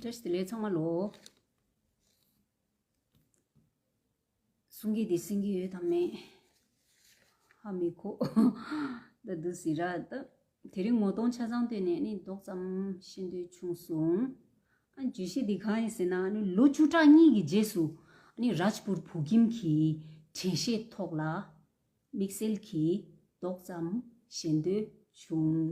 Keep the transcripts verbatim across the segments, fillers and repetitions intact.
བཀྲ་ཤིས་བདེ་ལེགས་ཚང་མ་ལོ། གསུང་གི་འདི་གསན་གི་ཡོད་དམ་མེད། ཧ་མི་གོ། ད་འདུག་ཟེར་ར་ད། དེ་རིང་ངོ་གདོང་ཆ་ཚང་བསྟན་ནས་ནི་ཏོག་ཙམ་ཤེས་འདོད་བྱུང་སོང་། ཨ་བརྗོད་གཞི་འདི་གང་ཡིན་ཟེར་ན་ནི་ལོ་བཅུ་ཕྲག་གཉིས་ཀྱི་རྗེས་སུ་ནི་རཱཇ་པུར་བོད་ཁྱིམ་གྱི་དྲན་ཤེས་ཐོག་ལ། དམིགས་བསལ་གྱིས་ཏོག་ཙམ་ཞེན་འདོད་བྱུང་།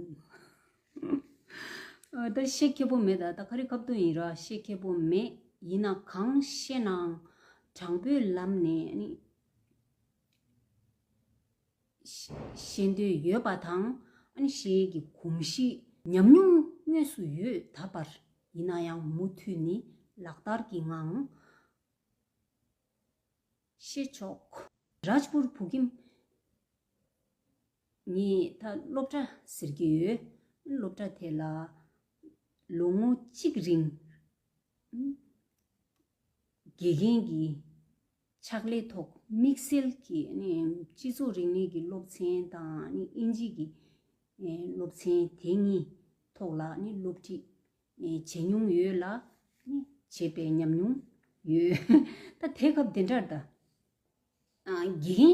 ཨ་ད་བཤད་ཁྱད་པོ་མེད། ད་ད་ག་རེ་སྐབས་དུ་ཡིན་ར་བཤད་ཁྱད་པོ་མེད། ཡིན་ན་གང་བཤད་ནའང་དྲང་པོའི་ལམ་ནས་ནི་ཤེས་འདོད་ཡོད་པ་དང་ཨ་ནི་ཤེས་ཀྱི་གོམས་གཤིས་ཉམས་མྱོང་དངོས་སུ་ཡོད་ད་པར། ཡིན་ན་ཡང་མུ་མཐུད་ནས་ལག་བསྟར་གྱི་ངང་ཤེས་ཆོག་རཱཇ་པུར་བོད་ཁྱིམ་ངས་ད་སློབ་གྲྭ་ཟེར་གྱི་ཡོད། སློབ་གྲྭ་དེ་ལ་ལོ་ངོ་གཅིག་རིང་དགེ་རྒན་གྱི་ཕྱག་ལས་ཐོག་དམིགས་བསལ་གྱི་ནི་སྤྱི་ཚོགས་རིག་གནས་ཀྱི་སློབ་ཚན་དང་ནི་དབྱིན་ཇི་གི་སློབ་ཚན་དེ་གཉིས་ཐོག་ལ་ནི་སློབ་ཁྲིད་བྱེད་མྱོང་ཡོད་ལ། བྱེད་པའི་ཉམས་མྱོང་ཡོད། ད་དེ་སྐབས་དེ་འདྲར་ད། དགེ་རྒན་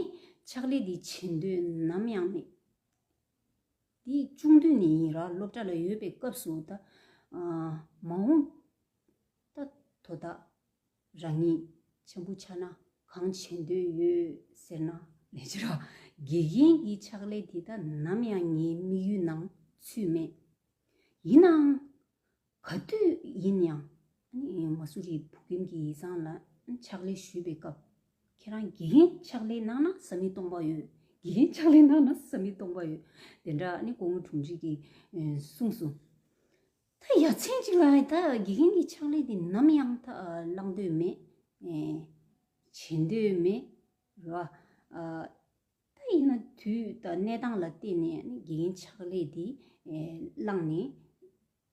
ཕྱག་ལས་འདི་བྱེད་འདོད་ནམ་ཡང་མེད། འདི་ཆུང་དུས་ནས་ཡིན་ར་སློབ་གྲྭ་ལ་ཡོད་པའི་སྐབས་སུ་ད། མ་འོངས་ད་དོ་བདག་རང་ཉིད་ཆེན་པོ་ཆགས་ན་གང་བྱེད་འདོད་ཡོད་ཟེར་ན་ལས་ཅི་ར། དགེ་རྒན་གྱི་ཕྱག་ལས་འདི་ད་ནམ་ཡང་ངའི་དམིགས་ཡུལ་ནང་ཚུད་མེད། ཡིན་ནའང་ག་དུས་ཡིན་ཡང་། མ་སུ་རི་བུ་ཁྱིམ་གྱི་ཡིག་ཚང་ལ་ཕྱག་ལས་ཞུས་པའི་སྐབས། ཁྱེད་རང་དགེ་རྒན་ཕྱག་ལས་གནང་ན་བསམ་ཡུལ་སྟོང་པ་ཡོད། དགེ་རྒན་ཕྱག་ལས་གནང་ན་བསམ་ཡུལ་སྟོང་པ་ཡོད། དེ་འདྲ་ནི་སྐུ་ངོ་དྲུང་ཆེ་གིས་གསུངས་སོང་། ད་ཡ་མཚན་གཅིག་ལ་ད་དགེ་རྒན་གྱི་ཕྱག་ལས་དེ་ནམ་ཡང་ད་བླང་འདོད་མེད། བྱེད་འདོད་མེད། རེད་བ། ད་ཡིན་ན་དུས་དང་གནས་སྟངས་ལ་བལྟས་ནས་ནི་དགེ་རྒན་ཕྱག་ལས་འདི་བླངས་ནས་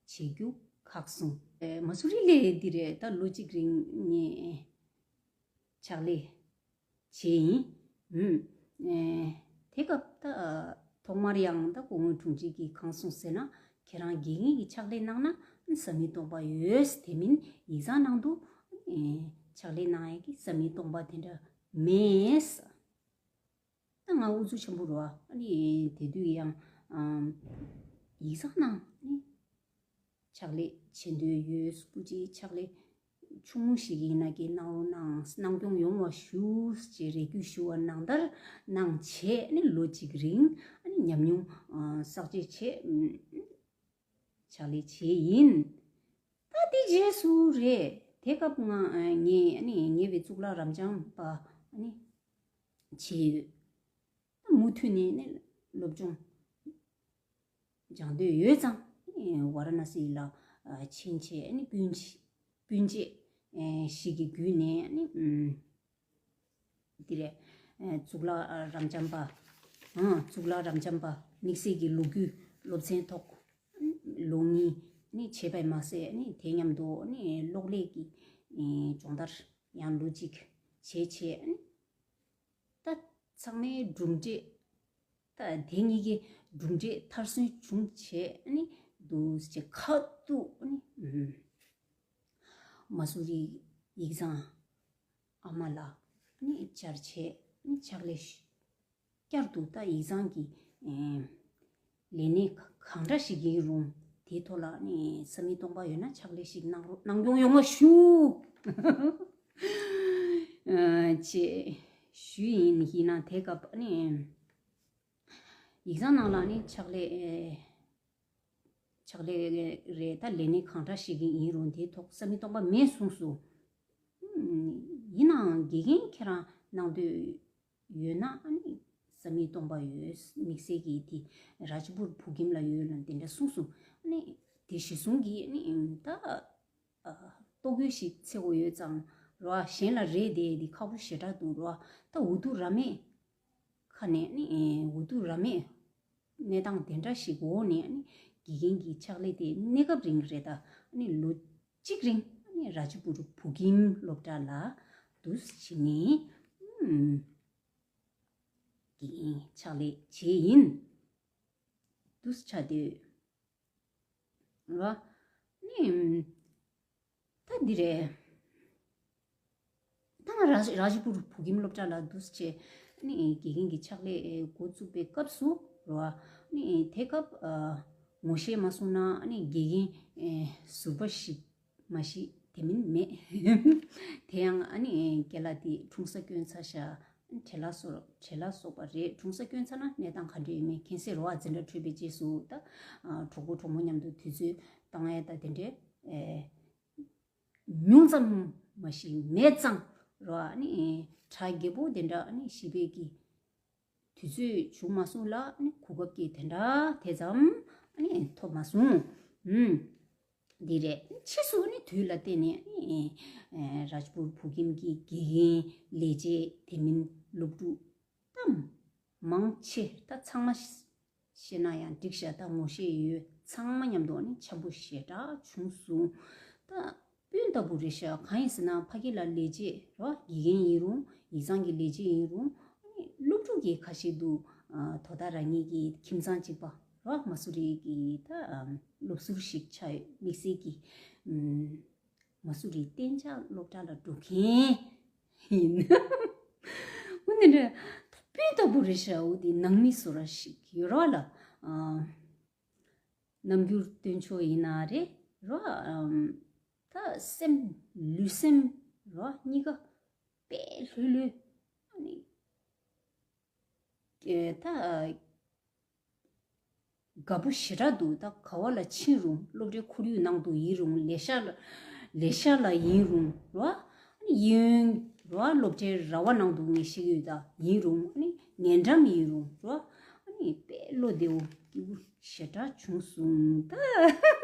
བྱེད་རྒྱུ་ཁག་སོང་། མ་སུ་རི་ལས་འདི་རེད། ད་ལོ་གཅིག་རིང་ངས་ཕྱག་ལས་བྱས་ཡིན། ཨུམ། དེ་སྐབས་ད་ཐོག་མར་ཡང་ད་སྐུ་ངོ་དྲུང་ཆེ་གིས་གང་གསུངས་ཟེར་ན། ཁྱེད་རང་དགེ་རྒན་གྱི་ཕྱག་ལས་གནང་ན་བསམ་ཡུལ་སྟོང་པ་ཡོད། དེ་མིན་ཡིག་ཚང་ནང་དུ་ཕྱག་ལས་གནང་ཡས་ཀྱི་བསམ་ཡུལ་སྟོང་པ་དེ་འདྲ་མེད། ད་ང་ཨུ་ཚུགས་ཆེན་པོ་རེད་བ། ཨ་ནི་དེ་དུས་ཡང་ཡིག་ཚང་ནང་ནི་ཕྱག་ལས་བྱེད་འདོད་ཡོད། སྐུ་མཁྱེན་ཕྱག་ལས་ཆུང་ངུ་ཞིག་ཡིན་ན་གི་གནང་རོགས་གནང་། གནང་སྐྱོང་ཡོང་བ་ཞུ་ཅེས་རེ་སྐུལ་ཞུ་བ་ནང་ལྟར་གནང་བྱས་ནི་ལོ་གཅིག་རིང་ཨ་ནི་ཉམས་མྱོང་བསགས་བཅོས་བྱས། ཕྱག་ལས་བྱས་ཡིན། ད་དེ་རྗེས་སུ་རེད། དེ་སྐབས་ང་ངས་ཨ་ནི་ཉེ་བའི་གཙུག་ལག་རབ་འབྱམས་པ་ཨ་ནི་བྱས་ཡོད། ད་མུ་མཐུད་ནས་ནི་སློབ་སྦྱོང་སྦྱང་འདོད་ཡོད་ཙང་ཝཱ་ར་ཎ་སི་ལ་ཕྱིན་བྱས་ཨ་ནི་སྤུན་མཆེད་སྤུན་མཆེད་ཞིག་གི་བརྒྱུད་ནས་ཨ་ནི། འདི་རེད། གཙུག་ལག་རབ་འབྱམས་པ། གཙུག་ལག་རབ་འབྱམས་པ་དམིགས་བསལ་གྱི་ལོ་རྒྱུས་སློབ་ཚན་ཐོག་ལོ་གཉིས་ནི་བྱས་པས་མ་ཟད་ནི་དེ་མཉམ་དུ་ནི་གློག་ཀླད་ཀྱི་སྦྱོང་བརྡར་ཡང་ལོ་གཅིག་བྱས་བྱས་ནི། ད་ཚང་མའི་གྲུབ་འབྲས། ད་དེ་གཉིས་ཀའི་གྲུབ་འབྲས་མཐར་སོན་བྱུང་བྱས་ནི་འདུག་ཅེས་ཁ་ཐུག་ནི་མ་སུ་རི་ཡིག་ཚང་ཨ་མ་ལགས་ནི་བཅར་བྱས་ནི་ཕྱག་ལས་ཤིག་བསྐྱར་དུ་ད་ཡིག་ཚང་གི་ལས་གནས་གང་འདྲ་ཞིག་ཡིན་རུང་དེའི་ཐོག་ལ་ནི་བསམ་ཡུལ་སྟོང་པ་ཡོད་ན་ཕྱག་ལས་ཤིག་གནང་རོགས་གནང་སྐྱོང་ཡོང་བ་ཞུ། ཅེས་ཞུས་ཡིན། ཡིན་ན་དེ་སྐབས་ནི་ཡིག་ཚང་ནང་ལ་ནི་ཕྱག་ལས་ཕྱག་ལས་རེད། ད་ལས་གནས་གང་འདྲ་ཞིག་གི་ཡིན་རུང་དེའི་ཐོག་བསམ་ཡུལ་སྟོང་པ་མེད་གསུངས་སོང་། ཡིན་ནའང་དགེ་རྒན་ཁྱེད་རང་གནང་འདོད་ཡོད་ན་ཨ་ནི་བསམ་ཡུལ་སྟོང་པ་ཡོད། དམིགས་བསལ་གྱི་དེ་རཱཇ་པུར་བོད་ཁྱིམ་ལ་ཡོད་ལ་དེ་འདྲ་གསུངས་སོང་། ཨ་ནི་དེ་གཞི་བཟུང་གིས་ཨ་ནི་ད། ལྟོ་གོས་ཤིག་འཚོལ་དགོས་ཡོད་ཙང་རོ། གཞན་ལ་རེ་བསྡད་དེ་ཁག་པོ་ཞེ་དྲག་འདུག་རོ། ད་འུ་ཐུག་ར་མེད་ཁ་ནས་ནི་འུ་ཐུག་ར་མེད་གནས་སྟངས་དེ་འདྲ་ཞིག་འོག་ནས་ནི་དགེ་རྒན་གྱི་ཕྱག་ལས་དེ་གནས་སྐབས་རིང་རེད། ད་ནི་ལོ་གཅིག་རིང་ནི་རཱཇ་པུར་བོད་ཁྱིམ་སློབ་གྲྭ་ལ་འདུག་སེ་བྱས་ནས་དགེ་རྒན་ཕྱག་ལས་བྱས་ཡིན། འདུག་སེ་ཆགས་དུས། རོ། ནི། འདི་རེད། ད་ང་རཱཇ་རཱཇ་པུར་བོད་ཁྱིམ་སློབ་གྲྭ་ལ་འདུག་སེ་བྱས་ནི་དགེ་རྒན་གྱི་ཕྱག་ལས་འགོ་བཙུགས་པའི་སྐབས་སུ་རེད་བ། ནི་དེ་སྐབས་ངོ་ཤེས་མ་སོང་ན་ནི་དགེ་རྒན་ཟུར་པ་ཞིག་མ་གཞི་དེ་མིན་མེད། དེ་ཡང་ཨ་ནི་རྒན་ལགས་དེ་འཁྲུངས་ས་སྐྱོན་ཚར་ཤག་བྲེལ་བ་སོགས་བྲེལ་བ་སོགས་པ་རེད། འཁྲུངས་ས་སྐྱོན་ཚར་ན་གནས་སྟངས་ག་འདྲ་ཡོད་མེད་མཁྱེན་གསལ་རེད་བ། འཛིན་གྲྭ་འཕྲོད་པའི་རྗེས་སུ་ད་གྲོགས་པོ་གྲོགས་མོ་མཉམ་དུ་དུས་ཚོད་བཏང་ཡས་ད་དེ་འདྲའི་ཉུང་ཙམ་མ་གཞི་མེད་ཙང་རེད་བ། ཨ་ནི་གྲ་རྒྱས་པོ་དེ་འདྲ་ཨ་ནི་ཞི་བའི་གི་དུས་ཚོད་བྱུང་མ་སོང་ལ་ནི་གོ་སྐབས་ཀྱིས་དེ་འདྲ་དེ་ཙམ་ནི་ཐོབ་མ་སོང་། ཨུམ། འདི་རེད། ཕྱིས་སུ་ནི་དུས་ལ་བརྟེན་ནས་ནི་རཱཇ་པུར་བོད་ཁྱིམ་གྱི་དགེ་རྒན་ལས་བྱེད་དེ་མིན་སློབ་ཕྲུག་ད་མང་ཆེ་ད་ཚང་མ་ཤེས་ན་ཡང་འགྲིག་ཤག་ད་ངོ་ཤེས་ཡོད་ཚང་མ་མཉམ་དུ་ནི་འཆམ་པོ་ཞེ་དྲག་བྱུང་སོང་། ད་སྤུན་ལྟ་བུ་རེད་ཤག་གང་ཡིན་ཟེར་ན་ཕ་གི་ལ་ལས་བྱེད་རོ་དགེ་རྒན་ཡིན་རུང་ཡིག་ཚང་གི་ལས་བྱེད་ཡིན་རུང་སློབ་ཕྲུག་གི་ཁ་ཤས་འདུག་དོ་བདག་རང་ཉིད་ཀྱི་ཁྱིམ་ཚང་གཅིག་པ་རོ་མ་སུ་རི་གི་ད་སློབ་ཟུར་ཞིག་ཆགས་ཡོད། དམིགས་བསལ་གྱི་མ་སུ་རི་གཏན་འཇགས་སློབ་གྲྭ་ལ་འགྲོ་མཁན་ཡིན། འོ་ནི་འདྲ་སྤུན་ལྟ་བུ་རེད་ཤག་འོ་དེ་ནང་མི་བཟོ་འདྲ་ཞིག་ཡོད་རོགས་ལ། རྣམ་འགྱུར་སྟོན་ཕྱོགས་ཡིན་ན་རེད་རོ། ད་སེམས་ལུས་སེམས་རོ་གཉིས་ཀ་དཔེ་ལྷོད་ལྷོད་ནི་ད་དགའ་པོ་ཞེ་དྲག་འདུག་ད་ག་བ་ལ་ཕྱིན་རུང་སློབ་གྲྭའི་ཁོར་ཡུག་ནང་དུ་ཡིན་རུང་ལས་ཤག་ལ་ལས་ཤག་ལ་ཡིན་རུང་རོ། ཡིན་རོ་སློབ་གྲྭའི་ར་བ་ནང་དུ་ངས་ཤེས་ཡོད་ད་ཡིན་རུང་ནི་ཉེ་འགྲམ་ཡིན་རུང་རོ། ཨ་ནི་དཔེ་བློ་བདེ་བོ་སྐྱིད་པོ་ཞེ་དྲག་བྱུང་སོང་ད།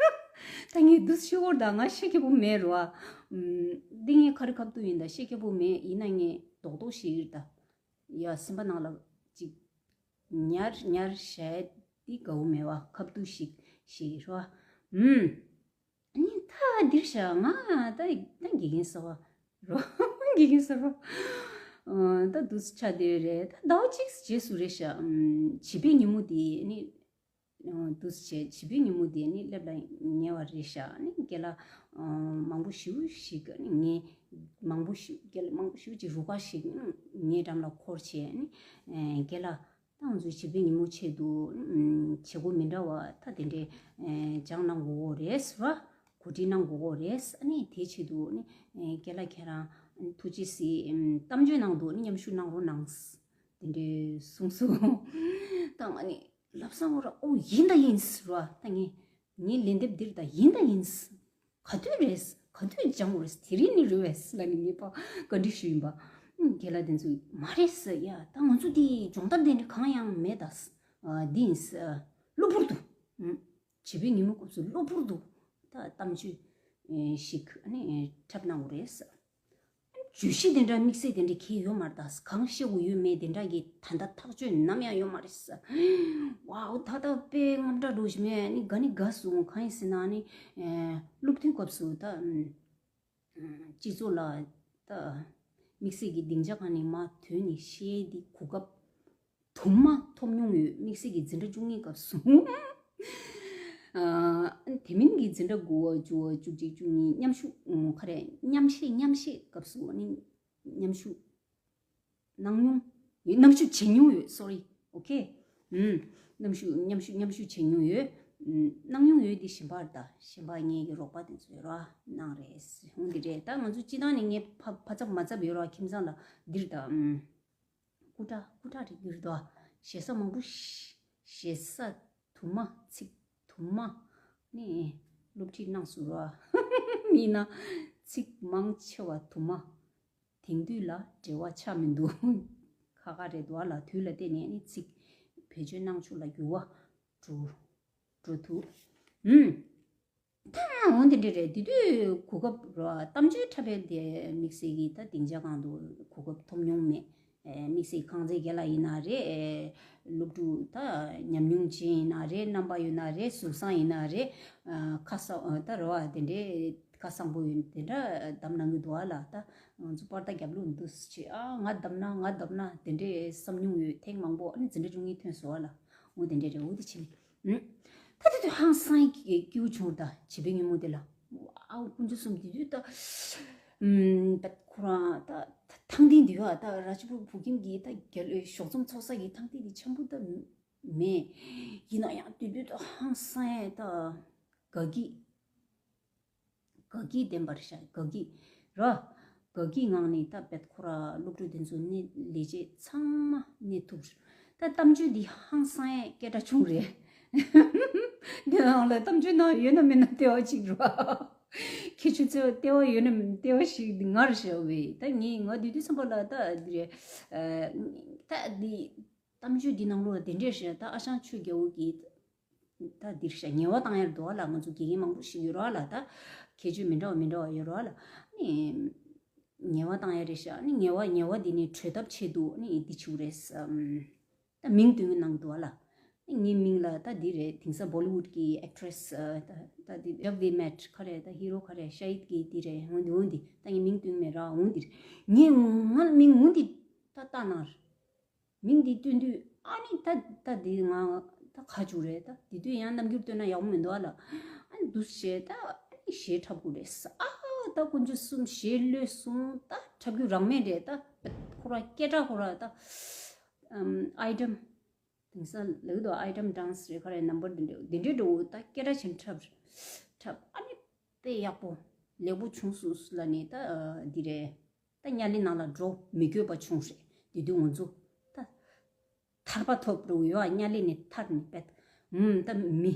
ད་ངས་འདུག་ཤི་བོར་ད་ང་ཤེས་ཀྱི་པོ་མེད་རོ། འདི་ངས་ཁ་རི་ཁ་ཐུག་ཡིན་ད་ཤེས་ཀྱི་པོ་མེད། ཡིན་ན་ངས་རྡོག་རྡོག་ཤེས་ཡོད་ད། ཡ་སེམས་པ་ནང་ལ་ཅིག་ཉར་ཉར་བྱས་འདི་དགའ་བོ་མེད་བ་ཁ་ཐུག་ཞིག་ཤེས་རོ། ཨུམ། ནི་ད་འདིར་བཞག་ང་ད་ད་དགེ་རྒན་གསར་བ་རོ། དགེ་རྒན་གསར་བ། ད་འདུག་ཆ་དེ་རེད། ད་ཟླ་བ་གཅིག་རྗེས་སུ་རེད་ཤག་བྱིས་པའི་ཉིན་མོ་དེ་ནི་འདུག་བྱས་བྱིས་པའི་ཉིན་མོ་དེ་ནི་སླེབས་ལ་ཉེ་བ་རེད་ཤག་ནི་རྒན་ལགས་མང་པོ་ཞེ་པོ་ཞིག་ནི་ངས་མང་པོ་ཞིག་རྒན་ལགས་མང་པོ་ཞེ་པོ་ཅིག་རུ་ཁག་ཞིག་ངའི་འགྲམ་ལ་འཁོར་བྱས་ནི་རྒན་ལགས། ད་ང་ཚོའི་བྱིས་པའི་ཉིན་མོ་ཆེད་དུ་བྱེད་སྒོ་མི་འདྲ་བ་ད་དེ་འདྲའི་སྦྱང་གནང་དགོས་རེད་ཟེར་བ། གོ་སྒྲིག་གནང་དགོས་རེད། ཨ་ནི་དེའི་ཆེད་དུ་ནི་རྒན་ལགས་ཁྱེད་རང་ཐུགས་རྗེ་གཟིགས་གཏམ་བརྗོད་ནང་དུ་ནི་མཉམ་ཞུགས་གནང་རོགས་གནང་། དེ་འདྲའི་གསུངས་སོང་། ད་ང་ནི་ལབ་སང་འོ་ར་ཨོ་ཡིན་ད་ཡིན་ཟེར་བ་ད་ངས་ངའི་ལན་འདེབས་འདིར་ད་ཡིན་ད་ཡིན། ག་དུས་རེད། ག་དུས་སྦྱང་དགོས་རེད། དེ་རིང་ནི་རེད་པས་ལབ་ནས་ངས་ཕར་བཀའ་འདྲི་ཞུས་ཡིན་པ། རྒན་ལགས་དེ་ཚོས་མ་རེད་ཟེར། ཡ་ད་ང་ཚོ་དེ་སྦྱོང་བརྡར་དེ་འདྲ་གང་ཡང་མེད་ད། འདི་ཡིན་ཟེར། གློ་བུར་དུ། བྱིས་པའི་ཉིན་མོ་སྐབས་སུ་གློ་བུར་དུ་ད་གཏམ་བརྗོད་ཞིག་ནི་འཁྲབ་གནང་དགོས་རེད་ཟེར། བརྗོད་གཞི་དེ་འདྲ་དམིགས་བསལ་དེ་འདྲ་གང་ཡང་ཡོད་མ་རེད་ད། གང་བཤད་དགོས་ཡོད་མེད་དེ་འདྲ་གི་ད་ལྟ་ཐག་གཅོད་ནམ་ཡང་ཡོད་མ་རེད་ཟེར། ཝའོ་ད་ལྟ་དཔེ་དངངས་སྐྲག་འགྲོ་བཞིན་མེད་ནི་དགའ་ནི་དགའ་སོང་། གང་ཡིན་ཟེར་ན་ནི་སློབ་ཐུན་སྐབས་སུ་ད་སྤྱི་ཚོགས་ལ་ད་དམིགས་བསལ་གྱི་སྡིངས་ཆ་གང་ནས་མར་ཐོན་ནས་བཤད་དེ་གོ་སྐབས་དུ་མ་ཐོབ་མྱོང་ཡོད། དམིགས་བསལ་གྱི་འཛིན་གྲྭ་བཅུ་གཉིས་སྐབས་སུ། ཨ། དེ་མིན་གྱི་འཛིན་གྲྭ་དགུ་པ་བཅུ་པ་བཅུ་གཅིག་བཅུ་གཉིས་མཉམ་ཞུགས་ཨུ། ག་རེ་མཉམ་བཤད་མཉམ་བཤད་སྐབས་སུ་ནི་མཉམ་ཞུགས་གནང་མྱོང་ཡོད། མཉམ་ཞུགས་བྱེད་མྱོང་ཡོད། སོ་རི། ཨོ་ཁེ། ཨུམ། མཉམ་ཞུགས་མཉམ་ཞུགས་མཉམ་ཞུགས་བྱེད་མྱོང་ཡོད། ཨུམ། གནང་མྱོང་ཡོད་དེ་གཞན་པར་ད་གཞན་པ་ངེད་ཀྱི་རོགས་པ་དེ་ཚོས་ར་གནང་རེད། འོང་འདི་རེད། ད་ང་ཚོ་སྤྱི་བཏང་ནས་ངས་ཕ་ཕ་ཚབ་མ་ཚབ་ཡོད་ར་ཁྱིམ་ཚང་ལ་འདིར་ད་ཨུམ། སྐུ་དྲག་སྐུ་དྲག་རེད་འགྱུར་དོ། ཞེ་ས་མང་པོ་ཞེ་ས་དུ་མ་ཚིག་དུ་མ་ནི་སློབ་ཁྲིད་གནང་སོང་ར། ཡིན་ན་ཚིག་མང་ཆེ་བ་དུ་མ་དེང་དུས་ལ་འབྲེལ་བ་ཆགས་མི་འདུག་ཁ་ཁ་རེད་དོ་ལ་དུས་ལ་བལྟས་ནས་ནི་ཚིག་བེད་སྤྱོད་གནང་ཕྱོགས་ལ་འགྱུར་བ་འགྲོ་འགྲོ་ཐུབ། ཨུམ། ད་འོ་དེ་འདྲ་རེད། དེ་དུས་གོ་སྐབས་ར་གཏམ་བརྗོད་འཁྲབ་པའི་དེ་དམིགས་བསལ་གྱི་ད་སྡིངས་ཆ་སྒང་དུ་གོ་སྐབས་ཐོབ་མྱོང་མེད། ཨེ་དམིགས་བསལ་ཁང་ཚན་རྒན་ལགས་ཡིན་ན་རེད། ཨེ་སློབ་ཕྲུག་ད་ཉམས་མྱོང་ཅན་ཡིན་ན་རེད། རྣམ་པ་ཡོད་ན་རེད། གཟུགས་བཟང་ཡིན་ན་རེད། ཨ་ཁ་སང་ཨ་ད་རེད་བ་དེ་འདྲའི་ཁ་བཟང་པོ་ཡོད་དེ་འདྲ་བདམས་གནང་གི་འདུག་ཨ་ལ། ད་ང་ཚོ་པར་ད་རྒྱབ་ལོགས་འདུག་སེ་བྱས་ཨ་ང་བདམས་ན་ང་བདམས་ན་དེ་འདྲའི་བསམ་མྱོང་ཡོད། ཐེངས་མང་པོ་ཨ་ནི་འཛིན་གྲྭ་བཅུ་གཉིས་ཐོན་སོང་ཨ་ལ། འོ་དེ་འདྲ་རེད། འོ་དེ་བྱས་ནས། ཨུམ། ད་དེ་དུས་ཧང་སང་གི་སྐྱིད་པོ་བྱུང་ད་བྱིས་པའི་ཉིན་མོ་དེ་ལ། ཨའོ་དཀོན་མཆོག་གསུམ། དེ་དུས་ད་ཨམ་ད་ཁོ་རང་ད་ཐང་སྟེང་དེ་ཡོད་ད་ར་ཇི་པུར་བོད་ཁྱིམ་གྱི་ད་རྒྱལ་ཞོགས་ཚོམས་ཚོགས་ས་གི་ཐང་སྟེང་དེ་འཆམ་པོ་ད་མེད། ཡིན་ན་ཡང་དེ་དུས་ད་ཧང་སང་ད་དགའ་སྐྱིད། དགའ་སྐྱིད་ལྡན་པར་ཤར། དགའ་སྐྱིད་ར། དགའ་སྐྱིད་ངང་ནས་ད་བེད་ཁོ་ར་སློབ་ཕྲུག་དེ་ཚོ་ནི་ལས་བྱེད་ཚང་མ་གནས་ཐུབ། ད་གཏམ་བརྗོད་འདི་ཧང་སང་ཡས་སྐད་གྲགས་བྱུང་རེད། འདི་ནང་ལ་གཏམ་བརྗོད་ནང་ཡོད་ན་མེད་ན་ལྟེ་བ་གཅིག་ར། ཁྱེད་ཆོ་ཚོ་ལྟེ་བ་ཡོད་ན་ལྟེ་བ་ཞིག་འདི་ངར་བྱ་བས། ད་ངས་ང་དུས་དུས་བསམ་པ་ལ་ད་འདི་རེད། ད་འདི་གཏམ་བརྗོད་འདི་ནང་ལོགས་ལ་དེ་འདྲས་རེད། ད་ཨ་ཞང་ཆོས་རྒྱལ་པོ་གིས་ད་འདིར་ཤ་ཉེས་པ་བཏང་ཡར་འདུག་བ་ལ། ང་ཚོ་དགེ་རྒན་མང་པོ་ཞིག་ཡོད་ར་ལ། ད་ཁྱད་ཆོས་མི་འདྲ་བ་མི་འདྲ་བ་ཡོད་ར་ལ། ནི་ཉེས་པ་བཏང་ཡ་རེད་ཤག་ནི་ཉེས་པ་ཉེས་པ་འདི་ནི་གྲོལ་ཐབས་ཆེད་དུ་ནི་འདི་བྱུག་རེད། ད་མིང་བཏོན་གནང་འདུག་བ་ལ། ནི་ངའི་མིང་ལ་ད་འདི་རེད། དེང་སང་Bollywood གི་actress ད་ད་འདི་Jab We Met ག་རེད། ད་ཧི་རོ་ག་རེད། ཤ་ཧིད་གི་འདི་རེད། འོང་འདི་འོང་འདི་ད་ངའི་མིང་བཏོན་མེད་ར། འོང་འདི་རེད། ངས་ང་མིང་འོང་འདི་ད་ལྟ་ན་རེད། མིང་འདི་བཏོན་དུས་ཨ་ནི་ད་ད་འདི་ང་ད་ཁ་བྱུག་རེད། ད་འདི་དུས་ཡང་རྣམ་འགྱུར་བཏོན་ན་ཡག་པོ་མི་འདུག་ཨ་ལ། ཨ་ནི་འདུག་བྱས་ད་ཨ་ནི་གཞས་འཁྲབ་དགོས་རེད་ས། ཨ་ད་དཀོན་མཆོག་གསུམ་གཞས་ལོས་སོང་། ད་འཁྲབ་རྒྱུ་རང་མེད་རེད། ད་ཁོ་ར་སྐད་གྲགས་ཁོ་ར་ད་ཨམ་item དེང་སང་ལག་ཏུ་item dance རེད་ག་རེ་number འདི་འདྲ་འདི་འདྲའི་འགྲོ་ད་སྐད་གྲགས་ཆེན་འཁྲབ་འཁྲབ་ཨ་ནི་དཔེ་ཡག་པོ་ལེགས་པོ་བྱུང་སོང་ལ་ནི་ད་འདི་རེད། ད་དམྱལ་བའི་ནང་ལ་འགྲོ་མི་དགོས་པ་བྱུང་རེད། དེ་དུས་ང་ཚོ་ད་ཐར་པ་ཐོབ་རུ་ཡོད་ཨ། དམྱལ་བའི་ནས་ཐར་ནས་པད་ཨུམ་ད་མི་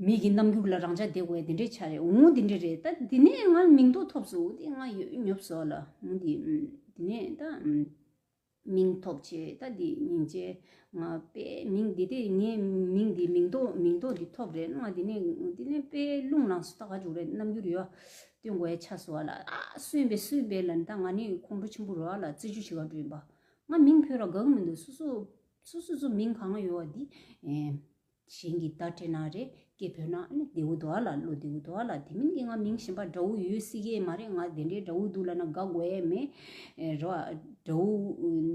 མི་གི་རྣམ་འགྱུར་ལ་རང་ཅག་བསྡད་དགོས་དེ་འདྲའི་ཆ་རེད། འོ་དེ་འདྲ་རེད། ད་དེ་ནས་ང་མིང་ཐོ་ཐོབ་སོང་། དེ་ང་ཡོད་ཉོབ་སོང་ལ། འོ་དེ་ཨུམ་དེ་ནས་ད་ཨུམ་མིང་ཐོབ་བྱས་ད་དེ་སྙིང་རྗེ། ང་དཔེ་མིང་འདི་དེ་ངའི་མིང་འདི་མིང་ཐོ་མིང་ཐོ་འདི་ཐོབ་རེད། ང་དེ་ནས་དེ་ནས་དཔེ་རླུང་ལངས་སོང་། ད་ག་འཇུག་རེད། རྣམ་འགྱུར་ཡོད་སྟོན་དགོས་ཡ་ཆ་སོང་བ་ལ། ཨ་སུས་པས་སུས་པས་ལ་ད་ང་ནི་ཁོང་ཁྲོ་ཆེན་པོ་རོ་བ་ལ། རྩི་ཅུ་བྱེད་ག་འགྲོ་ཡིན་པ། ང་མིང་བོས་ར་དགའ་གི་མི་འདུག་སོ་སོ་སོ་སོ་སོ་མིང་གང་ཡོད་བ་འདི་ཨེ་གཞན་གྱི་བརྡ་སྤྲད་ན་རེད། སྐད་བོས་ན་ཨ་ནི་བདེ་བོ་འདུག་ཨ་ལ། བློ་བདེ་བོ་འདུག་ཨ་ལ། དེ་མིན་གྱི་ང་མིང་གཞན་པ་འདྲ་བོ་ཡོད་སྲིད་ཀྱི་མ་རེད། ང་དེ་འདྲའི་འདྲ་བོ་འདུག་ལ་ན་དགའ་དགོས་ཡས་མེད། ཨེ་རེད་བ། འདྲ་བོ་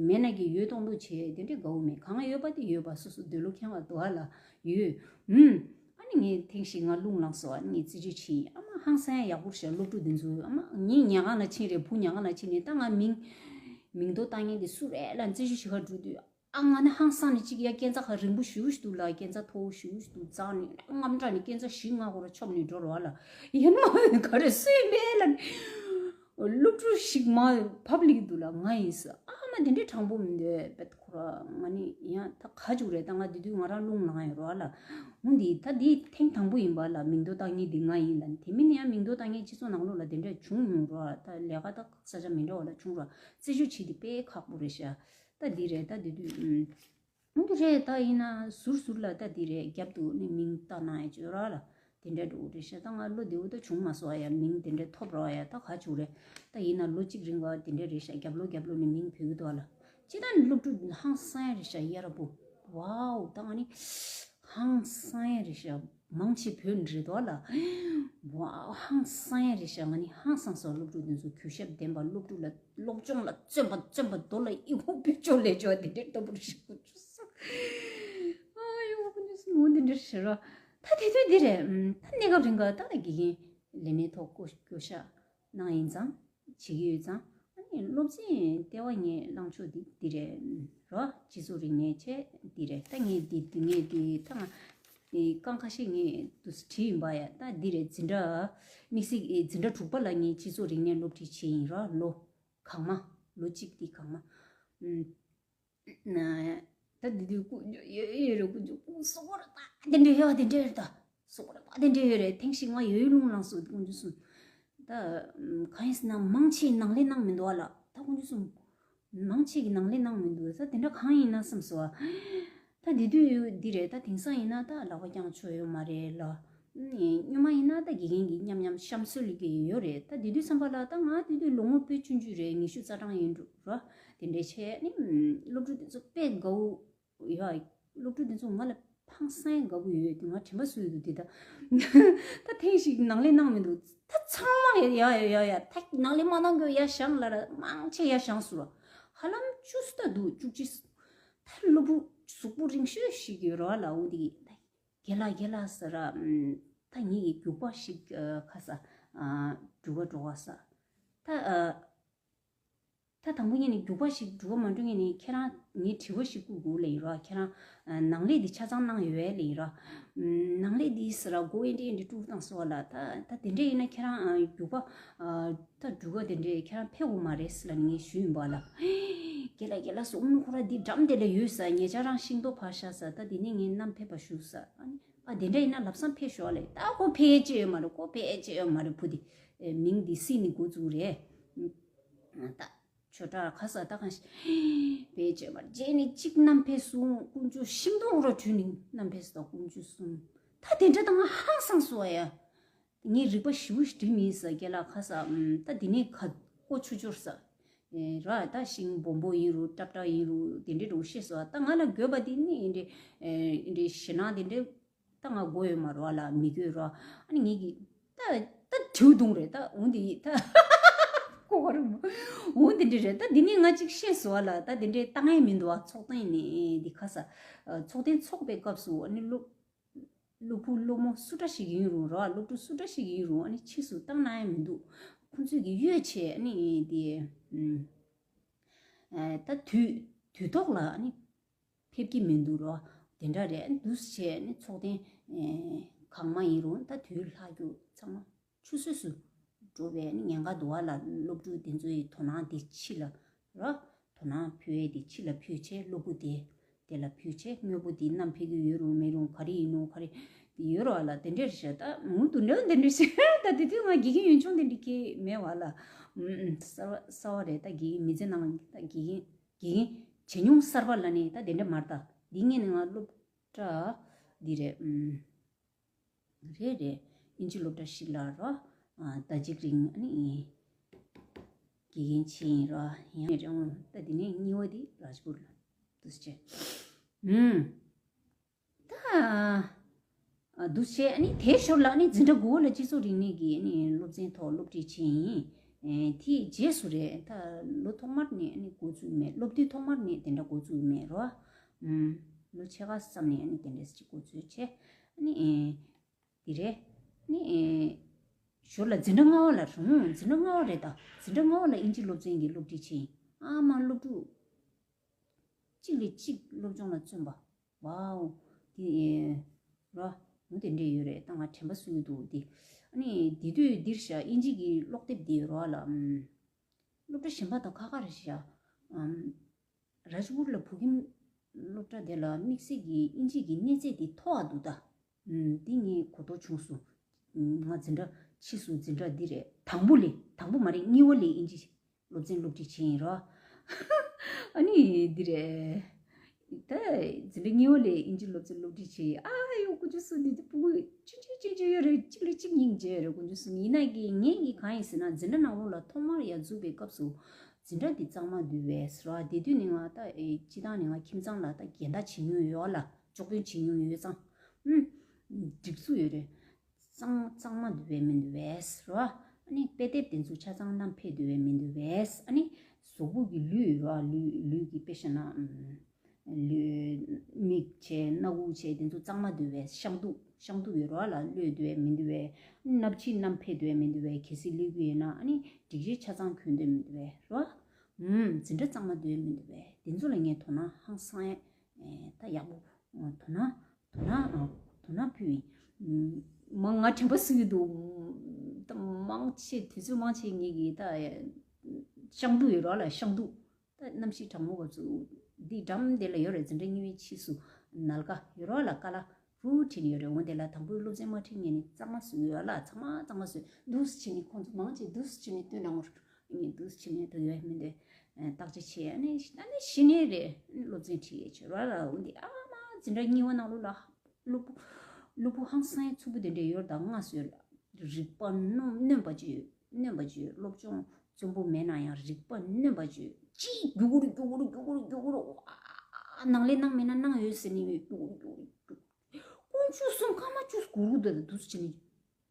མེད་ན་གི་ཡོད་མཐོང་མཐོང་བྱས་དེ་འདྲའི་དགའ་བོ་མེད། གང་ཡོད་པ་དེ་ཡོད་པ་སོ་སོ་འདོད་བློ་ཁེངས་པ་འདུག་ཨ་ལ་ཡོད། ཨུམ། ཨ་ནི་ངས་ཐེངས་ཤིག་ང་རླུང་ལངས་སོང་། ཨ་ནི་ངས་རྩི་ཅུ་ཕྱིན། ཨ་མ་ཧང་སང་ཡག་པོ་ཞིག་སློབ་ཕྲུག་འདི་ཚོ། ཨ་མ་ངའི་ཉལ་ཁང་ལ་ཕྱིན་རེད། བུ་ཉལ་ཁང་ལ་ཕྱིན་ནས་ད་ང་མིང་མིང་ཐོ་བཏང་མཁན་དེ་སུ་རེད་ལ་རྩི་ཅུ་ཞིག་ག་འགྲོ་དུས། ཨ་ང་ནི་ཧང་སང་ནས་གཅིག་ཡ་སྐས་འཛེག་ཁ་རིང་པོ་ཞེ་པོ་ཞིག་འདུག་ལ། སྐས་འཛེག་མཐོ་བོ་ཞེ་པོ་ཞིག་འདུག་འཛེགས་ནས་རྔམ་དྲག་ནས་སྐས་འཛེག་བཞི་ལྔ་ཁོ་ར་ཆོབ་ནས་འགྲོ་རོགས་ལ། ཡིན་ནམ་ག་རེ་སུས་མེད་ལ། སློབ་ཕྲུག་ཞིག་མ་ཕབ་ལིག་འདུག་ལ། ང་ཡིན་ས། ཨ་མ་དེ་འདྲའི་དྲང་པོ་མི་འདུག་པད་ཁོ་ར། ང་ནི་ཡང་ད་ག་ཅུག་རེད། ད་ང་དེ་དུས་ང་རང་རླུང་ལངས་ཡོད་རོགས་ལ། འོ་འདི་ད་འདི་ཐེངས་དང་པོ་ཡིན་པ་ལ། མིང་ཐོ་བཏགས་མཁན་འདི་ང་ཡིན་ལ། དེ་མིན་ཡང་མིང་ཐོ་བཏགས་མཁན་སྤྱི་ཚོགས་ནང་ལོགས་ལ་དེ་འདྲ་བྱུང་མྱོང་རོགས། ད་ལས་ཀ་ད་ས་ཆ་མི་འདྲ་བ་ལ་བྱུང་རོགས། རྩི་ཅུ་བྱེད་འདི་དཔེ་ཁག་པོ་རེད་ཤག་ད་འདི་རེད། ད་འདི་དུས་ཨུམ། འདི་རེད། ད་ཡིན་ན་ཟུར་ཟུར་ལ་ད་འདི་རེད། རྒྱབ་ཏུ་ནི་མིང་བཏགས་གནང་ཡ་ཅིག་ཡོད་ར་ལ། དེ་འདྲ་འགྲོ་གི་རེད་ཤག་ད་ང་བློ་བདེ་བོ་ད་བྱུང་མ་སོང་ཡ། མིང་དེ་འདྲ་ཐོབ་རོགས་ཡ་ད་ག་བྱུང་རེད། ད་ཡིན་ན་ལོ་གཅིག་རིང་ག་དེ་འདྲ་རེད་ཤག་རྒྱབ་ལོགས་རྒྱབ་ལོགས་ནི་མིང་བོས་གི་འདུག་ལ། ཅི་ད་ནི་སློབ་ཕྲུག་ཧང་སང་ཡ་རེད་ཤག་ཡ་ར་བུ། ཝའོ། ད་ང་ནི་ཧང་སང་ཡ་རེད་ཤག་མང་ཆེ་བོད་འདྲེ་དོ་ལ། ཝའོ། ཧང་སང་ཡ་རེད་ཤག་ང་ནི་ཧང་སང་སོང་། སློབ་ཕྲུག་འདི་ཚོ་གུས་ཞབས་ལྡན་པ། སློབ་ཕྲུག་ལ་སློབ་སྦྱོང་ལ་བརྩོན་པ་བརྩོན་པ་དོ་ལ་ཨི་ཧོ་བུ་ཅོ་ལས་ཅོ་དེ་འདྲའི་ལྟ་བུར་ཞིག་གོ་ཆུ་སོ། ཨ་ཡོ་ཀུན་ཅི་སུ་མོ་འདི་འདྲ་ཞེ་ར། ད་དེ་དུས་འདི་རེད། ད་གནས་སྐབས་རིང་ག་ད་དགེ་རྒན་ལས་གནས་ཐོག་བསྐོ་བསྐོ་བཞག་གནང་ཡིན་ཙང་། བྱེད་ཀྱི་ཡོད་ཙང་། ཨ་ནི་སློབ་ཚན་ལྟེ་བ་ངས་བླངས་ཕྱོགས་འདི་འདི་རེད་རོ། སྤྱི་ཚོགས་རིག་གནས་བྱས་འདི་རེད། ད་ངས་འདི་འདི་ངས་འདི་ད་ང་འདི་རྐང་ཁ་ཤས་ངས་འདུག་བྲིས་ཡིན་པ་ཡ། ད་འདི་རེད། འཛིན་གྲྭ་དམིགས་བསལ་འཛིན་གྲྭ་དྲུག་པ་ལ་ངས་སྤྱི་ཚོགས་རིག་གནས་སློབ་ཁྲིད་བྱས་ཡིན་རོ། ལོ་གང་མ་ལོ་གཅིག་འདི་གང་མ། ཨུམ། ན། ད་འདི་དུས་ཀུ་ཡོད་ཡོད་རེད། ཀུ་ཅུ་ཀུ་སོ་ར་ད་དེ་འདྲ་ཡོད་དེ་འདྲ་རེད། ད་སོ་ར་ད་དེ་འདྲ་ཡོད་རེད། ཐེངས་ཤིག་ང་ཡོད་རླུང་ལངས་སོང་། ཀུན་ཅི་སུ། ད་གང་ཡིན་ཟེར་ན་མང་ཆེ་ནང་ལས་གནང་མི་འདུག་ཨ་ལ། ད་ཀུན་ཅི་སུ། མང་ཆེ་གི་ནང་ལས་གནང་མི་འདུག་ད་དེ་འདྲ་གང་ཡིན་ན་བསམ་སོང་ཨ། ད་འདི་དུས་འདི་རེད། ད་དེང་སང་ཡིན་ན་ད་ལག་པ་བརྐྱང་ཆོག་ཡོད་མ་རེད་ལ། སྔོན་མ་ཡིན་ན་ད་དགེ་རྒན་གྱིས་མཉམ་མཉམ་གཤམ་གསོལ་གྱི་ཡོད་རེད། ད་དེ་དུས་བསམ་པ་ལ་ད་ང་དེ་དུས་ལོ་ངོ་དཔེ་ཆུང་ཆུང་རེད། ཉི་ཤུ་རྩ་གྲངས་ཡིན་འགྲོ་ར། དེ་འདྲའི་བྱས་ནི་སློབ་ཕྲུག་དེ་ཚོ་དཔེ་དགའ་བོ་ཡ། སློབ་ཕྲུག་དེ་ཚོ་ང་ལ་ཧང་སང་དགའ་བོ་ཡོད་དེ། ང་དྲན་པ་གསོས་འདུག་དེ་ད་ད་ཐེངས་ཤིག་ནང་ལས་གནང་མི་འདུག་ད་ཚང་མ་ཡ་ཡ་ཡ་ཡ་ད་ནང་ལས་མ་གནང་གི་ཡ་བཞེངས་ལ་ར་མང་ཆེ་ཡ་བཞེངས་སུ་ར། ཧ་ལམ་བཅུ་ཙམ་འདུག་བཅུ་གཅིག་ད་སློབ་བུ་གཟུགས་པོ་རིང་ཤོས་ཤིག་ཡོད་ར་ལ། འོ་དེ་གི་ད། རྒན་ལགས་རྒན་ལགས་ཟེར་ར། ད་ ད་ངེད་ཀྱི་རྒྱུག་པ་ཞིག་ཨ་ཁ་ས་ཨ་འགྲུལ་ག་འགྲོ་བ་ས། ད་ཨ་ད་དང་པོ་ངེད་ནི་རྒྱུག་པ་ཞིག་འགྲུལ་ག་མ་འགྲོ་ངེད་ནི་ཁྱེད་རང་ངས་དྲི་བ་ཞིག་བསྐུར་དགོས་ལེ་ཡིན་ར། ཁྱེད་རང་ཨ་ནང་ལས་འདི་ཆ་ཚང་གནང་ཡོད་ལེ་ཡིན་ར། ཨམ་ནང་ལས་འདི་ཟེར་ར་སྒོ་ཨེ་འདྲས་ཨེ་འདྲས་དཀྲུག་བཏང་སོང་བ་ལ། ད་ད་དེ་འདྲས་ཡིན་ན་ཁྱེད་རང་ཨ་རྒྱུག་པ་ཨ་ད་འགྲུལ་ག་དེ་འདྲས་ཁྱེད་རང་ཕེབས་དགོས་མ་རེད་ཟེར་ལ་ནི་ངས་ཞུས་ཡིན་པ་ལ། རྒན་ལགས་རྒན་ལགས་སོ། ཨུམ་ཁོ་ར་འདི་འགྲམ་དེ་ལ་ཡོད་ས། ཉེ་ཆར་རང་ཤིང་ཏོག་ཕར་བཞག་ས། ད་དེ་ནས་ངས་བསྣམས་ཕེབས་པ་ཞུ་ས། ཨ་ནི་ཨ་དེ་འདྲ་ཡིན་ན་ལབ་སང་ཕེབས་ཤོག་ལེ། ད་ཁོ་ཕེབས་ཅེས་ཡོད་མ་རེད། ཁོ་ཕེབས་ཅེས་ཡོད་མ་རེད། བུ་དེ་ཨེ་མིང་དེ་སི་ནི་འགོ་བཙུགས་རེད། ད་ཆོས་གྲགས་ཁ་ས་ད་གང་ཞིག་ཕེབས་ཅེས་མ་རེད། རྗེས་ནས་གཅིག་བསྣམས་ཕེབས་སོང་། དཀོན་མཆོག། ཤིང་སྡོང་ར་བྲུས་ནས་བསྣམས་ཕེབས་སོང་། དཀོན་མཆོག་གསུམ། ད་དེ་འདྲ་ད་ང་ཧང་སང་སོང་ཡ། ངས་རིག་པ་ཞེ་པོ་ཞིག་སྒྲིམ་ཡིན་ས། རྒན་ལགས་ཁ་ས། ཨམ་ད་འདི་ནས་ག་ཀོ་ཆུ་ཆོར་ས། ཨེ་ར་ད་ཤིང་སྦོམ་པོ་ཡིན་རུང་ཏབ་ཏབ་ཡིན་རུང་དེ་འདྲས་འདྲ་བོ་ཤེས་སོང་། ད་ང་ལ་དགོས་པ་དེ་ནི་ཨེ་འདྲས་ཨེ་འདྲས་ཞེད་སྣང་དེ་འདྲས་ད་ང་དགོས་ཡོད་མ་རེད་བ་ལ། མི་དགོས་ར། ཨ་ནི་ངེད་ཀྱི་ད་ད་དྲིའུ་དུང་རེད། ད་འོང་དེ་ད་ཀོ་བ་རུ་འོང་དེ་འདྲས་རེད། ད་འདི་ནས་ང་གཅིག་ཤེས་སོང་བ་ལ། ད་དེ་འདྲས་བཏང་ཡས་མི་འདུག་བ། ཚོགས་ཐེངས་ནས་འདི་ཁ་ས་ཚོགས་ཐེངས་ཚོགས་པའི་སྐབས་སུ་ཨ་ནི་སློབ་སློབ་བུ་སློབ་མོ་སུ་འདྲ་ཞིག་ཡིན་རུང་ར། སློབ་ཕྲུག་སུ་འདྲ་ཞིག་ཡིན་རུང་ཨ་ནི་ཕྱིས་སུ་བཏང་གནང་ཡ་མི་འདུག། ཁོང་ཚོས་ཀྱི་གཡོལ་བྱས་ཨ་ནི་དེ་ཨ་ད་དུས་དུས་ཐོག་ལ་ཨ་ནི་ཕེབས་ཀྱི་མི་འདུག་ར། དེ་འདྲ་རེད། ཨ་ནི་འདུག་སེ་བྱས་ཨ་ནི་ཚོགས་ཐེངས་ཨེ་གང་མང་ཡིན་རུང་ད་དུས་ལྷག་རྒྱུ་ཚང་མ་ཆུད་ཟོས་སུ་འགྲོ་བའི་ཉེན་ཁ་འདུག་བ་ལ། སློབ་ཕྲུག་དེ་ཚོའི་དོ་སྣང་དེ་ཕྱི་ལ་ར། དོ་སྣང་ཕུལ་ཡས་དེ་ཕྱི་ལ་ཕུལ་བྱས། སློབ་བུ་དེ་དེ་ལ་ཕུལ་བྱས། དངོས་པོ་དེ་བསྣམས་ཕེབས་ཀྱི་ཡོད་རུང་མེད་རུང་། ག་རེ་ཡིན་ནོ་ག་རེ་དེ་ཡོད་ར་བ་ལ། དེ་འདྲས་ཤ་ད་མུ་མཐུད་འདྲ་དེ་འདྲས་ཤ་ད་དེ་དུས་ང་དགེ་རྒན་ཡོན་ཆུང་དེ་འདྲས་ཁྱེད་མེད་བ་ལ། ཨུམ་ཨུམ་གསར་བ་གསར་བ་རེད། ད་དགེ་རྒན་མི་ཚེ་ནང་ད་དགེ་རྒན་དགེ་རྒན་བྱེད་མྱོང་གསར་པ་ལ་ནི་ད་དེ་འདྲས་མ་རེད། ད་འདི་ངས་ནི་ང་སློབ་གྲྭ་འདི་རེད། ཨུམ། རེད་རེད། ཨིན་ཇི་སློབ་གྲྭ་ཞིག་ལ་རོ། ཨ་ཟླ་གཅིག་རིང་ཨ་ནི་དགེ་རྒན་བྱས་ཡིན་རོ། ཡང་རེད་འོང་། ད་དེ་ནས་གཉིས་པ་དེ་རཱཇ་པུར་ལ་འདུག་སེ་བྱས། ཨུམ། ད་ཨ་འདུག་སེ་བྱས། ཨ་ནི་དེའི་ཞོར་ལ་ཨ་ནི་འཛིན་གྲྭ་དགུ་པ་ལ་སྤྱི་ཚོགས་རིག་གནས་ཀྱི་ཨ་ནི་སློབ་ཚན་ཐོག་སློབ་ཁྲིད་བྱས་ཡིན། ཨེ་དེའི་རྗེས་སུ་རེད། ད་ལོ་ཐོག་མར་ནས་ཨ་ནི་འགོ་བཙུགས་མེད། སློབ་དུས་ཐོག་མར་ནས་དེ་འདྲ་འགོ་བཙུགས་མེད་རོ། ཨུམ། ལོ་ཕྱེད་ཀ་ཙམ་ནས་ཨ་ནི་དེ་འདྲ་ཞིག་འགོ་བཙུགས་བྱས། ཨ་ནི་ཨེ་དེ་རེད། ནི་ཨེ་ཞོར་ལ་འཛིན་གྲྭ་ལྔ་པ་ལ་རུང་། འཛིན་གྲྭ་ལྔ་པ་རེད་ད། འཛིན་གྲྭ་ལྔ་པ་ལ་ཨིན་ཇི་སློབ་ཚན་གྱི་སློབ་ཁྲིད་བྱས་ཡིན། ཨ་མ་སློབ་ཕྲུག་གཅིག་ལས་གཅིག་སློབ་སྦྱོང་ལ་བརྩོན་པ། ཝའོ། དེ་ཨེ་ར་འོ་དེ་འདྲས་ཡོད་རེད། ད་ང་དྲན་པ་གསོས་ཀྱི་འདུག་དེ་ཨ་ནི་དེ་དུས་འདིར་བཞག་ཨིན་ཇི་གི་ཀློག་དེབ་དེ་ར་ལ། ཨམ། སློབ་གྲྭ་གཞན་པ་དང་ཁ་ཁ་རེད་བཞག། ཨམ། རཱཇ་པུར་ལ་བོད་ཁྱིམ་སློབ་གྲྭ་དེ་ལ་དམིགས་བསལ་གྱི་དབྱིན་ཇི་གི་གནས་ཚད་དེ་མཐོ་བ་འདུག་ད། ཨུམ། འདི་ངས་གོ་རྟོགས་བྱུང་སོང་། ཨུམ། ང་འཛིན་གྲྭ་ཕྱིས་སུ་འཛིན་གྲྭ་འདི་རེད། དང་པོ་ལས། དང་པོ་མ་རེད། གཉིས་པ་ལས་དབྱིན་ཇི་སློབ་ཚན་སློབ་ཁྲིད་བྱས་ཡིན་རོ། ཨ་ནི་འདི་རེད། ད་འཛིན་གྲྭ་གཉིས་པ་ལས་དབྱིན་ཇི་སློབ་ཚན་སློབ་ཁྲིད་བྱས་ཡིན། ཨ་ཡོ་དཀོན་མཆོག་གསུམ། འདི་དེ་ཕྲུ་གུ་ཆུང་ཆུང་ཆུང་ཆུང་ཡོད་རེད། གཅིག་ལས་གཅིག་སྙིང་རྗེ་ཡོད་རེད། དཀོན་མཆོག་གསུམ། ཡིན་ན་གི་ངས་གི་གང་ཡིན་ཟེར་ན། འཛིན་གྲྭ་ནང་ལོགས་ལ་ཐོག་མར་ཡར་འཛུལ་བའི་སྐབས་སུ། འཛིན་གྲྭ་འདི་གཙང་མ་འདུག་པས་ར། དེ་དུས་ནས་ང་ད་ཨེ་སྤྱི་བཏང་ནས་ང་ཁྱིམ་ཚང་ལ་ད་འགལ་ཟླ་བྱེད་མྱོང་ཡོད་ལ། ཅོག་སྟོན་བྱེད་མྱོང་ཡོད་ཙང་། ཨུམ། སྒྲིག་འཛུགས་ཡོད་རེད། གཙང་གཙང་མ་འདུག་པས་མི་འདུག་པས་ར། ཨ་ནི་དཔེ་དེབ་དེ་ཚོ་ཆ་ཚང་བསྣམས་ཕེབས་འདུག་པས་མི་འདུག་པས། ཨ་ནི་གཟུགས་པོ་གི་ལུས་ར། ལུས་ལུས་ཀྱི་དཔེ་བཞག་ན། ཨུམ། ལུས། མིག་བྱས། སྣ་ཁུག་བྱས། དེ་ཚོ་གཙང་མ་འདུག་པས། ཤང་ཏོག་ཤང་ཏོག་ཡོད་རོགས་ལ་གློད་འདུག་པས་མི་འདུག་པས། སྣབས་ཕྱི་བསྣམས་ཕེབས་འདུག་པས་མི་འདུག་པས། གལ་སྲིད་གློད་ཀྱི་ཡོད་ན་ཨ་ནི་སྒྲིག་གཞི་ཆ་ཚང་གོན་འདུག་པས་མི་འདུག་པས་རོ། ཨུམ། འཛིན་གྲྭ་གཙང་མ་འདུག་པས་མི་འདུག་པས། དེ་ཚོ་ལ་ངས་དོ་སྣང་ཧང་སང་ཡས། ཨེ་ད་ཡག་པོ་དོ་སྣང་དོ་སྣང་དོ་སྣང་ཕུལ་ཡིན། མ་ང་དྲན་པ་གསོས་ཀྱི་འདུག། ད་མང་ཆེ་དུས་ཚོད་མང་ཆེ་ངེད་ཀྱིས་ད་ཤང་ཏོག་ཡོད་རོགས་ལ། ཤང་ཏོག། ད་གནམ་གཤིས་གྲང་མོ་བ་ཚོ་འདི་འགྲམ་དེ་ལ་ཡོད་རེད། འཛིན་གྲྭ་གཉིས་པའི་ཕྱིས་སུ་ནལ་ཀ་ཡོད་རོགས་ལ། ཀ་ལ་རུ་ཁྲིད་ནས་ཡོད་རེད། འོ་དེ་ལ་དང་པོའི་སློབ་ཚན་མ་ཁྲིད་ངེས་ནས་གཙང་མ་བཟོས་ཡོད་ལ། ཚང་མ་གཙང་མ་བཟོས། འདུག་སེ་བྱས་ནས་ཁོང་ཚོ་མང་ཆེ་འདུག་སེ་བྱས་ནས་སྟོན་ནང་ངས་འདུག་སེ་བྱས་ནས་འདུག་ཡོད་མི་འདུག་བརྟག་དཔྱད་བྱས། ཨ་ནི་ཨ་ནི་གཞི་ནས་རེད། སློབ་ཚན་ཁྲིད་ཡས་བྱས་རོགས་ལ། འོ་འདི་ཨ་མ་འཛིན་གྲྭ་གཉིས་པ་ནང་ལོགས་ལ་སློབ་བུ་སློབ་བུ་ཧང་སང་ཡས་ཚུགས་པོ་དེ་འདྲས་ཡོད་རེད། ད་སྔ་སོས་ལ་རིག་པ་སྣོན་སྣོན་པ་བྱོས། སྣོན་པ་བྱོས། སློབ་སྦྱོང་བཙོན་པོ་མེད་ན་ཡང་རིག་པ་སྣོན་པ་བྱོས། ཅིག་རྒྱུག་རུ་རྒྱུག་རུ་རྒྱུག་རུ་རྒྱུག་རུ། ཨ་ནང་ལས་གནང་མེད་ན་གནང་ཡོད་ཟེར་ནས་རྒྱུག་རུ་རྒྱུག་རུ་རྒྱུག་རུ། དཀོན་མཆོག་གསུམ། སྐར་མ་བཅུ་སྒུར་རུ་དེ་འདུག་སེ་བྱས་ནས་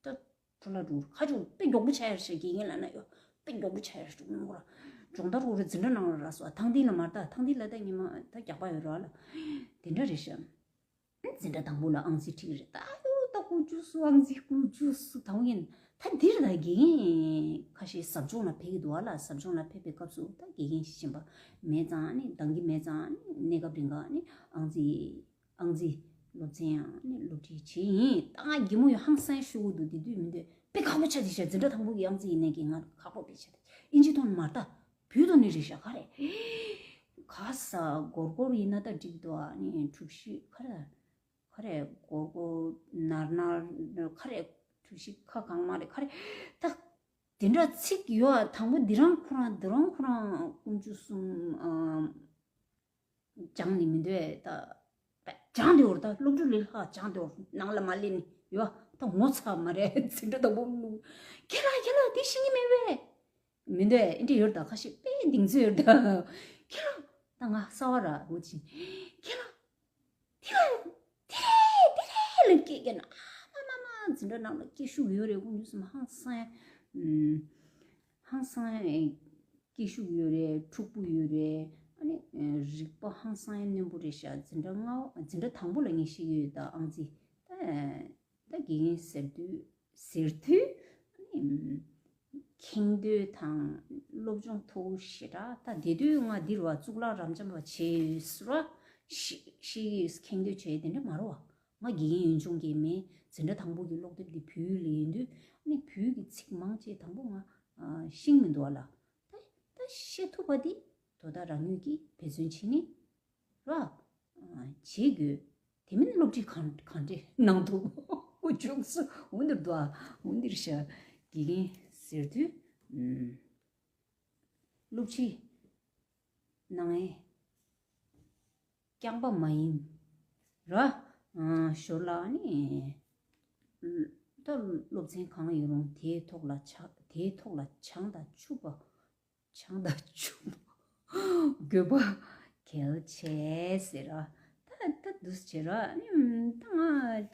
ད་འཕྲོ་བརླག་འགྲོ་རུ། ཁ་ཕྱོགས་དཔེ་མགྱོགས་པོ་ཆགས་ཡར་ཤག། དགེ་རྒན་ལབ་ན་ཡོད། དཔེ་མགྱོགས་པོ་ཆགས་ཡར་ཤག། སྦྱོང་བརྡར་འོ་རེད། འཛིན་གྲྭ་ནང་ལ་རག་སོང་། ཐང་ཐིག་ལ་མར་ལྟ། ཐང་ཐིག་ལ་ལྟ། ཉི་མ་ད་རྒྱག་པ་ཡོད་རོགས་ལ། དེ་འདྲ་རེད་ཤག། འཛིན་གྲྭ་དང་པོ་ལ་ཨང་རྩིས་ཁྲིད་རེད། ད་ཡོ་ད་ ཀུ་ཅུ་སུ་ཨང་རྩིས་ཀུ་ཅུ་སུ་དང་ཡིན། ད་འདིར་ད་དགེ་རྒན་ཁ་ཤས་ཟབ་སྦྱོང་ལ་ཕེབས་ཀྱི་འདུག་བ་ལ། ཟབ་སྦྱོང་ལ་ཕེབས་པའི་སྐབས་སུ་ད་དགེ་རྒན་ཞིག་ཕྱིན་པ་མེད་ཙང་ནི་འདང་གི་མེད་ཙང་ནི་གནས་སྐབས་རིང་ག་ནི་ཨང་རྩིས་ཨང་རྩིས་སློབ་ཚན་ཡང་ནི་སློབ་ཁྲིད་བྱེད་ཡིན། ད་ང་གད་མོ་ཡང་ཧང་སང་ཤོར་གི་འདུག་དེ་དུས་མི་འདོད་དཔེ་ཁག་པོ་ཆགས་ཀྱི་ཤག་འཛིན་གྲྭ་དང་པོ་གི་ཨང་རྩིས་ཡིན་ནས་ཀྱི་ང་ཁག་པོ་དཔེ་ཆགས། ཨིན་ཇི་ཐོག་ནས་མ་ལྟ། བོད་ཐོག་ནས་རེད་ཤག་ག་རེ། ག་ས་སྒོར་སྒོར་ཡིན་ན་ད་འགྲིག་འདུག་ཨ་ནི་གྲུ་བཞི་ག་རེ། ག་རེ་སྒོར་སྒོར་ནར་ནར་ག་རེ་གྲུ་བཞི་ཁ་གང་མ་རེད་ག་རེ། ད་དེ་འདྲ་ཚིག་ཡོད་ཨ། དང་པོ་འདི་རང་ཁོ་རང་འདི་རང་ཁོ་རང་ཀུན་སྤྱོད་གསུམ་ཨམ། སྦྱངས་ནི་མི་འདོད་ད། སྦྱངས་དེ་འོར་ད་སློབ་ཕྲུག་ལས་ལྷག་སྦྱངས་དེ་འོར་ནང་ལ་མ་སླེབས་ནི་ཡོད་ད་ངོ་ཚ་མ་རེད། འཛིན་གྲྭ་དང་པོ་ལུག་ཁྱེད་ལ་ཁྱེད་ལ་དེ་ཤེས་ཀྱི་མེད་པས། མི་འདོད་ཨེ་འདྲ་ཡོད་ད་ཁ་ཤས་དཔེ་གདེང་ཚོད་ཡོད་ད། ཁྱེད་ལ་ད་ང་གསར་བ་ར་འོ་ཅི་ཁྱེད་ལ་དེ་ལ་དེ་རེད་དེ་རེད་ལབ་སྐད་རྒྱག་ན་ཨ་མ་མ་མ་འཛིན་གྲྭ་ནང་ལ་སྐད་ཤུགས་ཡོད་རེད། དགུན་ཆུ་སུམ་ཧང་སང་ཧང་སང་། སྐད་ཤུགས་ཡོད་རེད། འཁྲུག་པོ་ཡོད་རེད། ཨ་ནི་རིག་པ་ཧང་སང་རྣོན་པོ་རེད་ཤག་འཛིན་གྲྭ་ལྔ་པ་འཛིན་གྲྭ་དང་པོ་ལ་ངས་ཤེས་ཀྱི་ཡོད་ད་ཨང་རྩིས། ད་ད་དགེ་རྒན་ཟེར་དུས་ཟེར་དུས་ཨ་ནི་ཁེངས་འདོད་དང་སློབ་སྦྱོང་མཐོ་བོ་ཞེ་དྲག་ད་དེ་དུས་ང་འདིར་བ་གཙུག་ལག་རབ་འབྱམས་པ་བྱས་ཡོད་ཟེར་བ་ཤེས་ཤེས་ཀྱི་ཡོད། ཁེངས་འདོད་བྱས་དེ་འདྲ་མ་རེད་བ། ང་དགེ་རྒན་ཡོན་སྦྱོང་གི་མེད། འཛིན་གྲྭ་དང་པོ་གི་ཀློག་དེབ་འདི་བོད་ཡིག་ལ་ཡིན་དུས་ཨ་ནི་བོད་ཡིག་གི་ཚིག་མང་ཆེ་དང་པོ་ང་ཤེས་མི་འདུག་བ་ལ། ད་ད་ཤེས་ཐུབ་པ་འདི་དོ་བདག་རང་ཉིད་ཀྱིས་འབད་བརྩོན་བྱེད་ནི་ར་བྱེད་དགོས། དེ་མིན་སློབ་ཁྲིད་གང་གང་འདྲས་གནང་ཐུབ་ཀུ་ཅུང་སུ་འོ་འདིར་འདུག་ཨ། འོ་འདིར་ཤ་དགེ་རྒན་ཟེར་དུས་སློབ་ཁྲིད་གནང་ཡས་རྐྱང་པ་མ་ཡིན་ར། ཞོར་ལ་ནི་ད་སློབ་ཚན་གང་ཡིན་རུང་དེའི་ཐོག་ལ་ཆ་དེའི་ཐོག་ལ་ཆང་དང་ཆུ་བ་ཆང་དང་ཆུ་བ་དགོས་པ་གལ་ཆེ་ཟེར་ར། ད་ད་འདུག་ཟེར་ར་ནི་ད་ང་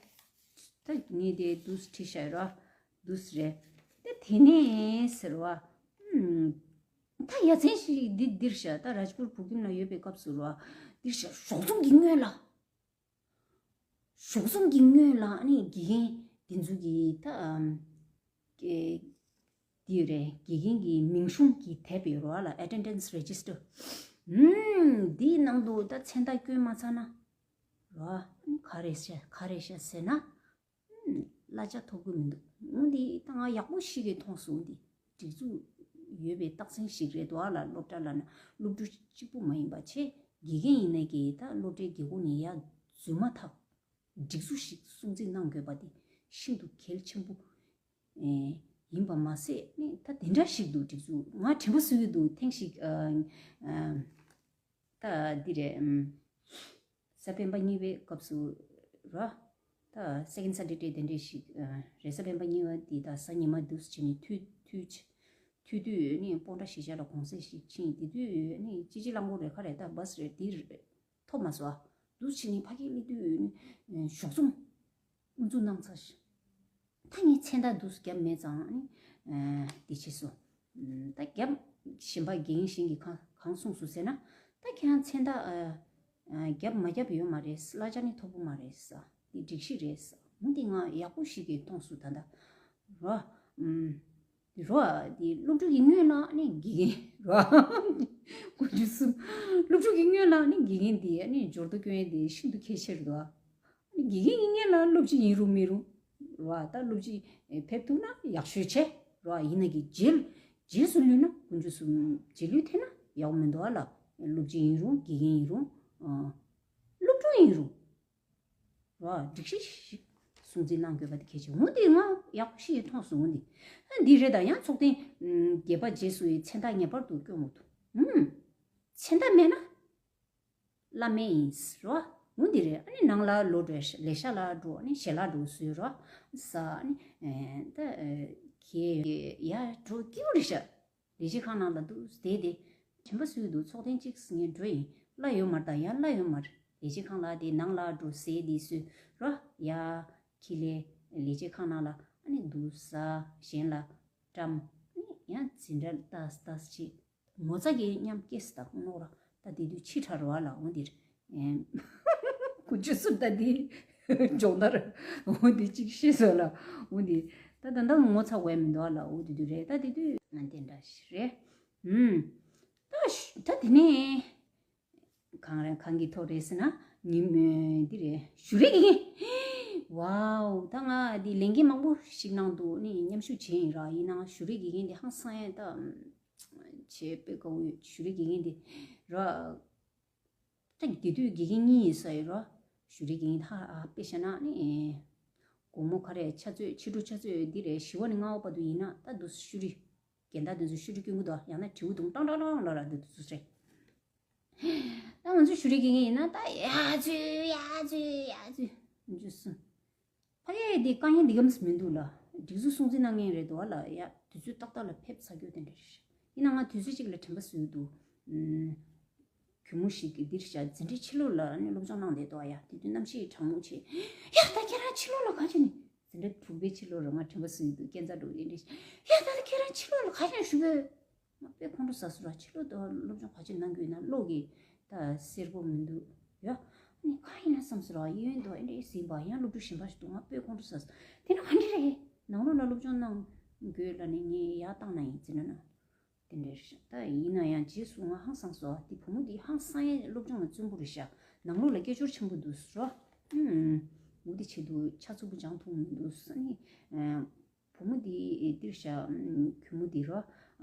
ད་ངས་དེ་འདུག་ཁྲིད་ཤག་ར་འདུག་རེད། ད་དེ་ནས་ཟེར་བ། ད་ཡ་མཚན་ཞིག་འདི་འདིར་ཤ་ད་རཱཇ་པུར་བོད་ཁྱིམ་ལ་ཡོད་པའི་སྐབས་སུ་ར་འདིར་ཤ་ཞོགས་ཙུམ་གྱི་སྔོན་ལ། ཞོགས་ཙུམ་གྱི་སྔོན་ལ་ཨ་ནི་དགེ་རྒན་འདི་ཚོ་གི་ད་ཨམ་ཀེ་འདི་ཡོད་རེད། དགེ་རྒན་གྱི་མིང་གཞུང་གི་དེབ་ཡོད་རེད་བ་ལ། Attendance Register། ཨུམ་འདིའི་ནང་དུ་ད་མཚན་རྟགས་བསྐྱོན་མ་ཚར་ན་ར་ག་རེ་བྱས་ག་རེ་བྱས་ཟེར་ན། གླ་ཆ་ཐོབ་གི་མི་འདུག་འོ་འདི་ད་ང་ཡག་པོ་ཞིག་གིས་མཐོང་སོང་། འདི་སྒྲིག་འཛུགས་ཡོད་པའི་རྟགས་མཚན་ཞིག་རེད་འདུག་ཨ་ལ། སློབ་གྲྭ་ལ་ན་སློབ་ཕྲུག་གཅིག་པུ་མ་ཡིན་པ་བྱས་དགེ་རྒན་ཡིན་ནའི་གི་ད་སློབ་གྲྭའི་སྒེའུ་ཁུང་ནས་ཡར་འཛུལ་མ་ཐག་སྒྲིག་འཛུགས་ཤིག་སྲུང་བརྩི་གནང་དགོས་པ་དེ་ཤིན་ཏུ་གལ་ཆེན་པོ་ཡིན་པ་མ་ཟད་ནི་ད་དེ་འདྲ་ཞིག་འདུག་སྒྲིག་འཛུགས་ང་དྲན་པ་གསོས་ཀྱི་འདུག་ཐེངས་ཤིག་ད་འདི་རེད། གཟའ་སྤེན་པ་གཉིས་པའི་སྐབས་སུ་ར། ད་Second Saturday དེ་འདྲས་ཤིག་རེས་གཟའ་སྤེན་པ་གཉིས་པ་འདི་ད་གཟའ་ཉི་མ་འདུག་སེ་བྱས་ནས་ཐུག་ཐུག་ཐུག་དུས་ནི་སྤོན་ཊ་གཞིས་ཆགས་ལ་གུང་སེང་ཞིག་ཕྱིན། དེ་དུས་ནི་ཅི་ཅི་གླང་པོ་རེད་ཁ་རེད་ད་བྷ་སི་རེད་འདི་རེད་ཐོབ་མ་སོང་ཨ། འདུག་སེ་བྱས་ནས་ཕ་གིར་སླེབས་དུས་ནི་ཞོགས་ཙུམ་དབུ་འཛུགས་གནང་ཚར་ཤག་ད་ངས་མཚན་རྟགས་འདུག་སེ་བརྒྱབ་མེད་ཙང་ནི་དེ་བྱས་སོང་། ད་རྒྱབ་གཞན་པ་རྒན་གཞན་གྱིས་གང་གང་གསུངས་སོང་ཟེར་ན། ད་ཁྱེད་རང་མཚན་རྟགས་རྒྱབ་མ་རྒྱབ་ཡོད་མ་རེད། གླ་ཆ་ནི་ཐོབ་གི་མ་རེད་ས། འདི་སྒྲིག་གཞི་རེད་ས། འོ་འདི་ང་ཡག་པོ་ཞིག་གིས་མཐོང་སོང་ད་ལྟ་རོ། འདི་རོ་འདི་སློབ་ཕྲུག་གི་སྔོན་ལ་ནི་དགེ་རྒན་རོ། དགུ་བཅུ་གསུམ། སློབ་ཕྲུག་གི་སྔོན་ལ་ནི་དགེ་རྒན་འདི་ནི་འབྱོར་ཐོ་སྐྱོན་ཡས་འདི་ཤིན་ཏུ་གལ་ཆེ་རེད་དོ། དགེ་རྒན་གྱི་སྔོན་ལ་སློབ་སྤྱི་ཡིན་རུང་མིན་རུང་། རོ་ད་སློབ་སྤྱི་ཕེབས་ཐུབ་ན་ཡག་ཤོས་བྱས་རོ། ཡིན་ན་གི་རྗེས་རྗེས་སུ་ལུས་ན་དཀོན་མཆོག་གསུམ་རྗེས་ལུས་ཐེབས་ན་ཡག་མི་འདུག་ཨ་ལ། སློབ་སྤྱི་ཡིན་རུང་དགེ་རྒན་ཡིན་རུང་། སློབ་ཕྲུག་ཡིན་རུང་། རོ་སྒྲིག་གཞི་ཞིག་སྲུང་བརྩི་གནང་དགོས་པ་དེ་གལ་ཆེ། འོ་དེ་ང་ཡག་པོ་ཞིག་མཐོང་སོང་འོ་འདི། འདི་རེད་ད་ཡང་ཚོགས་ཐེངས་བརྒྱད་པ་རྗེས་སུ་ཡི་མཚན་རྟགས་ངེས་པར་དུ་སྐྱོན་དགོས་འདུག་མཚན་རྟགས་མེད་ན། བླ་མེད་ཡིན་ཟེར་རོ། འོ་འདི་རེད། ཨ་ནི་ནང་ལ་ལོག་འགྲོ་ལས་ཤག་ལ་འགྲོ་ཨ་ནི་ཞལ་ལག་འགྲོ་བཟོས་རོ། ཟ་ཨ་ནི་ད་ཁྱེད་ཡ་འགྲོ་སྐྱིད་པོ་རེད་ཤག་ལས་བྱེད་ཁང་ནང་ལ་འདུག་བསྡད་དེ་དྲན་པ་གསོས་འདུག་ཚོགས་ཐེངས་གཅིག་ངས་འགྲོ་ཡིན་གླ་ཡོད་མ་རེད་ད་ཡང་གླ་ཡོད་མ་རེད། ལས་བྱེད་ཁང་ལ་དེ་ནང་ལ་འགྲོ་ཟས་དེ་བཟོས་རོ། ཡ་ཁྱི་ལས་ལས་བྱེད་ཁང་ནང་ལ་ཨ་ནི་འདུག་ཟ་གཞན་ལ་བཀྲམ་ཨ་ནི་ཡང་འཛིན་གྲྭ་ལྟ་ལྟ་ཅིག་ངོ་ཚ་གི་མཉམ་སྐྱེས་སུ་དག་ནོར་ད་དེ་དུས་ཕྱི་དྲག་རོ་ལ་འོང་འདིར། ཀུ་ཅུ་སུ་ད་དེ་ སྦྱོང་བརྡར་འོ་འདི་གཅིག་ཤེས་སོང་ལ། འོ་འདི་ད་ད་ད་ངོ་ཚ་བས་མི་འདུག་ལ། འོ་དེ་དུས་རེད། ད་དེ་དུས་ང་དེ་འདྲ་ཞིག་རེད། ཨུམ། ད་ཤ་ད་དེ་ནས་གང་རེད། གང་གི་ཐོག་རེད་ཟེར་ན། ཉིན་མོ་འདི་རེད། གཞུ་རེས་དགེ་རྒན། ཝའོ། ད་ང་འདི་ལས་འགན་མང་པོ་ཞིག་གནང་འདུག་ནི་མཉམ་ཞུགས་བྱས་ཡིན་ར། ཡིན་ནའང་གཞུ་རེས་དགེ་རྒན་འདི་ཧང་སང་ཡ་ད་བྱས་དཔེ་དགའ་བོ་ཡོད། གཞུ་རེས་དགེ་རྒན་འདི་ར། ད་དེ་དུས་དགེ་རྒན་གཉིས་ཡིན་ས་ཡོད་ར། གཞུ་རེས་དགེ་རྒན་ཧ་ཧ་དཔེ་བཤད་ན་ནི། དགོང་མོ་ག་རེ་ཕྱག་ཚོད། ཕྱི་དྲོ་ཕྱག་ཚོད་འདི་རེད། བཞི་པ་ནས་ལྔ་པ་བར་དུ་ཡིན་ན་ད་འདུག་གཞུ་རེས། རྒན་བདག་དེ་ཚོ་གཞུ་རེས་སྐྱོན་གྱི་འདུག་ཡང་ན་དྲིལ་བུ་བརྡུང་ཏང་ཏང་ཏང་ལ་ར་འདི་འདུག་རེད། ད་ང་ཚོ་གཞུ་རེས་དགེ་རྒན་ཡིན་ན་ད་ཡ་ཚུ་ཡ་ཚུ་ཡ་ཚུ་འཇུ་སུ། ཕ་གི་འདི་དཀའ་ངལ་འདི་གམ་མི་འདུག་ལ། སྒྲིག་འཛུགས་སྲུང་བརྩི་གནང་མཁན་རེད་འདུག་ལ། ཡ་དུས་ཚོད་ཏག་ཏག་ལ་ཕེབས་ཚར་རྒྱུ་དེ་འདྲ་རེད། ཡིན་ན་ང་དུས་ཚོད་གཅིག་ལ་དྲན་པ་གསོས་འདུག་གུས་མོ་ཞིག་གིས་འདིར་བཞག་འཛིན་གྲྭའི་ཕྱི་ལོགས་ལ་ནི་སློབ་སྦྱོང་གནང་བསྡད་འདུག་ཡ་དེ་དུས་གནམ་གཤིས་གྲང་མོ་བྱས། ཡ་ད་ཁྱེད་རང་ཕྱི་ལོགས་ལ་ག་བྱས་ནས། འཛིན་གྲྭ་དྲུག་པའི་ཕྱི་ལོགས་ལ་ང་དྲན་པ་གསོས་འདུག་སྐས་འཛེག་འགྲོ་ཡིན་རེད། ཡ་ད་ད་ཁྱེད་རང་ཕྱི་ལོགས་ལ་ག་བྱས་ནས་བཞུགས་པས། ང་དཔེ་ཁོང་ཁྲོ་ཟ་སོང་ར། ཕྱི་ལོགས་དུ་སློབ་སྦྱོང་ག་ཅིག་གནང་དགོས་ན་གློག་གི་ད་སེར་པོ་མི་འདུག་ཡ། ནི་ག་ཡིན་ན་བསམ་སོང་ར། གཡས་གཡོན་དུ་ཨེ་འདྲས་ཟིན་པ་ཡང་སློབ་ཕྲུག་གཞན་པ་ཞིག་འདུག་ང་དཔེ་ཁོང་ཁྲོ་ཟ་སོང་། དེ་ན་ག་འདྲ་རེད། ནང་ལོགས་ལ་སློབ་སྦྱོང་གནང་དགོས་ལ་ནི་ངས་ཡར་བཏང་ན་ཡིན་ཟེར་ན་ན། དེ་འདྲ་རེད་ཤག་ད་ཡིན་ན་ཡང་རྗེས་སུ་ང་ཧང་སངས་སོང་། དེ་བུ་མོ་འདི་ཧང་སངས་ཡས་སློབ་སྦྱོང་ལ་བརྩོན་པོ་རེད་ཤག་ནང་ལོགས་ལ་སྐད་ཅོར་ཆེན་པོ་འདུག་ཟེར་རོ། ཨུམ། འོ་དེ་ཆེད་དུ་ཕྱག་ཚུགས་པོ་སྦྱང་ཐུབ་མི་འདུག་ས་ནི། བུ་མོ་འདི་འདིར་བཞག་གུས་མོ་འདི་རོ།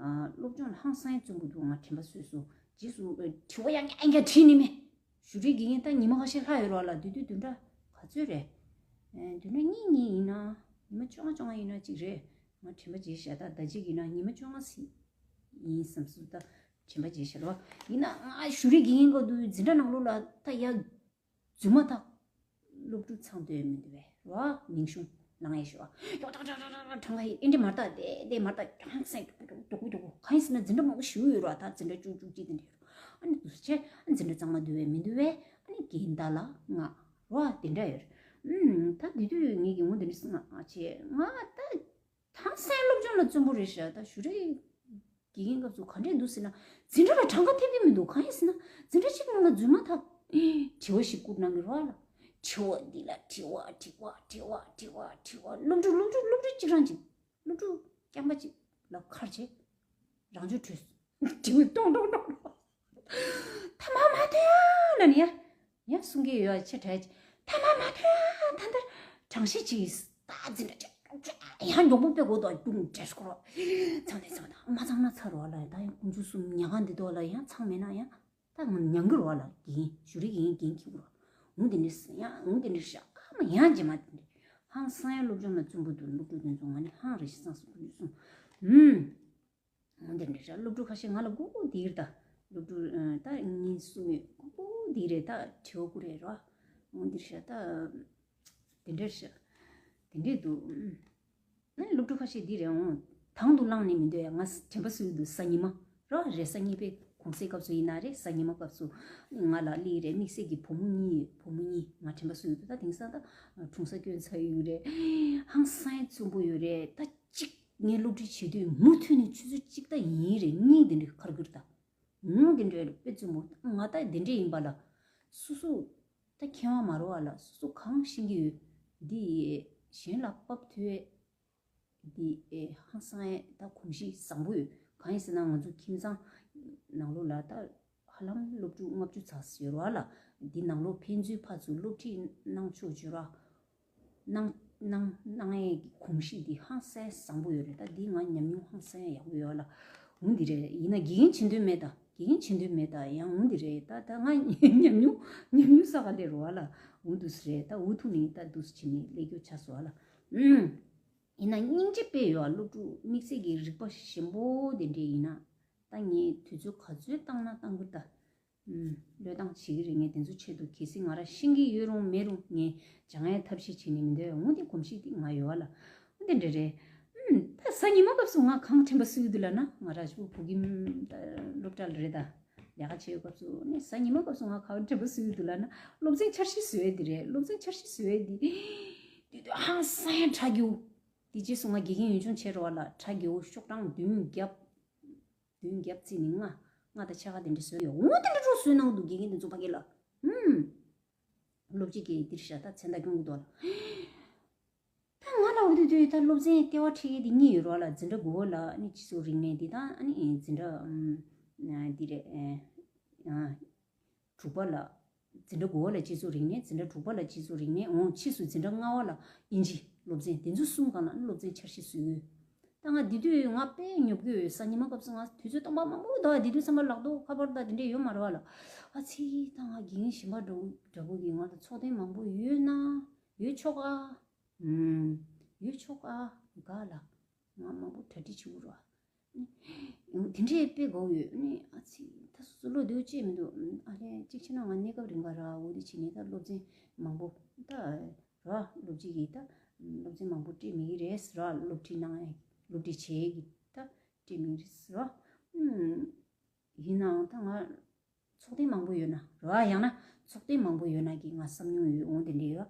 སློབ་སྦྱོང་ལ་ཧང་སངས་ཡས་བརྩོན་པོ་འདུག་ང་དྲན་པ་གསོས་སོང་། རྗེས་སུ་དྲི་བ་ཡང་བསྐྱར་ཡང་བསྐྱར་དྲིས་ནི་མེད། གཞུ་རེས་དགེ་རྒན་ད་ཉི་མ་ཁ་ཤས་ལྷག་ཡོད་རོགས་ལ། དུས་དུས་བདུན་ཕྲག་ག་ཚོད་རེད། བདུན་ཕྲག་གཉིས་གཉིས་ཡིན་ན། ཉི་མ་བཅོ་ལྔ་བཅོ་ལྔ་ཡིན་ན་གཅིག་རེད། ང་དྲན་པ་བརྗེད་ཤག་ད་ད་གཅིག་ཡིན་ན་ཉི་མ་བཅོ་ལྔ་ཟིན་ཡིན་བསམ་སོང་། ད་དྲན་པ་བརྗེད་ཤག་རོ། ཡིན་ན་ང་གཞུ་རེས་དགེ་རྒན་སྐབས་དུ་འཛིན་གྲྭ་ནང་ལོགས་ལ་ད་ཡ། རྫུན་མ་ཐག་སློབ་ཕྲུག་ཚང་སྡོད་མི་འདུག་བས་རོ། མིང་གཞུང་ལང་ཡས་ཞོ། ཡོག་ཏག་ཏག་ཏག་ཏག་གྲངས་ཀ་ཡིན་ཨེ་འདྲ་མར་ཏག་དེ་དེ་མར་ཏག་གྲངས་སེང་ཏོག་ཏོག་ཏོག་ཏོག་གང་ཡིན་ཟེར་ན་འཛིན་གྲྭ་མང་པོ་ཞིག་ཡོད་རོ། ད་འཛིན་གྲྭ་བཅུ་བཅུ་གཅིག་དེ་འདྲ་ཡོད་རོ། ཨ་ནི་འདུག་སེ་བྱས་འཛིན་གྲྭ་གཙང་མ་འདུག་བས་མི་འདུག་བས། ཨ་ནི་རྒན་བདག་ལ་ང་རོ་དེ་འདྲ་ཡོད་རེད། ཨུམ། ད་དེ་དུས་ངེད་ཀྱི་ངོ་དེ་འདྲ་སེང་ང་བྱས་ང་ད། ཧང་སངས་སློབ་སྦྱོང་ལ་བརྩོན་པོ་རེད་ཤག་ད་གཞུ་རེས་དགེ་རྒན་སྐབས་སུ་ག་འདྲས་འདུག་ཟེར་ན། འཛིན་གྲྭ་ལ་གྲངས་ཀ་ཐེབས་ཀྱི་མི་འདུག་གང་ཡིན་ཟེར་ན་འཛིན་གྲྭ་གཅིག་ནང་ལ་རྫུན་མ་ཐག་དྲི་བ་ཞིག་བསྐུར་གནང་གི་རོགས་ལ། དྲི་བ་འདི་ལ་དྲི་བ་དྲི་བ་དྲི་བ་དྲི་བ་དྲི་བ། སློབ་ཕྲུག་སློབ་ཕྲུག་སློབ་ཕྲུག་གཅིག་རང་གཅིག་སློབ་ཕྲུག་རྐྱང་པ་གཅིག་ལ་ཁར་བྱས། རང་ཆོས་བྲོས། དྲི་བ་ཏོང་ཏོང་ཏོང་ཏོང་། ཐ་མ་མ་ཐོན་ལ་ནི་ཡ། ཡ་གསུང་གི་ཡོད་ཆེ་དྲག་ཆེ། ཐ་མ་མ་ཐོན་ད་ལྟར་གྲངས་གཤིས་ཅིག་ད་འཛིན་གྲྭ་ཅག་ཡང་མགྱོགས་པོ་དཔེ་གོ་དོ་རྒྱུང་འདྲེས་སྐོར། ཚང་ནས་ཚང་ན་མ་ཚང་ན་ཚར་བ་ལ་ད་ཡང་དགུ་མཇུག་གསུམ་ཉག་ག་འདི་དོ་ལ་ཡང་ཚང་མེད་ན་ཡང་ད་ང་མྱང་གི་རོ་ལ་འགན་ཞུ་རིག་ཡིན་འགན་འཁྱེར་རོ། འུ་འདི་འདྲ་ཡང་འུ་འདི་འདྲ་ཤག་མ་ཡང་རྗེས་མ་འདི་འདྲ་ཧང་སང་ཡང་སློབ་སྦྱོང་ལ་བརྩོན་པོ་འདུག་སློབ་ཕྲུག་དེ་ཚོ་ང་ནི་ཧང་རེ་ཞིག་སང་སུ་ཀུན་གསུང་། ཧུམ། འོ་དེ་འདྲ་རེད། སློབ་ཕྲུག་ཁ་ཤས་ང་ལ་མགོ་སྐོར་དེ་རེད་ད། སློབ་ཕྲུག་ཨ་ད་གཉིས་གསུམ་ཡོད། མགོ་སྐོར་དེ་རེད་ད། དྲི་བ་བསྐུར་རེད་རོ། འོ་འདི་རེད་ད། དེ་འདྲ་རེད། དེ་འདྲ་འདུག་ཨ་སློབ་ཕྲུག་ཁ་ཤས་འདི་རེད། འོ་དང་དུ་བླངས་ནས་མི་འདོད་ཡ། ང་དྲན་པ་གསོས་འདུག་གཟའ་ཉི་མ་རོ་རེད། གཟའ་ཉི་མའི་གུང་སེང་སྐབས་སུ་ཡིན་ན་རེད། གཟའ་ཉི་མ་སྐབས་སུ་ང་ལ་སླེབས་རེད། དམིགས་བསལ་གྱི་བུ་མོ་གཉིས་བུ་མོ་གཉིས་ང་དྲན་པ་གསོས་འདུག་ད་དེང་སང་ད་གྲོང་གསེབ་སྐྱོན་ཚར་ཡོད་རེད། ཧང་སང་བརྩོན་པོ་ཡོད་རེད་ད། གཅིག་ངས་སློབ་ཁྲིད་བྱེད་དུས་མུ་མཐུད་ནས་ཆུ་ཚོད་གཅིག་ད་ཡིན་རེད། གཉིས་དེ་འདྲའི་ཁར་གིར་ད། ངུ་དེ་འདྲའི་དཔེ་བཙུན་མོ་ང་ད་དེ་འདྲས་ཡིན་པ་ལ། སོ་སོ་ད་མཁས་དབང་མ་རོ་བ་ལ་སོ་སོ་གང་ཤེས་ཀྱི་ཡོད། འདི་གཞན་ལ་བབས་ཐུབ་འདི་ཧང་སང་ད་གོམས་གཤིས་བཟང་པོ་ཡོད། གང་ཡིན་ཟེར་ན་ང་ཚོ་ཁྱིམ་ཚང་ནང་ལོགས་ལ་ད། ཧ་ལམ་སློབ་ཕྲུག་ལྔ་བཅུ་ཙམ་ཡོད་རེད་བ་ལ། འདི་ནང་ལོགས་ཕན་ཚུན་ཕར་ཚུར་སློབ་ཁྲིད་གནང་ཆོག་བརྗོད་ར། གནང་གནང་གནང་ཡས་ཀྱི་གོམས་གཤིས་འདི་ཧང་སང་བཟང་པོ་ཡོད་རེད། ད་འདི་ང་ཉམས་མྱོང་ཧང་སང་ཡག་པོ་ཡོད་ལ། འོ་འདི་རེད། ཡིན་ན་དགེ་རྒན་བྱེད་འདོད་མེད་ད། དགེ་རྒན་བྱེད་འདོད་མེད་ད། ཡང་འོ་འདི་རེད་ད། ད་ང་ཉམས་མྱོང་ཉམས་མྱོང་ས་ག་ལེ་རོ་བ་ལ། འོ་འདུག་སེ་རེད་ད། འུ་ཐུག་ནི་ད་འདུག་སེ་བྱེད་ནི་ལས་རྒྱུ་ཆ་སོ་བ་ལ། ཨུམ། ཡིན་ན་སྙིང་རྗེ་དཔེ་ཡོད་ཨ། སློབ་ཕྲུག་དམིགས་བསལ་གྱི་རིག་པ་ཞན་པོ་དེ་འདྲས་ཡིན་ན། ད་ངས་དུས་ཚོད་ག་ཚོད་བཏང་ན་བཏང་གི་ད། ཨུམ། བློས་བཏང་བྱེད་ཀྱི་རེད། ངས་དེ་ཚོ་ཆེད་དུ་གལ་སྲིད་ང་རང་ཤེས་ཀྱི་ཡོད་རུང་མེད་རུང་ངས་སྦྱང་ཡའི་ཐབས་ཤེས་བྱེད་ནི་མི་འདོད། འོ་དེ་གོམས་གཤིས་དེ་ང་ཡོད་ཨ་ལ། འོ་དེ་འདྲས་རེད། ཨུམ། ད་གཟའ་ཉི་མ་སྐབས་སུ་ང་གང་དྲན་པ་གསོས་ཀྱི་འདུག་ལབ་ན། ང་རང་ཞུ་བོད་ཁྱིམ་ད་སློབ་གྲྭ་ལ་རེད་ད། ལས་ཀ་བྱེད་ཡོད་སྐབས་སུ་ནི་གཟའ་ཉི་མ་སྐབས་སུ་ང་གང་དྲན་པ་གསོས་ཀྱི་འདུག་ལབ་ན། སློབ་ཚན་འཆར་གཞི་བཟོ་ཡས་དེ་རེད། སློབ་ཚན་འཆར་གཞི་བཟོ་ཡས་དེ་དུས་དུས་ཧང་སང་ཡ་ཁྲ་རྒྱུ། དེ་རྗེས་སུ་ང་དགེ་རྒན་ཡུལ་ལྗོངས་བྱས་རོགས་ལ། ཁྲ་རྒྱའུ་ཤོག་གྲངས་བདུན་བརྒྱབ། བདུན་བརྒྱབ་རྩིས་ནི་ལྔ། ལྔ་དང་ཕྱེད་ཀ་དེ་འདྲ་བཟོས་ཡོད། འོ་དེ་འདྲ་འགྲོ་བཟོས་གནང་འདུག་དགེ་རྒན་དེ་ཚོ་ཕ་གི་ལ། ཧུམ། སློབ་སྤྱི་གིས་འདིར་བཞག་ད་མཚན་རྟགས་སྐྱོན་གྱི་འདུག་ལ། ད་ང་ལ་འོ་དུས་དུས་ད་སློབ་ཚན་ལྟེ་བ་ཁྲིད་ཡས་དེ་གཉིས་ཡོད་རོགས་ལ། འཛིན་གྲྭ་དགུ་པ་ལ་ནི་སྤྱི་ཚོགས་རིག་གནས་འདི་དང་ཨ་ནི་འཛིན་གྲྭ་ཨམ་འདི་རེད། ཨ་དྲུག་པ་ལ། འཛིན་གྲྭ་དགུ་པ་ལ་སྤྱི་ཚོགས་རིག་གནས། འཛིན་གྲྭ་དྲུག་པ་ལ་སྤྱི་ཚོགས་རིག་གནས། འོང་ཕྱིས་སུ་འཛིན་གྲྭ་ལྔ་པ་ལ་དབྱིན་ཇི་སློབ་ཚན། དེ་ཚོ་གསུམ་སྒང་ལ་ནི་སློབ་ཚན་འཆར་གཞི་བཟོས་ཡོད། ད་ང་དེ་དུས་ང་དཔེ་ཉོབ་ཀྱི་ཡོད། གཟའ་ཉི་མ་སྐབས་སུ་ང་དུས་ཚོད་སྟོང་པ་མང་པོ་འདུག་དེ་དུས་ཚང་མ་ལག་ཐོག་ཁ་པར་དང་དེ་འདྲས་ཡོད་མ་རེད་བ་ལ། ཨ་ཙི། ད་ང་དགེ་རྒན་གཞན་པ་འདྲ་བོ་འདྲ་བོ་གིས་ང་ལ་ཚོགས་ཐེངས་མང་པོ་ཡོད་ན་ཡོད་ཆོག་ཨ། ཨུམ། ཡོད་ཆོག་ཨ། དགའ་ལ། ང་མང་པོ་གྲ་སྒྲིག་བྱེད་དགོས་རེད་བ། དེ་འདྲས་དཔེ་དགའ་བོ་ཡོད། ཨ་ནི་ཨ་ཙི། ད་སོ་སོ་བློ་འདོད་ཅེས་མི་འདུག་ཨ་ལས་གཅིག་བྱས་ན་ང་གནས་སྐབས་རིང་ག་ར་འོ་དེ་བྱས་ནས་ད་སློབ་ཚན་མང་པོ་ད་ར་སློབ་སྤྱི་གིས་ད་སློབ་ཚན་མང་པོ་སྤྲད་མི་གི་རེད་ཟེར་བ། སློབ་ཁྲིད་གནང་ཡས་སློབ་ཁྲིད་བྱེད་ཡས་ཀྱི་ད་སྤྲད་མི་གི་རེད་ཟེར་བ། ཡིན་ནའང་ད་ང་ཚོགས་ཐེངས་མང་པོ་ཡོད་ན་ར་བ། ཡང་ན་ཚོགས་ཐེངས་མང་པོ་ཡོད་ན་གི་ང་བསམ་མྱོང་ཡོད། འོང་དེ་འདྲས་ཡོད།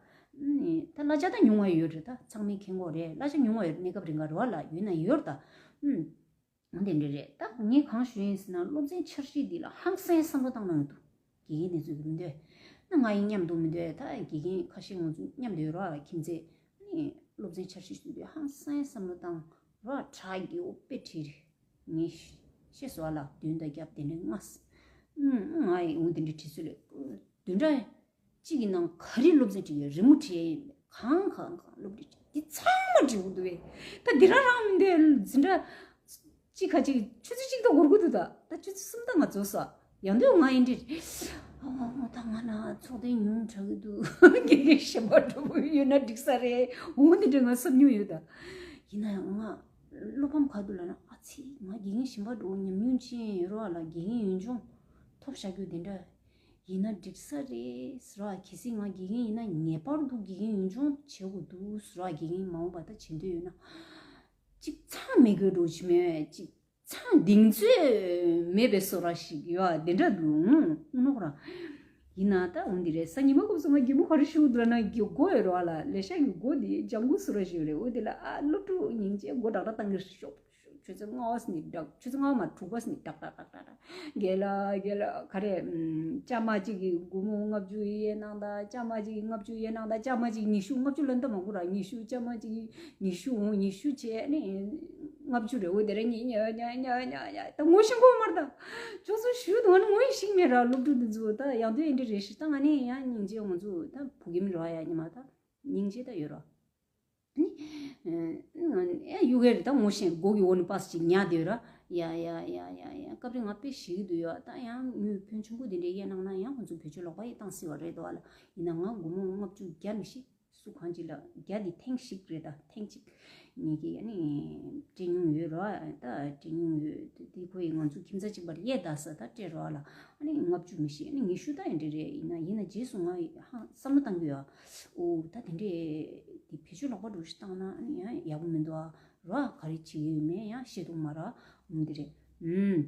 ད་གླ་ཆ་ད་ཉུང་བ་ཡོད་རེད། ད་ཚང་མས་མཁྱེན་གྱི་རེད། གླ་ཆ་ཉུང་བ་ཡོད་རེད། གནས་སྐབས་རིང་ག་ར་བ་ལ་ཡོད་ན་ཡོད་རེད་ད། འོ་དེ་འདྲ་རེད། ད་ངས་གང་ཞུ་ཡིན་ཟེར་ན། སློབ་ཚན་འཆར་གཞི་འདི་ལ་ཧང་སང་བསམ་བློ་བཏང་གནང་གི་འདུག་དགེ་རྒན་དེ་ཚོ་གི་མི་འདོད་ན། ང་ཡིན་མཉམ་དུ་མི་འདོད། ད་དགེ་རྒན་ཁ་ཤས་ང་ཚོ་མཉམ་དུ་ཡོད་རོགས་ལ། ཁྱིམ་མཚེས་ནི་སློབ་ཚན་འཆར་གཞི་ཞུ་དུས་ཧང་སང་བསམ་བློ་བཏང་རོགས། དྲ་རྒྱའོ་དཔེ་བྲིས་རེད། ངས་ཤེས་སོང་ལ། བདུན་དང་རྒྱབ་དེ་འདྲ་ལྔ། ང་ཡིན་འོ་དེ་འདྲ་བྲིས་ཚུལ་ལས་བདུན་ཕྲག་གཅིག་གི་ནང་ག་རེ་སློབ་ཚན་བྲིས་ཡོད། རི་མོ་བྲིས་ཡོད། གང་གང་གང་སློབ་ཁྲིད་འདི་ཚང་མ་བྲིས་འདུག་བས། ད་འདི་རང་རང་མི་འདོད་འཛིན་གྲྭ་གཅིག་ཁ་གཅིག་ཆུ་ཚོད་གཅིག་ད་འགོར་གི་འདུག་ད་ད་ཆུ་ཚོད་གསུམ་ད་ང་རྫོགས་སོང་། ཡང་དུས་ང་ཡིན་འདྲི། ཨོ་ད་ང་ན་ཚོགས་ཐེངས་ཉུང་དྲགས་ཀྱི་འདུག་དགེ་རྒན་གཞན་པ་འདྲ་བོ་ཡོད་ན་འགྲིག་ས་རེད། འོ་འདི་འདྲ་ང་བསམ་མྱོང་ཡོད་ད། ཡིན་ན་ཡང་ང་བློ་ཕམ་ག་འདུག་ལབ་ན། ཨ་ཙི། ང་དགེ་རྒན་གཞན་པ་འདྲ་བོ་ཉམས་མྱོང་ཅན་ཡོད་རོགས་ལ། དགེ་རྒན་ཡོན་སྦྱོང་ཐོབ་བཞག་རྒྱུ་དེ་འདྲ་ཡིན་ན་འགྲིག་ས་རེད་ཟེར་བ། གལ་སྲིད་ང་དགེ་རྒན་ཡིན་ན་ངེས་པར་དུ་དགེ་རྒན་ཡོན་སྦྱོང་བྱེད་དགོས་འདུག་ཟེར་བ། དགེ་རྒན་མ་འོངས་པ་ད་བྱེད་འདོད་ཡོད་ན། གཅིག་ཚང་མེད་དགོས་འགྲོ་ཆི་མེད། གཅིག་ཚང་གདེང་ཚོད་མེད་པའི་བཟོ་འདྲ་ཞིག་ཡོད་དེ་འདྲ་འདུག་ཨུ་ནོ་ཁོ་རང་ཡིན་ན་ད་འོ་འདི་རེད། གཟའ་ཉི་མ་སྐབས་སུ་ང་གད་མོ་ག་རེ་ཤོར་འདུག་ལབ་ན། གི་སྒོ་ཡོད་རེད་བ་ལ། ལས་ཤག་གི་སྒོ་འདི་ལྗང་གུ་བཟོ་འདྲ་ཞིག་ཡོད་རེད། འོ་དེ་ལ་ཨ་སློབ་ཕྲུག་སྙིང་རྗེ་སྒོ་ཏག་ཏག་བཏང་གི་ཤོག་ཆུ་ཚོད་ལྔ་པ་ནས་ཏག་ཆུ་ཚོད་ལྔ་པ་མ་དྲུག་པ་ནས་ཏག་ཏག་ཏག་ཏག་ཏག་རྒན་ལགས། རྒན་ལགས། ག་རེ། ཨམ། ལྕམ་མ་གཅིག་གིས་སྒོར་མོ་ལྔ་བཅུ་གཡར་གནང་དང་། ལྕམ་མ་གཅིག་གིས་ལྔ་བཅུ་གཡར་གནང་དང་། ལྕམ་མ་གཅིག་ཉི་ཤུ། ལྔ་བཅུ་ལབ་ན་མང་པོ་ར། ཉི་ཤུ། ལྕམ་མ་གཅིག་གིས་ཉི་ཤུ། འོང་ཉི་ཤུ་བྱས་ནས་ལྔ་བཅུ་རེད། འོ་དེ་རེད། ཉི་ཉ་ཉ་ཉ་ཉ་ད་ངོ་ཤེས་གོ་མ་རེད་ད། ཅོག་ཙེ་ཞུ་དང་ནི་ངོ་ཡི་ཤེས་མེད་ར། སློབ་ཕྲུག་འདི་ཚོ་ད་ཡང་དུས་འདི་འདྲ་རེད་ཤག་ད་ང་ནི་ཡང་སྙིང་རྗེ། ང་ཚོ་ད་བུ་རྒན་ར་ཡ་ཉི་མ་ད་སྙིང་རྗེ་ད་ཡོད་ར། ཨ་ནི་ཨེ་གཡུག་གི་རེད། ད་ངོ་ཤེས་སྒོ་གི་འོག་ནས་པ་སེ་ཅིག་ཉལ་བསྡད་ཡོད་ར། ཡ་ཡ་ཡ་ཡ་ཡ། སྐབས་རེ་ང་དཔེ་ཞེད་ཀྱི་འདུག་ཡ། ད་ཡང་དངུལ་ཕོན་ཆུང་པོ་དེ་འདྲས་གཡར་གནང་ན་ཡང་ང་ཚོ་བེད་སྤྱོད་ལོག་པ་ཡེ་བཏང་སྲིད་པ་རེད་དོ་ཨ་ལ། ཡིན་ན་ང་སྒོར་མོ་ལྔ་བཅུ་བརྒྱ་མི་ཤེས། སུ་གང་ཅིག་ལ་བརྒྱ་དེ་ཐེངས་ཤིག་རེད། ད་ཐེངས་གཅིག་ངེད་ཀྱིས་ཨ་ནི་སྤྲད་མྱོང་ཡོད་ར། ད་སྤྲད་མྱོང་ཡོད། དེ་ཁོ་ཡིས་ང་ཚོ་ཁྱིམ་ཚང་གཅིག་པར་གཡར་ད་ས་ད་སྤྲད་ར་ལ། ཨ་ནི་ལྔ་བཅུ་མི་ཤེས། ཨ་ནི་ཉི་ཤུ་ད་ཡིན་འདྲ་རེད། ཡིན་ན་ཡིན་ན་རྗེས་སུ་ང་ཧང་བསམ་བློ་བཏང་གི་ཡོད། ཨོ་ད་དེ་འདྲས་དེ་བེད་སྤྱོད་ལོག་པ་འགྲོ་ཞིག་བཏང་ན་ཨ་ནི་ཡང་ཡག་པོ་མི་འདུག་ཨ། ར་ག་རེ་བྱེད་ཀྱི་ཡོད་མེད་ཡང་ཤེས་ཐུབ་མ་ར། ཨུམ་དེ་རེད། ཨུམ།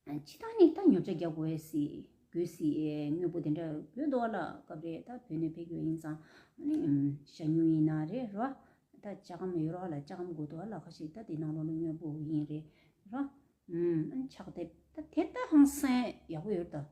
སྤྱིར་བཏང་ནི་ད་ཉོ་ཆ་རྒྱག་དགོས་སྲིད་དགོས་སྲིད་དངོས་པོ་དེ་འདྲ་ཡོད་དོ་ལ། སྐབས་རེ་ད་བོད་ནས་ཕེབས་རྒྱུ་ཡིན་ཙང་ཨ་ནི་ཨུམ་ཞྭ་སྨྱུག་ཡིན་ན་རེད་ར། ད་ལྕགས་སྒམ་ཡོད་ར་ལ། ལྕགས་སྒམ་དགོས་དོ་ལ། ཁ་ཤས་ད་དེ་ནང་ལོགས་ལ་དངོས་པོ་ཡིན་རེད་ར། ཨུམ། ཨ་ནི་ཕྱག་དེབ་ད་དེབ་ད་ཧང་སང་ཡག་པོ་ཡོད་ད།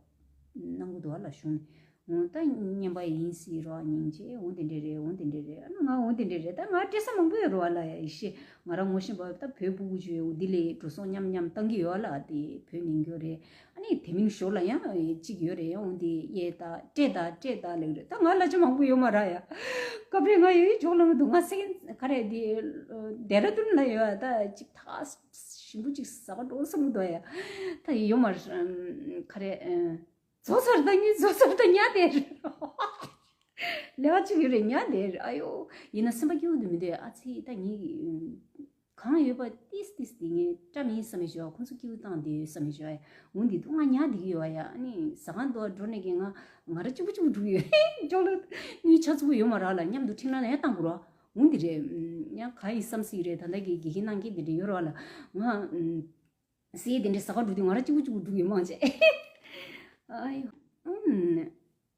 གནང་གི་འདུག་ཨ་ལ་གཞུང་ནས། འོ་ད་རྔན་པ་ཡིན་སྲིད་རོགས། སྙིང་རྗེ། འོ་དེ་འདྲས་རེད། འོ་དེ་འདྲས་རེད། ཨ་ནི་ང་འོ་དེ་འདྲས་རེད། ད་ང་སྤྲད་ས་མང་པོ་ཡོད་རོགས་ཨ་ལ། ཡ་ཡེ་ཤེས། ང་རང་ངོ་ཤེས་པ་ད་བོད་ཕྲུ་གུ་ཅིག་ཡོད། འོ་འདི་ལས་འགྲོ་སོང་མཉམ་མཉམ་བཏང་གི་ཡོད་ཨ་ལ། དེ་བོད་ནས་འགྱོ་རེད། ཨ་ནི་དེ་མིན་ཞོར་ལ་ཡང་གཅིག་ཡོད་རེད། འོ་འདི་གཡར་ད་སྤྲད་ད་སྤྲད་ད་ལབ་རེད། ད་ང་གླ་ཆ་མང་པོ་ཡོད་མ་རེད་ཡ། སྐབས་རེ་ང་ཡོད་ཡོད་ཇོག་ལངས་འདུག་ང་སེང་ག་རེད་དེ་ལྡེ་ར་ལྡུན་ལ་ཡོད་ཨ། ད་ཅིག་ད་ཞིམ་པོ་ཅིག་ཟ་ག་འགྲོ་བསམ་གི་འདུག་ཡ། ད་ཡོད་མ་རེད། ག་རེ། རྫོགས་ཚར་ད་ངས་རྫོགས་ཚར་ད་ཉལ་བསྡད་རེད། ལས་ཀ་ཅིག་ཡོད་རེད། ཉལ་བསྡད་རེད། ཨ་ཡོ། ཡིན་ན་སེམས་པ་སྐྱིད་པོ་འདུག་མི་འདུག་ཨ་ཙི། ད་ངས་གང་ཡོད་པ་ཏིས་ཏིས་དེ་ངས་བཀྲ་མིན་བསམ་མི་བྱོས། ཁོང་ཚོ་སྐྱིད་པོ་བཏང་བསྡད་ཡོད་བསམ་མི་བྱོས། འོ་འདི་འདུག་ང་ཉལ་བསྡད་ཀྱི་ཡོད་ཡ། ཨ་ནི་ཟ་ཁང་དུ་འགྲོ་ནས་ཀྱི་ང་ང་ར་གཅིག་པུ་གཅིག་པུ་འགྲོ་གི་ཡོད། ཅོག་ལ་དངུལ་ཆ་ཚུགས་ཡོད་མ་རག་ལ། མཉམ་དུ་འཕྲིན་ལས་ཡང་བཏང་དགོས་ར། འོ་འདི་རེད། ཡང་ག་ཡིན་བསམ་སྲིད་རེད། ད་ལྟ་གི་དགེ་རྒན་གནང་མཁན་དེ་འདྲ་ཡོད་ར་ལ། ང་། སྲིད་དེ་འདྲའི་ཟ་ཁང་འགྲོ་དུས་ང་རང་གཅིག་པུ་གཅིག་པུ་འགྲོ་ཡོད་མང་ཆེ། ཨ་ཡོ། ཨུམ།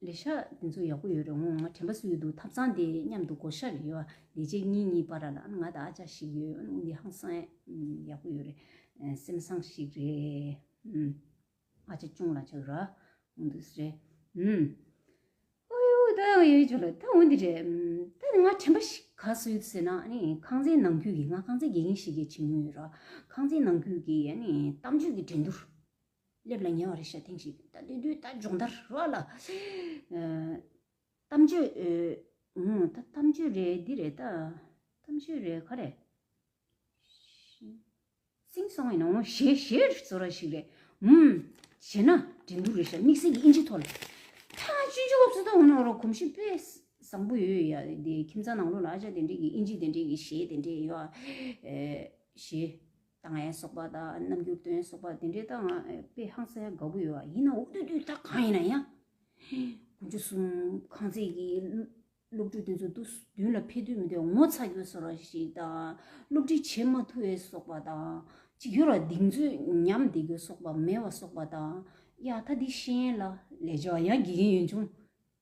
ལས་ཤག་དེ་ཚོ་ཡག་པོ་ཡོད་རེད། འོང་ང་དྲན་པ་གསོས་ཡོད་འདུག་ཐབ་ཚང་དེ་མཉམ་དུ་བགོ་བཤའ་རེད་ཡོད། ལས་བྱེད་གཉིས་གཉིས་བར་ལ་ང་ད་ཨ་ཅག་ཞིག་ཡོད། འོང་འདི་ཧང་སང་ཡག་པོ་ཡོད་རེད། སེམས་བཟང་ཞིག་རེད། ཨུམ། ཨ་ཅག་ཅུང་ལ་ཆགས་ར། འོང་འདུག་སེ་རེད། ཨུམ། ཨོ་ཡོ། ད་ཡོད་ཆོག་ལ་ད་འོ་འདི་རེད། ད་ང་དྲན་པ་ཞིག་ག་སུ་ཡོད་ཟེར་ན། ཨ་ནི་ཁང་ཚན་ནང་ཁུལ་གྱི། ང་ཁང་ཚན་དགེ་རྒན་ཞིག་གི་བྱེད་མྱོང་ཡོད་ར། ཁང་ཚན་ནང་ཁུལ་གྱི་ཨ་ནི་གཏམ་བརྗོད་ཀྱི་འགྲན་བསྡུར་སླེབས་ལ་ཉེ་བ་རེད་ཤག་ཐེངས་ཤིག་ད་དུས་དུས་ད་སྦྱོང་བརྡར་ར་ལ། ཨ། གཏམ་བརྗོད། ཨ། ད་གཏམ་བརྗོད་རེད། འདི་རེད་ད། གཏམ་བརྗོད་རེད་ག་རེད། སིང་སོང་ཡིན་ནོ། གཞས་གཞས་བཟོ་ར་ཞིག་རེད། ཨུམ། གཞས་སྣ་འགྲན་བསྡུར་རེད་ཤག་དམིགས་བསལ་གྱི་ཨིན་ཇི་ཐོག་ལ། ཐག་ཆུང་ཆུང་སྐབས་སུ་ད་འོ་ན་རོ་གོམས་གཤིས་དཔེ་བཟང་པོ་ཡོད་ཡ། དེ་ཁྱིམ་ཚང་ནང་ལོགས་ལ་ཨ་ཅག་དེ་འདྲས་ཀྱི་ཨིན་ཇི་དེ་འདྲས་ཀྱི་གཞས་དེ་འདྲས་ཡོད། ཨེ། གཞས་བཏང་ཡ་སོགས་པ་དང་རྣམ་འགྱུར་སྟོན་སོགས་པ་དེ་འདྲས་ད་ང་དཔེ་ཧང་སང་ཡ་དགའ་པོ་ཡོད། ཡིན་ན་འུ་དུས་དུས་ད་གང་ཡིན་ན་ཡང་དཀོན་མཆོག་གསུམ། ཁང་ཚན་གྱི་སློབ་ཕྲུག་དེ་ཚོ་དུས་མདུན་ལ་ཕེབས་དུས་མི་འདོད་ངོ་ཚ་རྒྱུ་བཟོ་འདྲ་ཞིག་དང་། སློབ་ཁྲིད་བྱེད་མ་ཐུབ་པའི་སོགས་པ་དང་། ཅིག་ཡོད་ར། གདེང་ཚོད་ཉམས་བསྡད་རྒྱུ་སོགས་པ་མེད་པ་སོགས་པ་དང་། ཡ་ད་འདི་ཤེས་ཡོན་ལ་ལས་འཇོག་ཡང་དགེ་རྒན་ཡོན་ཆུང་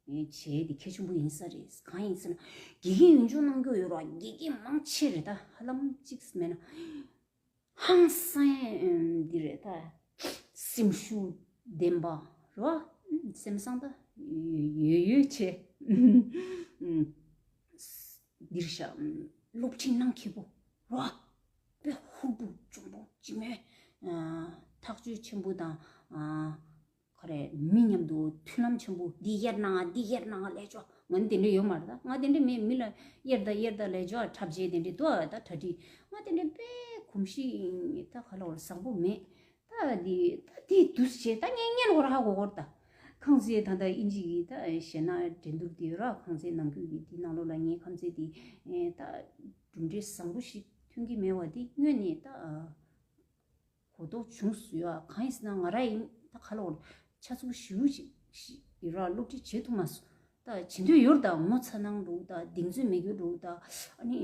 བྱས་དེ་གལ་ཆེན་པོ་ཡིན་ས་རེད། གང་ཡིན་ཟེར་ན་དགེ་རྒན་ཡོན་ཆུང་གནང་རྒྱུ་ཡོད་ར། དགེ་རྒན་མང་ཆེ་རེད། ད་ཧ་ལམ་གཅིག་མེད་ན། ཧང་སང་ཡ་འདི་རེད་ད། སེམས་ཤུགས་ལྡན་པ་རོ། སེམས་བཟང་ད་ཡོད་ཡོད་བྱས། འདིར་ཤ་སློབ་ཁྲིད་གནང་མཁས་པོ་རོ། དཔེ་ཧུར་པོ་འཇོན་པོ་ཅིག་མེད། ཐག་གཅོད་ཆེན་པོ་དང་། ག་རེ། མི་མཉམ་དུ་མཐུན་ལམ་ཆེན་པོ། འདི་ཡར་གནང་ང་འདི་ཡར་གནང་ང་ལས་ཆོག་ང་ནི་དེ་འདྲ་ཡོད་མ་རེད། ད་ང་དེ་འདྲ་མེད། མི་ལ་གཡར་ད་གཡར་ད་ལས་ཆོག་འཁྲབ་བྱེད་དེ་འདྲ་འདུག་ད་གྲ་སྒྲིག་ང་དེ་འདྲ་དཔེ་གོམས་གཤིས་ད་ག་ལ་བར་བཟང་པོ་མེད། ད་འདི་ད་འདི་དུས་བྱས་ད་ངས་ངས་ལོར་ཧ་གོ་གོར་ད། ཁང་ཚན་ད་ད་ཨིན་ཇི་གི་ད་གཞས་སྣ་འགྲན་བསྡུར་འདི་ཡོད་ར། ཁང་ཚན་ནང་ཁུལ་གྱི་འདི་ནང་ལོགས་ལ་ངའི་ཁང་ཚན་འདི་ད་གྲུབ་འབྲས་བཟང་པོ་ཞིག་ཐོན་གྱི་མེད་པ་འདི་དངོས་གནས་ད། གོ་རྟོགས་བྱུང་སོང་ཡ། གང་ཡིན་ཟེར་ན་ང་རང་ཡིན་ད་ག་ལ་བར་ཆ་ཚུགས་ཞེ་པོ་ཞིག་ཞིག་ཡོད་ར། སློབ་ཁྲིད་བྱེད་ཐུབ་མ་སོང་། ད་བྱེད་འདོད་ཡོད་ད། ངོ་ཚ་སྣང་འགྲོ་ད། གདེང་ཚོད་མེད་རྒྱུ་འགྲོ་ད། ཨ་ནི་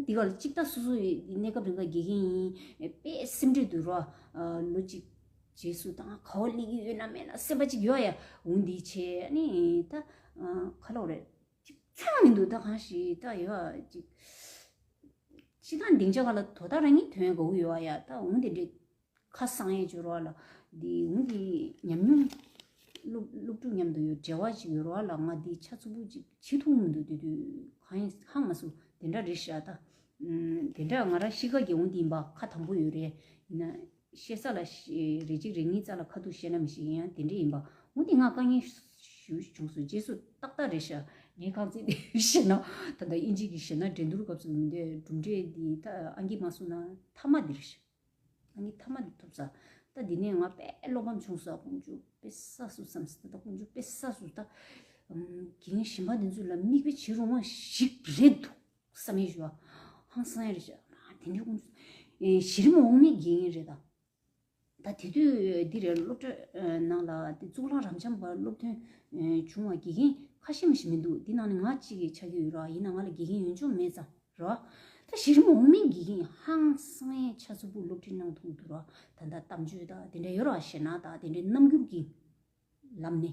འདི་ག་ལ་གཅིག་ད་སོ་སོ་ཡི་གནས་སྐབས་རིང་ག་དགེ་རྒན་ཡིན་དཔེ་སེམས་ཁྲལ་འདུག་ར། ལོ་གཅིག་རྗེས་སུ་ད་ང་ག་བ་སླེབས་ཀྱི་ཡོད་ན་མེད་ན་སེམས་པ་གཅིག་ཡོད་ཡ། འོ་འདི་བྱས་ཨ་ནི་ད་ག་ལ་བར་ཅིག་ཚང་མི་འདུག་ད་གང་ཞིག་ད་ཡོད་ཅིག་ཅི་ད་སྡིངས་ཆ་ཁ་ལ་དོ་ད་རང་ཉིད་ཐོན་དགོས་ཀྱི་ཡོད་ཨ་ཡ། ད་འོང་དེ་འདྲས་ཁ་གསང་ཡས་བྱོས་རོགས་ལ། འདི་འོང་གི་ཉམས་མྱོང་སློབ་སློབ་ཕྲུག་མཉམ་དུ་ཡོད་འབྲེལ་བ་ཅིག་ཡོད་རོགས་ལ། ང་འདི་ཆ་ཚུགས་པོ་ཅིག་བྱེད་ཐུབ་མི་འདུག་དེ་དུས་གང་ཡིན་ཧང་མ་སོང་། དེ་འདྲ་རེད་ཤག་ད། ཨམ། དེ་འདྲ་ང་རང་གཤིས་ཀ་གི་འོང་དེ་ཡིན་པ་ཁ་དམ་པོ་ཡོད་རེད། ཡིན་ན། བཤད་ས་ལ་རེ་གཅིག་རེ་གཉིས་རྩ་ལ་ཁ་ཐུག་བཤད་ན་མི་ཤེས། ཡིན་ཡང་དེ་འདྲ་ཡིན་པ་འོ་དེ་ང་དཀའ་ངལ་ཞུ་བྱུང་སོང་། རྗེས་སུ་ཏག་ཏག་རེད་ཤག་ངའི་ཁང་ཚན་དེ་བཤད་ན་ད་ལྟ་ཨིན་ཇི་གི་གཞས་སྣ་འགྲན་བསྡུར་སྐབས་སུ་མི་འདོད་གྲུབ་འབྲས་འདི་ད་ཨང་ཀི་མ་སོང་ན་མཐའ་མ་འདི་རེད་ཤག་ཨང་ཀི་མཐའ་མ་འདི་ཐོབ་ས། ད་འདི་ནས་ང་དཔེ་བློ་ཕམ་བྱུང་སོང་། ཁོང་ཚོ་དཔེ་ས་སུ་བསམ་སི་ད་ཁོང་ཚོ་དཔེ་ས་སུ་ད་གིན་གཞན་པ་འདི་ཚོ་ལ་མིག་དཔེ་བྱེད་རུང་བ་ཞིག་རེད་འདུག་བསམ་ཡས་ཞུ་བ། ཧང་སང་ཡ་རེད་ཤག་དེ་འདྲའི་ཁོང་ཚོ་གཞི་རིམ་འོག་མའི་དགེ་རྒན་རེད་ད། ད་དེ་དུས་འདི་རེད། སློབ་གྲྭ་ནང་ལ་དེ་གཙུག་ལག་རབ་འབྱམས་པ་སློབ་ཐོན་བྱུང་བ་དགེ་རྒན་ཁ་ཤས་མ་ཞིག་མི་འདུག་འདི་ནང་ནས་ང་གཅིག་གིས་ཆགས་ཀྱི་ཡོད་ར། ཡིན་ན་ང་ལ་དགེ་རྒན་ཡོན་ཆབ་མེད་ཙང་ར། ད་གཞི་རིམ་འོག་མའི་དགེ་རྒན་ཧང་སང་ཡས་ཆ་ཚུགས་པོ་སློབ་ཁྲིད་གནང་ཐུབ་འདུག་ར། ད་ལྟ་གཏམ་བརྗོད་ད་དེ་འདྲ་ཡོད་ར། གཞས་སྣ་ད་དེ་འདྲའི་རྣམ་འགྱུར་གྱི་ལམ་ནས།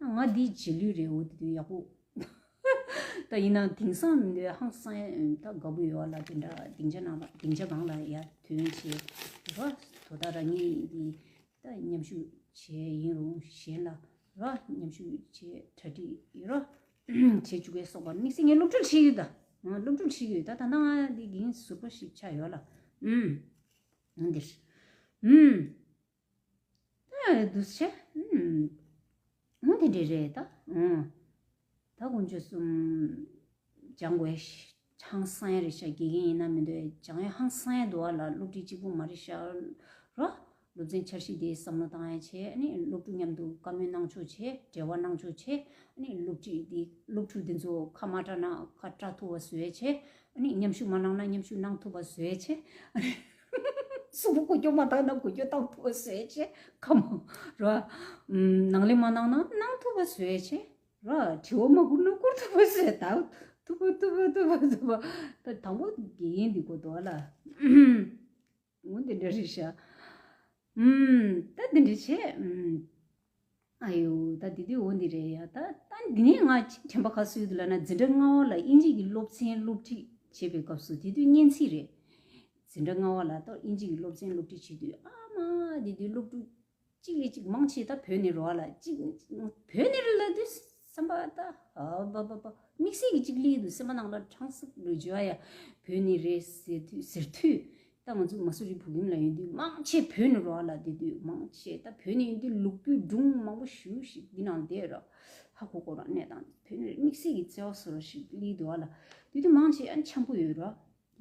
ང་འདི་རྗེས་ལུས་རེད། འོ་དེ་དུས་ཡག་པོ། ད་ཡིན་ནའང་དེང་སང་མི་འདུག་ཧང་སང་ཡ། ད་དགའ་པོ་ཡོད་ལ་དེ་འདྲ་སྡིངས་ཆ་ནང་ལ་སྡིངས་ཆ་སྒང་ལ་ཡ་ཐོན་བྱས་རོ། དོ་ད་རང་ཉིད་འདི་ད་མཉམ་ཞུགས་བྱས་ཡིན་རུང་གཞན་ལ་རོ་མཉམ་ཞུགས་བྱས་གྲ་སྒྲིག་ཡོད་རོ། བྱེད་བཅུག་གས་སོགས་པ་དམིགས་བསལ་ངས་སློབ་ཁྲིད་བྱེད་ཡོད་ད། ང་སློབ་ཁྲིད་བྱེད་ཡོད་ད། ད་ལྟ་ང་འདི་འགན་ཟུར་པ་ཞིག་ཆགས་ཡོད་ལ། ཨུམ། ང་འདིར། ཨུམ། ཨ་འདུག་སེ། ཨུམ། ཨུམ། དེ་འདྲ་རེད་ད། ཨུམ། ད་དཀོན་མཆོག་གསུམ། སྦྱང་དགོས་ཧང་སང་ཡ་རེད་ཤག་དགེ་རྒན་ཡིན་ན་མི་འདོད་སྦྱང་ཡ་ཧང་སང་ཡ་འདུག་བ་ལ། སློབ་ཁྲིད་གཅིག་པུ་མ་རེད་ཤག་རོ། སློབ་ཚན་འཆར་གཞི་དེ་བསམ་བློ་བཏང་ཡ་བྱས། ཨ་ནི་སློབ་ཕྲུག་མཉམ་དུ་བཀའ་མོལ་གནང་ཕྱོགས་བྱས། འབྲེལ་བ་གནང་ཕྱོགས་བྱས། ཨ་ནི་སློབ་ཁྲིད་དེ་སློབ་ཕྲུག་དེ་ཚོ་ཁ་མ་གྲགས་ན་ཁ་གྲགས་ཐུབ་པ་བཟོས་བྱས། ཨ་ནི་མཉམ་ཞུགས་མ་གནང་ན་མཉམ་ཞུགས་གནང་ཐུབ་པ་བཟོས་བྱས། ཨ་ནི་གཟུགས་པོ་གོ་སྐྱོ་མ་བཏང་ན་གོ་སྐྱོ་བཏང་ཐུབ་པ་བཟོས་བྱས། ཁ་མོ་ར། ནང་ལས་མ་གནང་ན་གནང་ཐུབ་པ་བཟོས་བྱས་ར། དྲི་བ་མ་བསྐུར་ན་བསྐུར་ཐུབ་པ་བཟོས། ད་ཐུབ་པ་ཐུབ་པ་ཐུབ་པ་ཐུབ་པ། ད་དང་པོ་དགེ་རྒན་འདི་གོ་དོ་ལ། འོ་འདི་འདྲ་རེད་ཤག་ཨུམ། ད་འདི་འདྲ་བྱས། ཨུམ། ཨ་ཡོ། ད་འདི་དུས་འོ་འདི་རེད་ཡ། ད་ད་འདི་ནས་ང་གཅིག་དྲན་པ་ག་སུ་ཡོད་ལ་ན། འཛིན་གྲྭ་ལྔ་པ་ལ་དབྱིན་ཇི་གི་སློབ་ཚན་སློབ་ཁྲིད་བྱེད་པའི་སྐབས་སུ་དེ་དུས་སྙན་ཚིག་རེད། འཛིན་གྲྭ་ལྔ་པ་ལ་ད་དབྱིན་ཇི་གི་སློབ་ཚན་སློབ་ཁྲིད་བྱེད་དུས་ཨ་མ་དེ་དུས་སློབ་ཕྲུག་གཅིག་ལས་གཅིག་མང་ཆེ་ད་བོད་ནས་རོ་ལ་གཅིག་བོད་ནས་རེད་ལ་དུས་ བསམ་པ་ད་ཨ་བ་བ་བ་དམིགས་བསལ་གྱི་གཅིག་སླེབས་འདུག་སེམས་པ་ནང་ལ་ཁྲང་སུག་རུ་འཇུ་ཨ་ཡ། བོད་ནས་རེད་ཟེར་དུས་ཟེར་དུས་ད་ང་ཚོ་མ་སུ་རི་བུ་གིམ་ལ་ཡོད་དུས་མང་ཆེ་བོད་ནས་རོགས་ལ་བསྡད་དུས་མང་ཆེ་ད་བོད་ནས་ཡོད་དུས་ལུག་རྒྱུ་སྒྲུང་མང་པོ་ཞུ་ཞིག་འདི་ནང་བསྡད་ར། ཧ་གོ་གོ་ར་གནས་སྟངས་བོད་ནས་དམིགས་བསལ་གྱི་བརྩེ་བ་བཟོ་ར་ཞིག་སླེབས་འདུག་ཨ་ལ། དུས་དུས་མང་ཆེ་ཨ་འཆམ་པོ་ཡོད་ར།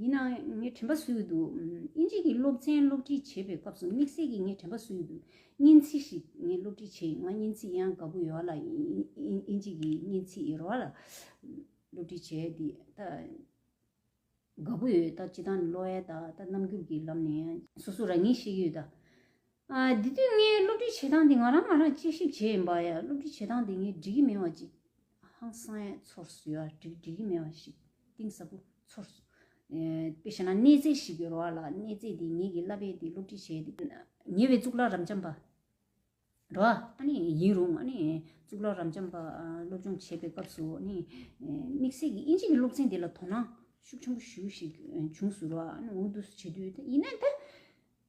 ཡིན་ནའང་ངས་དྲན་པ་གསོས་ཀྱི་འདུག་ཨིན་ཇི་གི་སློབ་ཚན་སློབ་ཁྲིད་བྱེད་པའི་སྐབས་སུ་དམིགས་བསལ་གྱིས་ངས་དྲན་པ་གསོས་ཀྱི་འདུག་སྙན་ཚིག་ཞིག་ངས་སློབ་ཁྲིད་བྱས་ང་སྙན་ཚིག་ཡང་དགའ་པོ་ཡོད་ལ། ཨིན་ཇི་གི་སྙན་ཚིག་ཡོད་ར་ལ། སློབ་ཁྲིད་བྱས་དེ་ད་དགའ་པོ་ཡོད། ད་སྤྱི་བཏང་ནས་ཀློག་ཡས་ད་ད་རྣམ་འགྱུར་གྱི་ལམ་ནས་ཡང་སོ་སོ་རང་ཉིད་ཤེས་ཀྱི་ཡོད་ད། ཨ་འདི་དུས་ངས་སློབ་ཁྲིད་བྱེད་སྟངས་འདི་ང་རང་ང་རང་དཔྱད་ཞིབ་བྱས་ཡིན་པ་ཡ། སློབ་ཁྲིད་བྱེད་སྟངས་འདི་ངས་འགྲིག་གི་མེད་པ་ཅིག་ཧང་སང་ཡ་ཚོར་སོང་ཡ། འགྲིག་འགྲིག་གི་མེད་པ་ཞིག་གཏིང་ཟབ་པོ་ཚོར་སོང་། ཨེ་དཔེ་བཞག་ན་གནས་ཚད་ཞིག་ཡོད་རེད་བ་ལ། གནས་ཚད་འདི་ངེད་ཀྱི་བསླབ་པའི་འདི་སློབ་ཁྲིད་བྱས་འདི་ཉེ་བའི་གཙུག་ལག་རབ་འབྱམས་པ་རེད་བ། ཨ་ནི་ཡིན་རུང་ཨ་ནི་གཙུག་ལག་རབ་འབྱམས་པ་ཨ་སློབ་སྦྱོང་བྱེད་པའི་སྐབས་སུ་ཨ་ནི་ཨེ་དམིགས་བསལ་གྱི་ཨིན་ཇི་གི་སློབ་ཚན་འདི་ལ་དོ་སྣང་ཤུགས་ཆེན་པོ་ཞེ་པོ་ཞིག་བྱུང་སོང་རེད་བ། ཨ་ནི་འོ་འདུག་སེ་བྱེད་དུས་ད་ཡིན་ན་ད། ད་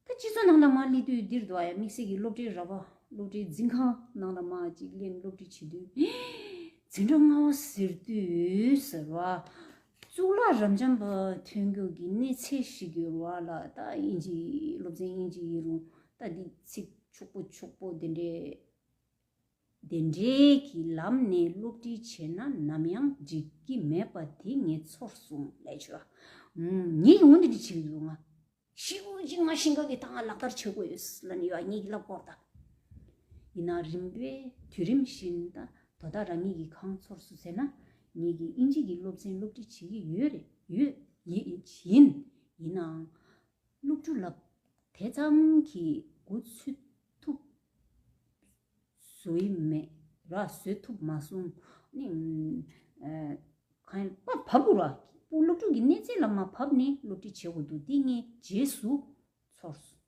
སྤྱི་ཚོགས་ནང་ལ་མར་སླེབས་དུས་འདིར་འདུག་ཨ་ཡ། དམིགས་བསལ་གྱི་སློབ་གྲྭའི་ར་བ་སློབ་གྲྭའི་འཛིན་ཁང་ནང་ལ་མར་ཅིག་སླེབས་སློབ་ཁྲིད་བྱེད་དུས། འཛིན་གྲྭ་ལྔ་པ་ཟེར་དུས་ཟེར་བ། གཙུག་ལག་རབ་འབྱམས་པ་ཐོན་རྒྱུ་གི་གནས་ཚད་ཞིག་ཡོད་རེད་བ་ལ། ད་དབྱིན་ཇི་སློབ་ཚན་དབྱིན་ཇི་ཡིན་རུང་ད་འདི་ཚིག་ཕྱུག་པོ་ཕྱུག་པོ་དེ་འདྲའི་དེ་འདྲའི་གི་ལམ་ནས་སློབ་ཁྲིད་བྱས་ན་ནམ་ཡང་འགྲིག་གི་མེད་པ་དེ་ངས་ཚོར་སོང་ལས་ཆོག་ངས་འོ་འདི་འདྲ་བྱེད་ཀྱི་འདུག་ང་། ཤི་བོ་ཅིག་ང་ཤིང་ཀ་གི་ཐང་ལག་བསྟར་བྱེད་དགོས་ཡོད་ལབ་ནས་ཡོད་ངེད་ཀྱི་ལབ་སྐོར་དང་། ཡིན་ན་རིམ་པས་དུས་རིམ་བཞིན་དང་དོ་བདག་རང་ཉིད་ཀྱིས་གང་ཚོར་སོང་ཟེར་ན། ངེད་ཀྱིས་དབྱིན་ཇི་གི་སློབ་ཚན་སློབ་ཁྲིད་བྱེད་ཀྱི་ཡོད་རེད་ཡོད་ཡིན་ཡིན་ཡིན་ནའང་། སློབ་ཕྲུག་ལ་དེ་ཙམ་གྱིས་མགོ་ཚོད་ཐུབ་བཟོ་ཡི་མེད་ར། བཟོ་ཐུབ་མ་སོང་ནི། གང་ཡིན་པ་བབས་ར། སློབ་ཕྲུག་གི་གནས་ཚད་ལ་མ་བབས་ནས་སློབ་ཁྲིད་བྱེད་དགོས་འདུག་དེ་ངས་རྗེས་སུ་ཚོར་སོང་།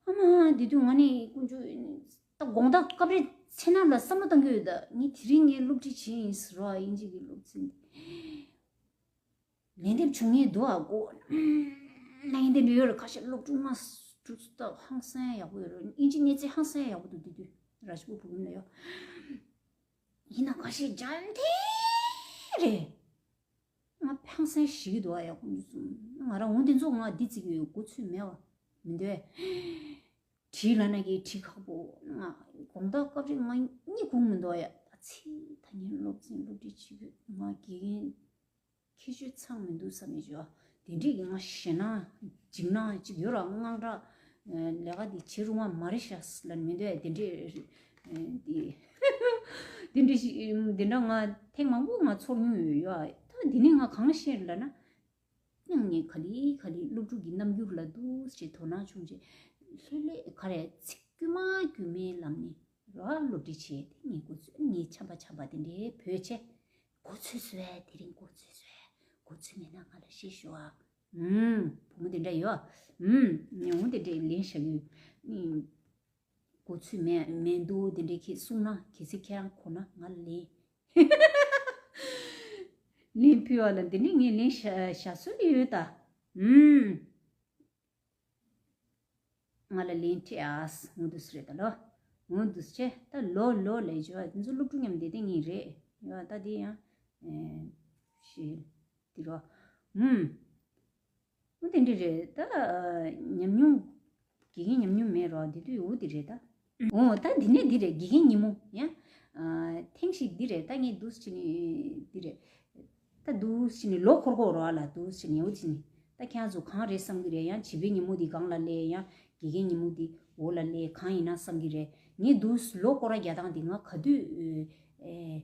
ཨ་མ་དེ་དུས་ང་ནི་དཀོན་མཆོག་ད་དགོང་དག་སྐབས་རེ་མཚན་ནག་ལ་བསམ་བློ་བཏང་གི་ཡོད་ད། ངས་དེ་རིང་ངས་སློབ་ཁྲིད་བྱས་ཡིན་ཟེར་བ་དབྱིན་ཇི་གི་སློབ་ཚན་འདི། ལན་འདེབས་བྱུང་ངེས་འདུག་ཨ་གོ། ལན་འདེབས་ཡོད་རེད། ཁ་ཤས་སློབ་ཕྲུག་མ་སུ་ད་ཧང་སང་ཡག་པོ་ཡོད་རེད། དབྱིན་ཇི་གནས་ཚད་ཧང་སང་ཡག་པོ་འདུག་དེ་དུས་ར་ཞིག་པོ་བུ་ཡིན་ལ་ཡོད། ཡིན་ན་ཁ་ཤས་འཇམ་ཐིང་རེད། ང་ཧང་སང་ཞིག་འདུག་ཨ་ཡག་པོ་འདུག་གསུངས། ང་རང་འོ་འདི་ཚོ་ང་འདི་བརྩི་གི་ཡོད། མགོ་ཚོད་མེད་བ་མི་འདུག་ཨེ། བྲིས་ལབ་ན་གི་བྲིས་ཁག་པོ། ང་དགོང་དག་སྐབས་རེ་ང་གཉིད་ཁུག་མི་འདུག་ཡ། ད་ཚེ་ད་ངས་སློབ་ཚན་སློབ་ཁྲིད་བྱེད་དུས་ང་དགེ་རྒན་ཁྱད་ཆོས་ཚང་མི་འདུག་བསམ་ཡོད་ཅོ། དེ་འདྲས་ཀྱི་ང་ཞེད་སྣང་འཇིགས་སྣང་ཅིག་ཡོད་ར། དངངས་སྐྲག་ལས་ཀ་འདི་བྱེད་རུང་བ་མ་རེད་ཤག་ལབ་མི་འདུག་ཡ། དེ་འདྲས་དེ་དེ་འདྲས་ཞིག་དེ་འདྲ་ང་ཐེངས་མང་པོ་ང་ཚོར་མྱོང་ཡོད་ཡ། ད་འདི་ནས་ང་གང་ཤེས་ལབ་ན། སྙིང་ནས་ག་ལེ་ག་ལེ་སློབ་ཕྲུག་གི་རྣམ་འགྱུར་ལ་འདུག་ཅེས་དོ་སྣང་བྱུང་རྗེས། ལྷོད་ལྷོད་ག་རེ་ཚིག་དཀྱུས་མ་དཀྱུས་མའི་ལམ་ནས་ར་སློབ་ཁྲིད་བྱས་ཏེ་ངས་མགོ་ཚོས་ངས་ཆམ་པ་ཆམ་པ་དེ་འདྲའི་བོས་བྱས། མགོ་ཚོས་སོ་ཨེ། དེ་རིང་མགོ་ཚོས་སོ་ཨེ། མགོ་ཚོས་མེད་ན་ང་ལ་བཤད་ཤོག་ཨ། ཨུམ། བུ་མོ་དེ་འདྲ་ཡོད་ཨ། ཨུམ། ཉུང་དེ་འདྲའི་ལན་བཞག་གི་ཡོད། མགོ་ཚོས་མེད་མེད་འདུག་དེ་འདྲའི་ཁྱེད་གསུངས་ན་གལ་སྲིད་ཁྱེད་རང་གོ་ན་ང་ལ་ལན། ལན་ཕུལ་བ་ལ་འདི་ནི་ངས་ལན་བཞག་བཞག་སྲོལ་ཡོད་ད། ཨུམ། ང་ལ་ལན་སྤྲད་ཨ། འོ་འདུག་སེ་རེད་ད་ལོ། འོ་འདུག་སེ་ད་ལོ་ལོ་ལས་བྱོས་ཨ། འདི་ཚོ་སློབ་ཕྲུག་མཉམ་བསྡད་དེ་ངས་རེད་ཡོད་ད། དེ་ཡང་ཨེ་ཤི་དེ་རོ། ཨུམ། འོ་དེ་འདྲ་རེད་ད། ཉམས་མྱོང་། དགེ་རྒན་ཉམས་མྱོང་མེད་རོགས་དེ་དུས་འོ་དེ་རེད་ད། འོ་ད་འདི་ནས་འདི་རེད། དགེ་རྒན་ཉིན་མོ་ཡང་། ཐེངས་ཤིག་འདི་རེད་ད། ངས་འདུག་སེ་བྱས་ནས་འདི་རེད། ད་འདུག་སེ་བྱས་ནས་ལོ་འཁོར་གོ་རོགས་ལ་འདུག་སེ་བྱས་ནས་འོ་བྱས་ནས་ད་ཁྱེད་ཚོ་གང་རེད་བསམ་གི་རེད། ཡང་བྱིས་པའི་ཉིན་མོ་འདི་སྒང་ལ་སླེབས། ཡང་དགེ་རྒན་ཉིན་མོ་འདི་འོག་ལ་སླེབས། གང་ཡིན་ན་བསམ་གི་རེད། ངས་འདུག་སེ་ལོ་སྐོར་ར་རྒྱག་སྟངས་འདི་ང་ག་དུས་ཨེ།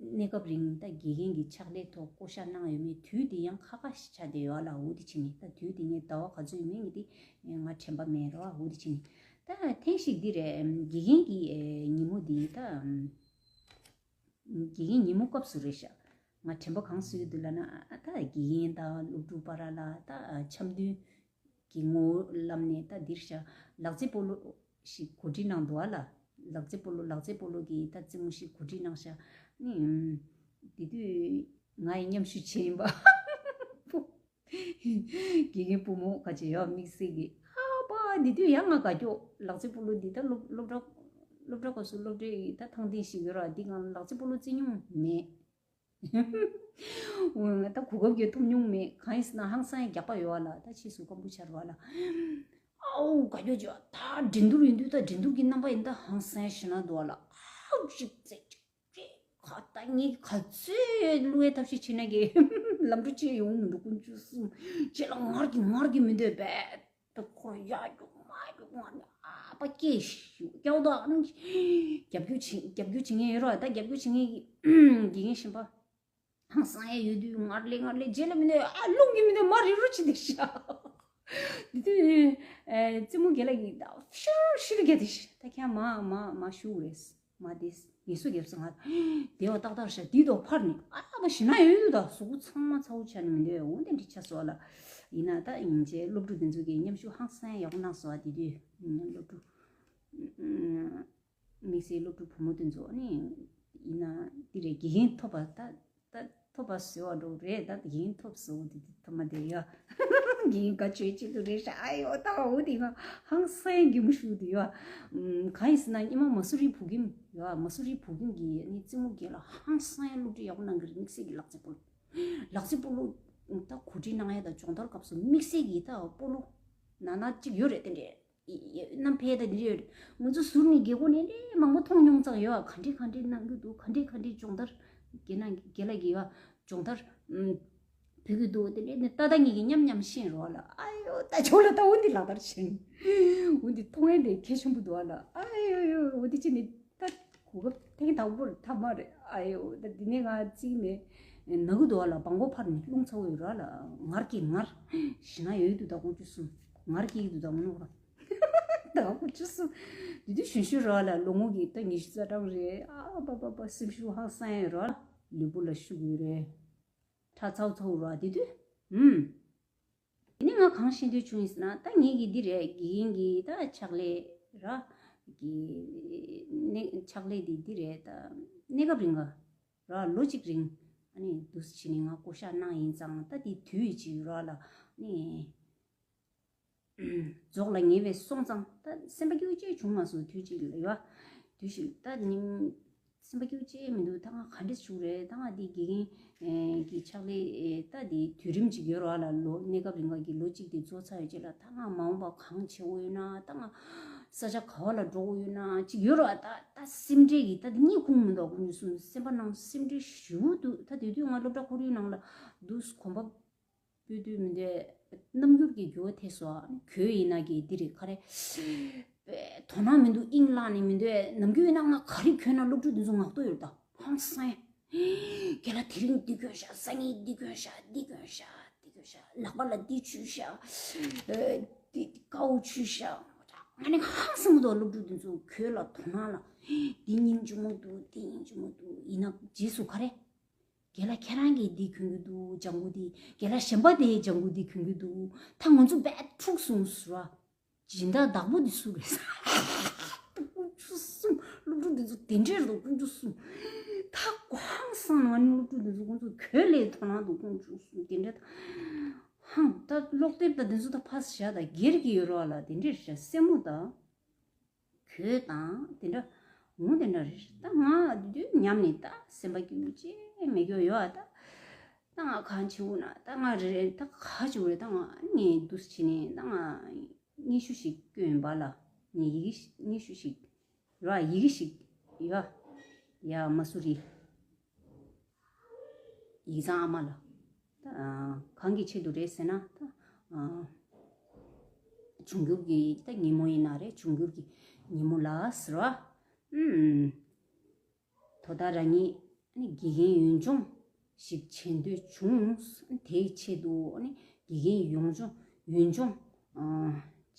གནས་སྐབས་རིང་ད་དགེ་རྒན་གྱི་ཕྱག་ལས་ཐོག་བསྐོ་བཞག་གནང་ཡོད་མེད་དུས་དེ་ཡང་ཁ་ཁ་ཞིག་ཆགས་བསྡད་ཡོད་ལ། འོ་དེ་བྱས་ནས་ད་དུས་དེ་ངས་ཟླ་བ་ག་ཚོད་ཡོད་མེད་ངས་དེ་ང་དྲན་པ་མེད་རོགས། འོ་དེ་བྱས་ནས་ད་ཐེངས་ཤིག་འདི་རེད། དགེ་རྒན་གྱི་ཉིན་མོ་འདི་ད་དགེ་རྒན་ཉིན་མོ་སྐབས་སུ་རེད་ཤག་ང་དྲན་པ་གང་སུ་ཡོད་འདུག་ལབ་ན། ད་དགེ་རྒན་དང་སློབ་ཕྲུག་བར་ལ་ད་འཆམ་མཐུན་གྱི་ངོ་བོ་ལམ་ནས་ད་འདིར་ཤག་ལག་རྩེད་སྤོ་ལོ་ཞིག་གོ་སྒྲིག་གནང་འདུག་ཨ་ལ། ལག་རྩེད་སྤོ་ལོ་ལག་རྩེད་སྤོ་ལོ་གི་ད་རྩེད་མོ་ཞིག་གོ་སྒྲིག་གནང་ཤག་ནི་ཨུམ། དེ་དུས་ང་ཡི་མཉམ་ཞུགས་བྱས་ཡིན་པ། དགེ་རྒན་བུ་མོ་ཁ་ཅིག་ཡོད་དམིགས་བསལ་གྱི་ཨ་པ་དེ་དུས་ཡང་ང་དགའ་སྐྱོ། ལག་རྩེད་སྤོ་ལོ་འདི་ད་སློབ་སློབ་གྲྭ་ སློབ་གྲྭ་སྐབས་སུ་སློབ་གྲྭའི་ད་ཐང་འདི་ཞིག་ཡོད་ར། འདི་གང་ལག་རྩེད་སྤོ་ལོ་རྩེ་མྱོང་མེད། འོ་ད་གོ་སྐབས་ཀྱི་ཐོབ་མྱོང་མེད། གང་ཡིན་ཟེར་ན་ཧང་སང་རྒྱག་པ་ཡོད་བ་ལ། ད་ཕྱིས་སུ་ཀམ་པུ་ཆར་བ་ལ། ཨའུ་ག་རྒྱོ་ཅོ་ད་འགྲན་བསྡུར་ཡིན་དུས་ད་འགྲན་བསྡུར་གྱི་རྣམ་པ་ཡིན་ད་ཧང་སང་ཞེ་ན་འདུག་བ་ལ། ཨའུ་ཅིག་རྩེ་ཅིག་རྩེ་ག་ད་ངས་ག་ཚོད་བླུ་བའི་ཐབས་ཤེས་བྱེད་ན་གི་ལམ་འགྲོ་ཅིག་ཡོང་མི་འདུག་དཀོན་མཆོག་གསུམ། ཅེ་ལ་ངར་གི་ངར་གི་མི་འདོད་པས། ད་ཁོ་ཡ་རྒྱུག་མ་རྒྱུག་ང་ནི་ཨ་པ་སྐྱེས་ཤིག་སྐྱོ་དོ་ཨ་ནི་རྒྱབ་རྒྱུ་བྱེད་རྒྱབ་རྒྱུ་བྱེད་མཁན་ཡོད་རོགས། ད་རྒྱབ་རྒྱུ་བྱེད་མཁན་གྱི་དགེ་རྒན་གཞན་པ་ཧང་སང་ཡ་ཡོད་དུས་ངར་ལེ་ངར་ལེ་རྗེས་ལ་མི་འདོད་ཨ་རླུང་གི་མི་འདོད་མ་རི་རུ་ཅི་འདུག་ཤག་དེ་དུས་རྩེད་མོ་རྒན་ལགས་ཀྱིས་ད་ཤུར་ཤུར་རྒྱག་དེ་ཤི་ད་ཁྱེད་མ་མ་མ་ཞུ་རེད། མ་དེ་ངལ་གསོ་རྒྱབ་སོང་ང་། དེ་བ་ཏག་ཏག་ཤ་དེ་དོ་ཕར་ནི་ཨ་མ་ཞི་ན་ཡོད་དུ་ད་གཟུགས་པོ་ཚང་མ་ཚ་བོ་ཆ་ནི་མི་འདོད་འོ་དེ་འདྲི་ཆ་སོགས་ལ། ཡིན་ན་ད་ཡིན་ཅེ་སློབ་ཕྲུག་དེ་ཚོ་གི་མཉམ་ཞུགས་ཧང་སང་ཡག་པོ་གནང་སོང་བ་དེ་དུས་སློབ་ཕྲུག་དམིགས་བསལ་སློབ་ཕྲུག་བུ་མོ་དེ་ཚོ་ནི་ཡིན་ན་དེ་རེད་དགེ་རྒན་ཐོབ་པ་ད། ད་ཐོབ་པ་ཟེར་བ་འགྲོ་རེད། ད་དགེ་རྒན་ཐོབ་ཟེར་བ་དེ་དེ་ཐོབ་མ་དེ་ཡ་དགེ་རྒན་ག་ཆོས་ཆེད་དུ་རེད་ཤག་ཨ་ཡོ་ད་འོ་དེ་ང་ཧང་སང་གི་མུ་ཤུ་དེ་ཡ་གང་ཡིན་ཟེར་ན་ཉི་མ་མ་སུ་རི་བུ་གིམ་ཡ་མ་སུ་རི་བུ་གིམ་གི་ནི་རྩེད་མོ་རྒན་ལགས་ཧང་སང་ཡ་སློབ་ཁྲིད་ཡག་པོ་གནང་གི་རེད། དམིགས་བསལ་གྱི་ལག་རྩེད་སྤོ་ལོ་ལག་རྩེད་སྤོ་ལོ་ད་གོ་སྒྲིག་གནང་ཡ་ད་སྦྱོང་བརྡར་སྐབས་སུ་དམིགས་བསལ་གྱི་ད་སྤོ་ལོ་ན་ན་གཅིག་ཡོད་རེད་དེ་འདྲས། རྣམ་འཕེལ་དང་འདི་ཡོད། ང་ཚོ་ཟུར་ནས་རྒྱལ་སྒོ་ནས་ལས་མང་པོ་མཐོང་མྱོང་ཙང་ཡོད་ག་འདྲས་ག་འདྲས་གནང་གི་འདུག་ག་འདྲས་ག་འདྲས་སྦྱོང་བརྡར་རྒན་ན་རྒན་ལགས་ཀྱིས་ཡོད་སྦྱོང་བརྡར་ཕུལ་གི་འདུག་དེ་འདྲས་ནས་ཏག་ཏག་ངེད་ཀྱིས་མཉམ་མཉམ་ཤེས་རོགས་ལ་ཨ་ཡོ་ད་ཆོག་ལ་ད་འོ་འདི་ལག་བསྟར་བྱེད་འོ་འདི་མཐོང་ཡས་དེ་གལ་ཆེན་པོ་འདུག་ཨ་ལ་ཨ་ཡོ་ཡོ་འོ་འདི་ཅི་ནས། ད་གོ་སྐབས་ཐེངས་དང་པོར་ཐོབ་མ་རེད། ཨ་ཡོ་ད་འདི་ནས་ང་རྩིས་མེད་ན་གི་འདུག་ཨ་ལ་བང་གོ་ཕར་ནས་རླུང་ཚ་བོ་ཡོད་ར་ལ་ངར་གྱི་ངར་ཞི་ན་ཡོད་དུ་ད་ཁོང་ཆུ་སུམ་ངར་གྱི་དུ་ད་མོ་ནོ་ར་ད་ཁོང་ཆུ་སུམ་དུ་དུ་ཞུ་ཞུ་ར་ལ་ལོ་ངོ་གི་ད་ཉི་ཤུ་རྩ་གྲངས་རེད། ཨ་པ་པ་པ་སེམས་ཤུགས་ཧང་སང་ཡོད་ར་ལུས་པོ་ལ་ཤུགས་ཡོད་རེད། ཁྲ་ཚ་བོ་ཚ་བོ་ར་དེ་དུས་ཨུམ། དེ་ནས་ང་གང་ཤེས་འདོད་བྱུང་ཡིན་ཟེར་ན་ད་ངེད་ཀྱི་འདི་རེད་དགེ་རྒན་གྱི་ད་ཕྱག་ལས་ར་གི་གནས་ཕྱག་ལས་འདི་འདི་རེད་ད་གནས་སྐབས་རིང་ག་ར་ལོ་གཅིག་རིང་ཨ་ནི་འདུག་སེ་བྱས་ནས་ང་བསྐོ་བཞག་གནང་ཡིན་ཙང་ད་དེ་དུས་ཡིན་ཅིག་ར་ལ་ནི་རྫོགས་ལ་ཉེ་བའི་སོང་ཙང་ད་སེམས་པ་སྐྱིད་པོ་ཅིག་བྱུང་མ་སོང་དུས་གཅིག་ལ་ཡོད་དུས་ཤིག་ད་ཉིན། སེམས་པ་སྐྱིད་པོ་ཅིག་མི་འདུག་ད་ང་ག་འདྲས་བྱུང་རེད། ད་ང་འདི་དགེ་རྒན་གྱི་ཕྱག་ལས་ད་འདི་དུས་རིམ་ཅིག་ཡོད་ར་ལ་ལོ་གནས་སྐབས་རིང་ག་གི་ལོ་གཅིག་དེ་རྫོགས་ཚར་ཡོད་ཅིག་ལ་ད་ང་མ་འོངས་པ་གང་བྱེད་འོས་ཡོད་ན་ད་ང་ས་ཆ་ག་བ་ལ་འགྲོ་འོས་ཡོད་ན་ཅིག་ཡོད་ར་ད་ད་སེམས་ཁྲལ་གྱི་ད་འདི་གཉིད་ཁུག་མི་འདུག་ཁོང་ཚོ་སེམས་པ་ནང་སེམས་ཁྲལ་ཞེ་པོ་འདུག་ད་དེ་དུས་ང་སློབ་གྲྭ་ཁོར་ཡུག་ནང་ལ་འདུག་གོམ་པ་སྤོས་དུས་མི་འདོད། རྣམ་འགྱུར་གྱི་འགྱུར་བ་ཐེབས་སོང་། གོས་ཡིན་ན་གི་འདི་རེད་ག་རེ། དོ་སྣང་མི་འདུག་དབྱིངས་ལངས་ནས་མི་འདོད། ནམ་རྒྱུན་ཡིན་ན་ང་ག་རེ་གྱོན་ན་སློབ་ཕྲུག་འདི་ཚོ་ངག་ཐོག་ཡོད་ད་ཧང་སང་། རྒན་ལགས་དེ་རིང་འདི་གྱོན་ཤག་སང་ཉིན་འདི་གྱོན་ཤག་འདི་གྱོན་ཤག་འདི་གྱོན་ཤག་ལག་པ་ལ་འདི་བྱུགས་ཤག་འདི་དཀར་པོ་བྱུགས་ཤག་ང་ནི་ཧང་སང་མི་འདུག་སློབ་ཕྲུག་འདི་ཚོ་གོས་ལ་དོ་སྣང་ལ། འདི་སྙིང་རྗེ་མོ་འདུག་འདི་སྙིང་རྗེ་མོ་འདུག་ཡིན་ན་རྗེས་སུ་ག་རེ། རྒན་ལགས་ཁྱེད་རང་གིས་འདི་གྱོན་གྱི་འདུག་ལྗང་གུ་འདི། རྒན་ལགས་གཞན་པ་དེས་ལྗང་གུ་འདི་གྱོན་གྱི་འདུག་ད་ང་ཚོ་རྦད་འཁྲུག་སོང་ཟེར་བ། སྦྱིན་བདག་བདག་པོ་འདི་སུ་རེད། དཀོན་མཆོག་གསུམ། སློབ་ཕྲུག་འདི་ཚོ་དེ་འདྲས་རེད་དཀོན་མཆོག་གསུམ། ད་ཧང་སང་ང་ནི་སློབ་ཕྲུག་འདི་ཚོ་ཁོང་ཚོ་གྱོན་ལས་དོ་སྣང་འདུག་དཀོན་མཆོག་གསུམ་དེ་འདྲས་ད། ཧང་ད་ཀློག་དེབ་ད་འདི་ཚོ་ད་ཕར་བཞག་ད་སྒེར་གྱི་ཡོད་རོགས་ལ་དེ་འདྲས་རེད་སེམས་མོ་ད། གོས་དང་དེ་འདྲ་འོང་དེ་འདྲ་རེད། ད་ང་དུས་ཉམས་ནས་ད་སེམས་པ་སྐྱིད་པོ་ཅིག་མེད་རྒྱུ་ཡོད་ཨ་ད། ད་ང་གང་བྱེད་འོ་ན་ད་ང་རེ་རེ་ད་ག་བྱེད་འོ་རེད། ད་ང་ངས་འདུག་སེ་བྱས་ནས་ད་ང་སྙན་ཞུ་ཞིག་བསྐྱོན་ཡིན་པ་ལ་ངས་ཡི་གེ་ཞིག་སྙན་ཞུ་ཞིག་ར་ཡི་གེ་ཞིག་ཡ་ཡ་མ་སུ་རི། ཡིག་ཚང་ཨ་མ་ལ། ད་གང་གི་ཆེད་དུ་རེད་ཟེར་ན་ད་འབྱུང་འགྱུར་གྱི་ད་ཉིན་མོ་ཡིན་ན་རེད། འབྱུང་འགྱུར་གྱི་ཉིན་མོ་ལ་ཟེར་བ། ཨུམ། དོ་བདག་རང་ཉིད་ནི་དགེ་རྒན་ཡུལ་ལྗོངས་ཤིག་བྱེད་འདོད་བྱུང་། དེའི་ཆེད་དུ་ནི་དགེ་རྒན་ཡུལ་ལྗོངས་ཡུལ་ལྗོངས་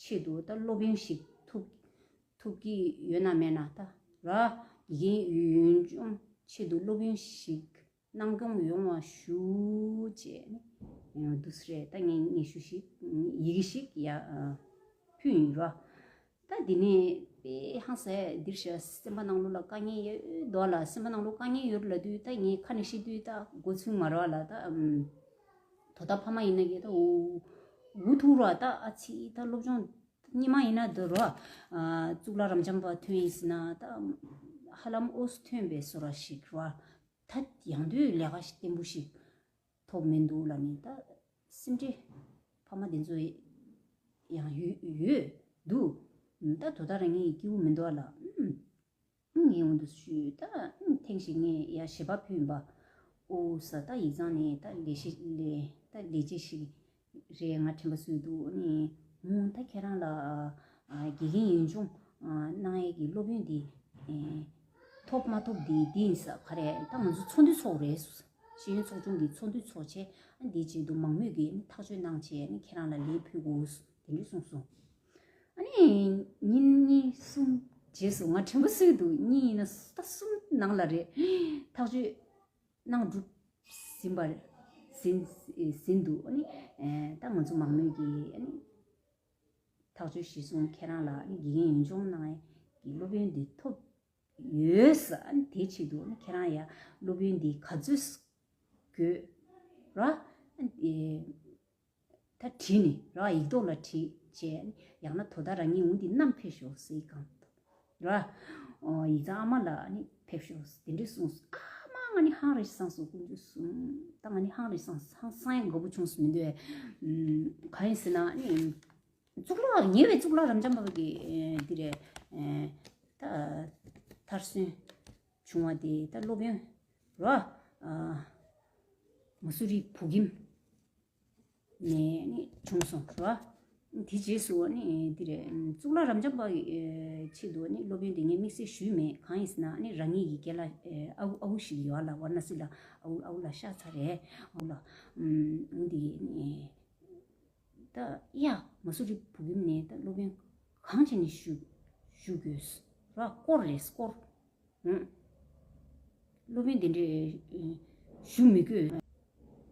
ཆེད་དུ་ད་སློབ་ཡོན་ཞིག་ཐོབ་ཐུབ་ཀྱི་ཡོད་ན་མེད་ན་ད་ར་དགེ་རྒན་ཡུལ་ལྗོངས་ཆེད་དུ་སློབ་ཡོན་ཞིག་གནང་སྐྱོང་ཡོང་བ་ཞུ་བྱས་ནས་འདུག་སེ་རེད། ད་ངས་སྙན་ཞུ་ཞིག་ཡི་གེ་ཞིག་ཡ་ཕུལ་ཡིན་ར། ད་འདི་ནས་དཔེ་ཧང་སང་འདིར་བཞག་སེམས་པ་ནང་ལོགས་ལ་དཀའ་ངལ་ཡོད་དོ་ལ་སེམས་པ་ནང་ལོགས་དཀའ་ངལ་ཡོད་ལ་དུས་ད་ངས་ཁ་ནས་བཤད་དུས་ད་མགོ་ཚོས་མ་ར་ལ་ད་དོ་ད་ཕ་མ་ཡིན་ན་གི་ད་འུ་འུ་ཐུག་ར་ད་ཨ་ཚི་ད་སློབ་སྦྱོང་། སྔོན་མ་ཡིན་ན་འདི་རོ། ཨ་གཙུག་ལག་རབ་འབྱམས་པ་ཐོན་ཡིན་ཟེར་ན་ད་ཧ་ལམ་འོས་ཐོན་པའི་བཟོ་འདྲ་ཞིག་རོ། ད་ཡང་དུས་ལས་ཀ་ཞིག་བརྟན་པོ་ཞིག་ཐོབ་མི་འདུག་ལབ་ནས། ད་སེམས་ཁྲལ་ཕ་མ་དེ་ཚོ་ཡང་ཡོད་ཡོད་འདུག་ད་དོ་བདག་རང་ཉིད་ཀྱི་སྐྱིད་པོ་མི་འདུག་ལ། ཨུམ། ངས་འོང་དུ་ཞུས། ད་ཐེངས་ཤིག་ངས་ཡ་ཞལ་པར་ཕུལ་ཡིན་པ། ཨོ་ས། ད་ཡིག་ཚང་ནས་ད་ལས་བྱེད་ལས་ད་ལས་བྱེད་ཞིག་རེད། ང་དྲན་པ་གསོས་འདུག་ཨ་ནི་ཨོ་ད་ཁྱེད་རང་ལ་ཨ་དགེ་རྒན་ཡིན་སྦྱོང་ཨ་གནང་ཡས་ཀྱི་སློབ་ཡོན་འདི་ཨེ་ཐོབ་མ་ཐོབ་འདི་འདི་ཡིན་ས། ག་རེ། ད་ང་ཚོ་ཚོགས་འདུ་ཚོགས་རེད། ཤེས་ཡོན་ཚོགས་ཆུང་གི་ཚོགས་འདུ་ཚོགས་བྱས། ཨ་འདིའི་ཆེད་དུ་མང་མོས་ཀྱིས་ཨ་ནི་ཐག་གཅོད་གནང་བྱས། ཨ་ནི་ཁྱེད་རང་ལ་ལན་ཕུལ་དགོས་དེ་འདྲས་གསུངས་སོང་། ཨ་ནི་ཉིན་གཉིས་གསུམ་རྗེས་སུ། ང་དྲན་པ་གསོས་འདུག་གཉིས་ཡིན་ན་ད་གསུམ་ནང་ལ་རེད། ཐག་གཅོད་གནང་གྲུབ་ཟིན་པ་ཟིན་ཟིན་འདུག་ཨ་ནི་ཨེ་ད་ང་ཚོ་མང་མོས་ཀྱིས་ཨ་ནི་ཐག་གཅོད་གཞིར་བཟུང་ཁྱེད་རང་ལ་ཨ་ནི་དགེ་རྒན་ཡིན་སྦྱོང་གནང་ཡས་ཀྱི་སློབ་ཡོན་འདི་ཐོབ་ཡོད་ས། ཨ་ནི་དེའི་ཆེད་དུ་ཨ་ནི་ཁྱེད་རང་ཡ་སློབ་ཡོན་འདི་ག་ཚོད་དགོས་ར། ཨ་ནི་ད་བྲིས་ནས་ར། ཡིག་ཐོག་ལ་བྲིས་བྱས། ཡང་ན་དོ་བདག་རང་ཉིད་འོང་དེ་བསྣམས་ཕེབས་ཤོག་ཟེར་གང་ར། ཨོ་ཡིག་ཚང་ཨ་མ་ལ་ཨ་ནི་ཕེབས་ཤོག་དེ་འདྲས་གསུངས་སོང་། ཨ་མ་ང་ནི་ཧང་རེ་སངས་སོང་། དཀོན་མཆོག་གསུམ། ད་ང་ནི་ཧང་རེ་སངས་སངས་སངས་ཡང་དགའ་པོ་བྱུང་སོང་མི་འདུག་ཨེ། ཨུམ། གང་ཡིན་ཟེར་ན་ཨ་ནི་གཙུག་ལག་ཉེ་བའི་གཙུག་ལག་རབ་འབྱམས་པ་གི་ཨེ་འདི་རེད། ཨེ་ད་མཐར་སོན་བྱུང་བ་དེ་ད་སློབ་ཡོན་ར། ཨ་མ་སུ་རི་བུ་ཁྱིམ་ནས་ནི་བྱུང་སོང་ར། དེ་རྗེས་སུ་ནི་འདི་རེད། གཙུག་ལག་རབ་འབྱམས་པ་ཡི་ཆེད་དུ་ནི་སློབ་ཡོན་དེ་ངས་དམིགས་བསལ་ཞུས་མེད། གང་ཡིན་ཟེར་ན་ནི་རང་ཉིད་ཀྱི་རྒན་ལགས་ཨ་ཁུ་ཨ་ཁུ་ཞིག་ཡོད་ལ། ཝཱ་ར་ཎ་སི་ལ་ཨ་ཁུ་ཨ་ཁུ་ལགས་ཤག་ཚ་རེད། ཨ་ཁུ་ལགས། ཨུམ། འདི་ནི་ད་ཡ་མ་སུ་རི་བུ་ཁྱིམ་ནས་ད་སློབ་ཡོན་གང་བྱས་ནས་ཞུ་ཞུ་དགོས་ར། སྐོར་རེད་སྐོར། ཨུམ། སློབ་ཡོན་དེ་འདྲས་ཞུ་མི་དགོས།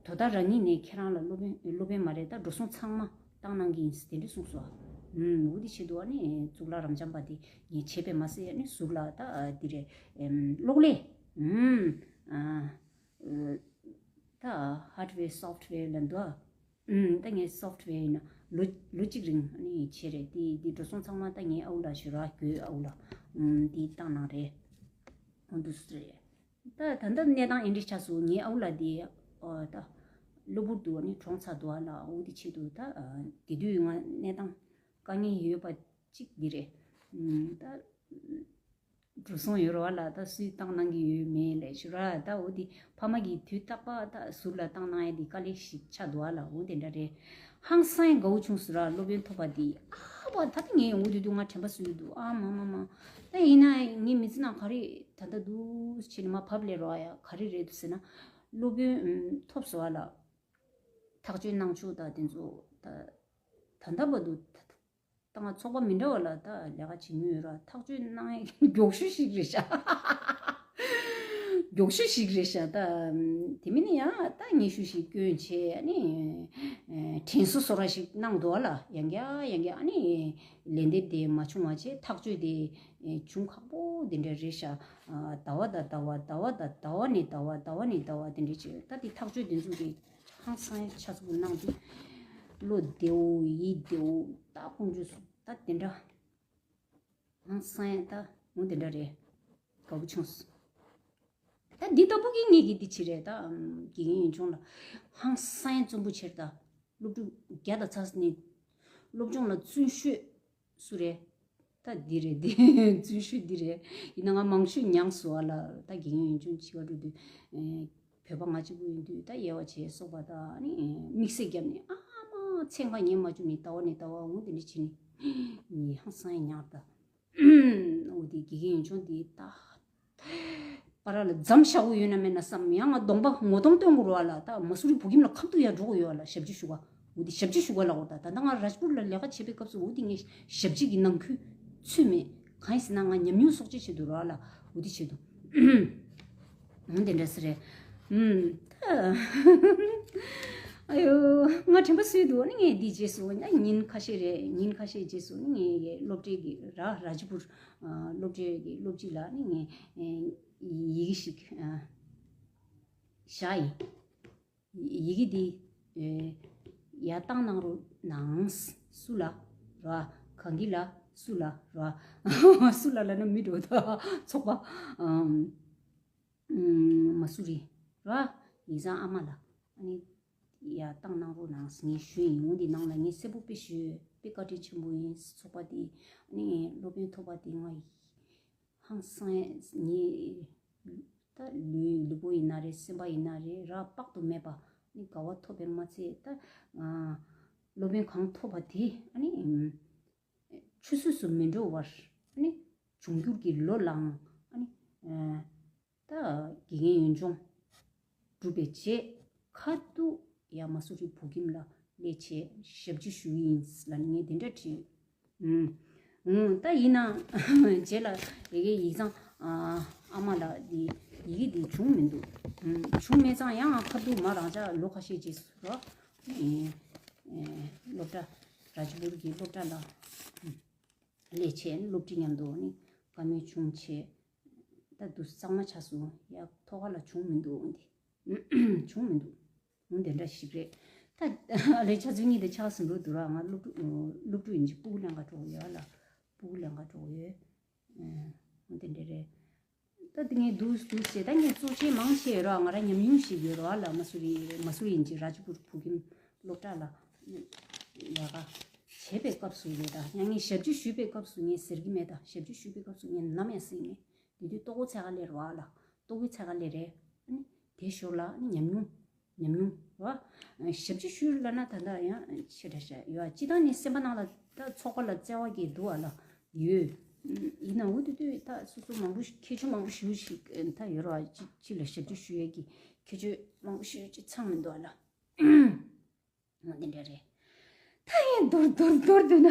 དོ་བདག་རང་ཉིད་ནས་ཁྱེད་རང་ལ་སློབ་ཡོན་སློབ་ཡོན་མ་རེད། ད་འགྲོ་སོང་ཚང་མ་བཏང་གནང་གི་ཡིན་ཟེར་དེ་འདྲས་གསུངས་སོང་། ཨུམ། འོ་དེ་བྱེད་དུས་ཨ་ནི་གཙུག་ལག་རབ་འབྱམས་པ་དེ་ངས་བྱས་པས་མ་ཟད། ཨ་ནི་གཟུགས་ལ་ད་དེ་རེད། ཨེམ། གློག་ཀླད། ཨུམ། ཨ། ད་ཧར་ཌི་ཝེར་སོཕ་ཊི་ཝེར་ལ་འདུག་ཨ། ཨུམ། ད་ངས་སོཕ་ཊི་ཝེར་ཡིན་ན་ལོ་ལོ་གཅིག་རིང་ཨ་ནི་བྱས་རེད། དེ་དེ་འགྲོ་སོང་ཚང་མ་ད་ངའི་ཨ་ཁུ་ལགས་ཞུ་ར་དགོས། ཨ་ཁུ་ལགས། ཨུམ། དེ་བཏང་གནང་རེད། ཨོ་འདུག་སེ་རེད། ད་ད་ལྟ་གནས་སྟངས་ཨེ་འདྲ་ཆགས་སོང་། ངའི་ཨ་ཁུ་ལགས་དེ་ཨོ་ད་གློ་བུར་དུ་ཨ་ནི་གྲོངས་ཚར་འདུག་ཨ་ལ། འོ་དེ་ཆེད་དུ་ད་དེ་དུས་ང་གནས་སྟངས་དཀའ་ངལ་ཡོད་པ་གཅིག་འདི་རེད། ཨུམ། ད། འགྲོ་སོང་ཡོད་རེད་བ་ལ། ད་སུས་བཏང་གནང་གི་ཡོད་མེད་ལས་ཞུ་ར། ད་འོ་དེ་ཕ་མ་གིས་དུས་རྟག་པར་ད་ཟུར་ལ་བཏང་གནང་ཡ་དེ་དཀའ་ལས་ཤིག་ཆགས་འདུག་ཨ་ལ། འོ་དེ་འདྲ་རེད། ཧང་སང་དགའ་བོ་བྱུང་སོང་ར། སློབ་ཡོན་ཐོབ་པ་དེ། ཨ་བ་ད་ལྟ་ངས་ཡོང་གི་དུས་དུས་ང་དྲན་པ་གསོས་འདུག་ཨ་མ་མ་མ། ད་ཡིན་ན་ངའི་མི་ཚེ་ནང་ག་རེ་ད་ལྟ་འདུག་བྱས་ནས་མར་བབས་ལས་རོགས་ཡ་ག་རེ་རེད་འདུག་ཟེར་ན། སློབ་ཡོན་ཨུམ་ཐོབ་སོང་ཨ་ལ། ཐག་གཅོད་གནང་ཕྱོགས་ད་དེ་ཚོ་ད་ད་ལྟ་བར་དུ་ད་ད་ང་ཚོགས་པ་མི་འདྲ་བ་ལ་ད་ལས་ཀ་བྱེད་མྱོང་ཡོད་ར། ཐག་གཅོད་གནང་ཡ་མགྱོགས་ཤོས་ཤིག་རེད་ཤག་མགྱོགས་ཤོས་ཤིག་རེད་ཤག་ད་དེ་མིན་ཡང་ད་ཉེ་ཤོས་ཤིག་སྐྱོན་བྱས། ཨ་ནི་ཨེ་དྲན་གསོ་བཟོ་འདྲ་ཞིག་གནང་འདུག་ཨ་ལ། ཡང་བསྐྱར་ཡང་བསྐྱར། ཨ་ནི་ལན་འདེབས་དེ་མ་བྱུང་བ་བྱས། ཐག་གཅོད་དེ་ཨེ་བྱུང་ཁག་པོ་དེ་འདྲ་རེད་ཤག་ཨ་ཟླ་བ་དང་ཟླ་བ། ཟླ་བ་དང་ཟླ་བ་ནས་ཟླ་བ། ཟླ་བ་ནས་ཟླ་བ་དེ་འདྲ་བྱས། ད་དེ་ཐག་གཅོད་དེ་ཚོ་གི་ཧང་སང་ཡ་ཆ་ཚང་གནང་དུས་བློ་བདེ་བོ་ཡིད་བདེ་བོ། ད་ཁོང་ཚོས་ད་དེ་འདྲ་ཧང་སང་ཡ་ད་འོ་དེ་འདྲ་རེད། དགའ་པོ་བྱུང་སོང་། ད་འདི་ལྟ་བུ་གི་ངེད་ཀྱི་འདི་ཕྱི་རེད། ད་དགེ་རྒན་ཡིན་ཆུང་ལ་ཧང་སང་ཡ་རྩོམ་པོ་ཆེར། ད་སློབ་ཕྲུག་བརྒྱ་དང་ཚ་ནི་སློབ་སྦྱོང་ལ་བརྩོན་ཤོས་སུ་རེད། ད་འདི་རེད། འདི་བརྩོན་ཤོས་འདི་རེད། ཡིན་ན་ང་མང་ཤོས་མྱངས་སོང་ཨ་ལ། ད་དགེ་རྒན་ཡིན་ཆུང་ཕྱི་བ་འགྲོ་དུས་ཨེ་བོད་པ་ང་གཅིག་པུ་ཡིན་དུས་ད་དབྱེ་བ་བྱས་སོགས་པ། ད་ནི་དམིགས་བསལ་བརྒྱབ་ནས་ཨ་མ་ཚེ་འགའ་ཉན་མ་བཅུག་ནས་ཟླ་བ་ནས་ཟླ་བ་འོང་དེ་འདྲ་བྱས་ནས་ངས་ཧང་སང་ཡ་མྱངས། ད་འོ་དེ་དགེ་རྒན་ཡིན་ཆུང་དེ་ད། པ་ར་ལ་འཇམ་ཤ་བོ་ཡོད་ན་མེད་ན་བསམ། ཡང་ང་གདོང་པ་ངོ་གདོང་སྟོན་དགོས་རེད་བ་ལ། ད་མ་སུ་རི་བུ་ཁྱིམ་ལ་ཁ་ཐུག་ཡར་འགྲོ་དགོས་ཡོད་བ་ལ། ཞབས་ཕྱི་ཞུ་ག་འོ་དེ་ཞབས་ཕྱི་ཞུ་ག་ལ་འོ། ད་ད་ལྟ་ང་རཱཇ་པུར་ལ་ལས་ཀ་བྱེད་པའི་སྐབས་སུ་འོ་དེ་ངས་ཞབས་ཕྱི་གི་ནང་ཁུལ་ཚུད་མེད། གང་ཡིན་ཟེར་ན་ང་ཉམས་མྱོང་གསོག་ཅིག་བྱེད་དུ་རེད་བ་ལ། འོ་དེ་བྱེད་དུ། འོ་དེ་འདྲ་ཟེར་རེད། ཨུམ། ད་ཨ་ཡོ་ང་དྲན་པ་གསོས་འདུག་ཨ་ནི་ངས་འདི་རྗེས་སུ་ཨ་ཉིན་ཁ་ཤས་རེད། ཉིན་ཁ་ཤས་རྗེས་སུ་ཨ་ནི་ངས་སློབ་གྲྭའི་གི་ར་རཱཇ་པུར་སློབ་གྲྭའི་གི་སློབ་སྤྱི་ལ་ནི་ངས་ཡི་གེ་ཞིག་བཞག་ཡིན། ཡི་གེ་འདི་ཡར་བཏང་གནང་རོགས་གནང་། སུ་ལ་ར་ གང་གི་ལ་སུ་ལ་ར། སུ་ལ་ལ་ན་མི་འགྲོ་ད་ཚོགས་པ། ཨམ། ཨམ། མ་སུ་རི་ར། ཡིག་ཚང་ཨ་མ་ལ། ཨ་ནི་ཡ་བཏང་གནང་རོགས་གནང་ངས་ཞུ་ཡིན། འོ་འདི་ནང་ལ་ངས་གསལ་པོ་དཔེ་ཞུ། དཔེ་བཀའ་དྲིན་ཆེན་པོ་ཡིན། ཚོགས་པ་འདི་ཨ་ནི་སློབ་དཔོན་ཐོབ་པ་འདི་ང་ཧང་སང་ངས་ད་ལུས་ལུས་པོ་ཡིན་ན་རེད། སེམས་པ་ཡིན་ན་རེད་ར། དཔག་ཏུ་མེད་པ་ཨ་ནི་དགའ་བ་ཐོབ་པའི་མ་ཚད་ད་སློབ་དཔོན་གང་ཐོབ་པ་དེ་ཨ་ནི་ཆུད་ཟོས་སུ་མི་འགྲོ་བར་ཨ་ནི་འབྱུང་འགྱུར་གྱི་ལོ་ལའང་ཨ་ནི་ད་དགེ་རྒན་ཡོན་སྦྱོང་སྒྲུབ་པའི་རྗེས་ཁ་ཐུག་ཡ་མ་སུ་རི་བོད་ཁྱིམ་ལ་སླེབས་བྱས་ཞབས་ཕྱི་ཞུ་གི་ཡིན་ལ་ངས་དེ་འདྲ་བྲིས། ཨུམ། ཨུམ། ད་ཡིན་ན་རྗེས་ལ་ཡི་གེ་ཡིག་ཚང་ཨ་ཨ་མ་ལགས་འདི་ཡི་གེ་འདི་བྱུང་མི་འདུག་ཨུམ། བྱུང་མེད་ཙང་ཡང་ཁ་ཐུག་མ་རང་ཅག་ལོ་ཁ་ཤས་རྗེས་སུ་རོ། ཨེ། ཨེ། སློབ་གྲྭ་ར་ཇི་པུར་གྱི་སློབ་གྲྭ་ལ་སླེབས་བྱས་སློབ་ཁྲིད་མཉམ་དུ་ནི་བཀའ་མོལ་བྱུང་བྱས། ད་དུ་གཙང་མ་ཆགས་སོང་། ཡ་ཐོག་ཁ་ལ་བྱུང་མི་འདུག་འདི་བྱུང་མི་འདུག་འོ་དེ་འདྲ་ཞིག་རེད། ད་ཨ་ལས་ཆ་ཚུལ་གཉིས་དེ་ཆགས་ཟིན་འགྲོ་འདུག་ར། ང་སློབ་ཕྲུག་སློབ་ཕྲུག་ཡིན་གྱི་སྤུ་གུ་ལེན་ག་འགྲོ་གི་ཡོད་ལ། སྤུ་གུ་ལེན་ག་འགྲོ་གི་ཡོད། འོ་དེ་འདྲ་རེད། ད་དེ་ངས་འདུག་འདུག་བྱས། ད་ངས་གཙོ་ཆེ་མང་ཆེ་ར་ང་ར་ཉམས་མྱོང་ཞིག་ཡོད་ར་ལ། མ་སུ་རི་མ་སུ་རི་ཡིན་གྱི་ར་ཇི་པུར་བོད་ཁྱིམ་སློབ་གྲྭ་ལ་ཡ་ག་བྱས་པའི་སྐབས་སུ་རེད། ད་ཡང་ངས་ཞབས་ཕྱི་ཞུས་པའི་སྐབས་སུ་ངས་ཟེར་གྱི་མེད། ད་ཞབས་ཕྱི་ཞུས་པའི་སྐབས་སུ་ངས་ནམ་ཡང་ཟེར་གྱི་མེད། དེ་དུས་ལྟོ་གོས་འཚོལ་ག་སླེབས་ར་ལ། ལྟོ་གོས་འཚོལ་ག་སླེབས་རེད། ཨ་ནི་དེ་ཞོར་ལ་ཨ་ནི་ཉམས་མྱོང་ཉམས་མྱོང་ར། ཞབས་ཕྱི་ཞུས་ལབ་ན་ད་ལྟ་ཡང་ཆེ་དྲགས་ཤག་ཡོད། སྤྱི་བཏང་ནས་སེམས་པ་ནང་ལ་ད་ཚོགས་པ་ལ་བརྩེ་བ་གི་འདུག་བ་ལ་ཡོད། ཡིན་ནའང་འོ་དེ་དུས་ད་སོ་སོ་མང་པོ་ཁྱད་ཆོས་མང་པོ་ཞེ་པོ་ཅིག་ད་ཡོད་ར། སྤྱི་སྤྱི་ལ་ཞབས་ཕྱི་ཞུ་ཡས་ཀྱི་ཁྱད་ཆོས་མང་པོ་ཞེ་པོ་ཅིག་ཚང་མི་འདུག་བ་ལ། འོ་དེ་འདྲ་རེད། ད་ཡིན་མདོར་མདོར་མདོར་བསྡུས་ན།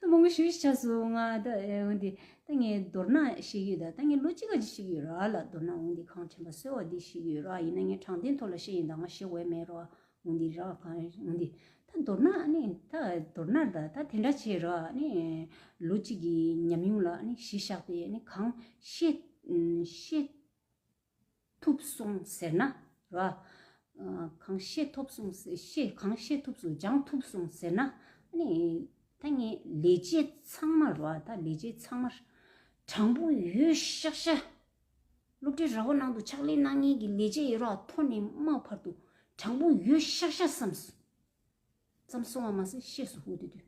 ད་མང་པོ་ཞེ་པོ་ཅིག་ཆགས་སོང་། ང་ད་འོ་འདི་ད་ངས་མདོར་ན་བཤད་ཀྱི་ཡོད། ད་ད་ངས་ལོ་གཅིག་ག་ཅིག་བཤད་ཀྱི་ཡོད་ར་ལ། མདོར་ན་འོ་འདི་གང་དྲན་པ་གསོལ་བ་འདི་བཤད་ཀྱི་ཡོད་ར། ཡིན་ན་ངས་དྲང་བདེན་ཐོག་ལ་བཤད་ཡིན། ད་ང་བཤད་འོས་མེད་ར། འོ་འདི་ར་གང་འོ་འདི་ད་མདོར་ན་ནི་ད་མདོར་ན་ད་ད་དེ་འདྲ་བྱས་ར་ནི་ལོ་གཅིག་གི་ཉམས་མྱོང་ལ་ནི་གཞི་བཞག་སྟེ་ནི་གང་བཤད་བཤད། ཐུབ་སོང་ཟེར་ན་ར། ཨ། གང་ཤེས་ཐུབ་སོང་ཟེར། ཤེས་གང་ཤེས་ཐུབ་སོང་སྦྱང་ཐུབ་སོང་ཟེར་ན། ཨ་ནི་ད་ངས་ལས་བྱེད་ཚང་མ་ར། ད་ལས་བྱེད་ཚང་མ་དྲང་པོ་ཡོད་ཤག་ཤག་སློབ་གྲྭའི་ར་བ་ནང་དུ་ཕྱག་ལས་གནང་མཁན་གྱི་ལས་བྱེད་ཡོད་ར། མཐོ་ནས་དམའ་བར་དུ་དྲང་པོ་ཡོད་ཤག་ཤག་བསམ་སོང་། ཙམ་སོང་བ་མ་ཟད་ཤེས་སུ་འོ་དེ་དུས་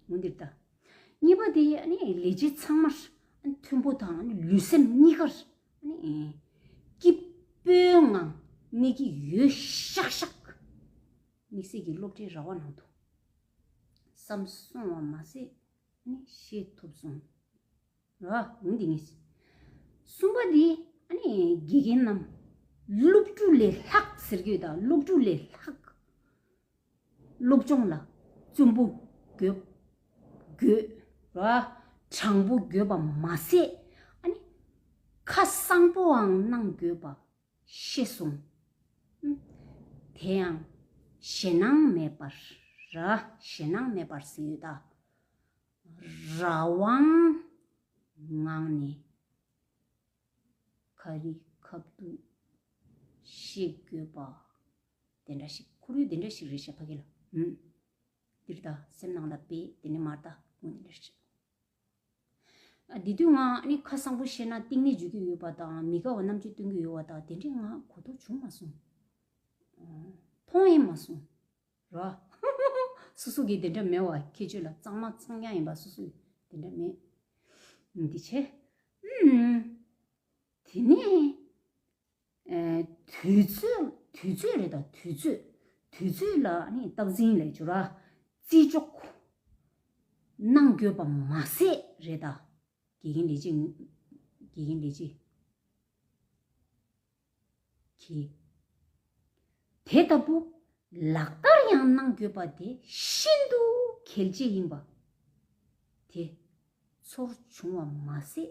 འོ་འདིར་ལྟ། གཉིས་པ་དེ་ཨ་ནི་ལས་བྱེད་ཚང་མར་ཨ་ནི་མཐུན་པོ་དང་ཨ་ནི་ལུས་སེམས་གཉིས་ཀར་ཨ་ནི་སྐྱིད་པོའི་ངང་གནས་ཀྱི་ཡོད་ཤག་ཤག་དམིགས་བསལ་གྱི་སློབ་གྲྭའི་ར་བ་ནང་དུ་བསམ་སོང་བ་མ་ཟད་ཨ་ནི་ཤེས་ཐུབ་སོང་། ར། འོ་འདི་ངས། གསུམ་པ་འདི་ཨ་ནི་དགེ་རྒན་ནམ་སློབ་ཕྲུག་ལས་ལྷག་ཟེར་གྱི་ཡོད། ད་སློབ་ཕྲུག་ལས་ལྷག་སློབ་སྦྱོང་ལ་བརྩོན་པོ་དགོས་དགོས་ར། དྲང་པོ་དགོས་པ་མ་ཟད་ཨ་ནི་ཁ་གསང་པོའང་གནང་དགོས་པ་ཤེས་སོང་། ཨུམ། དེ་ཡང་ཞེད་སྣང་མེད་པར་ར། ཞེད་སྣང་མེད་པར་ཟེར་ཡོད་ད། རང་དབང་ངང་ནས་ཁ་རི་ཁ་ཐུག་བཤད་དགོས་པ་དེ་འདྲ་ཞིག་ཁོར་ཡུག་དེ་འདྲ་ཞིག་རེད་ཤག་ཕ་གི་ལ། ཨུམ། འདིར་ད་སེམས་ནང་ལ་དཔེ་དེ་ནས་མར་ད་དངོས་གནས་རེད། ཨ། དེ་དུས་ང་ནི་ཁ་གསང་པོ་བཤད་ན་གཏིང་ནས་འཇུ་གི་ཡོད་པ་དང་མི་དགའ་བ་རྣམ་དཔྱོད་སྟོན་གི་ཡོད་པ་དང་དེ་འདྲས་ང་གོ་རྟོགས་བྱུང་མ་སོང་། ཨ། མཐོང་ཡང་མ་སོང་། ར། སོ་སོ་གིས་དེ་འདྲ་མེད་པ་ཁྱད་ཆོས་ལ་གཙང་མ་གཙང་རྐྱང་ཡིན་པ་སོ་སོས་དེ་འདྲ་མེད། འདི་བྱས། ཨུམ། དེ་ནས། ཨེ། དུས་ཚོད་དུས་ཚོད་རེད་ད། དུས་ཚོད་དུས་ཚོད་ལ་ནི་རྟག་འཛིན་ལས་སྦྱོར་ར་རྩིས་འཇོག་གནང་དགོས་པ་མ་ཟད་རེད་ད། དགེ་རྒན་ལས་བྱེད་དགེ་རྒན་ལས་བྱེད་ཀྱིས་དེ་ལྟ་བུ་ལག་བསྟར་ཡང་གནང་དགོས་པ་དེ་ཤིན་ཏུ་གལ་ཆེ་ཡིན་པ་དེ་ཚོར་བྱུང་བ་མ་ཟད་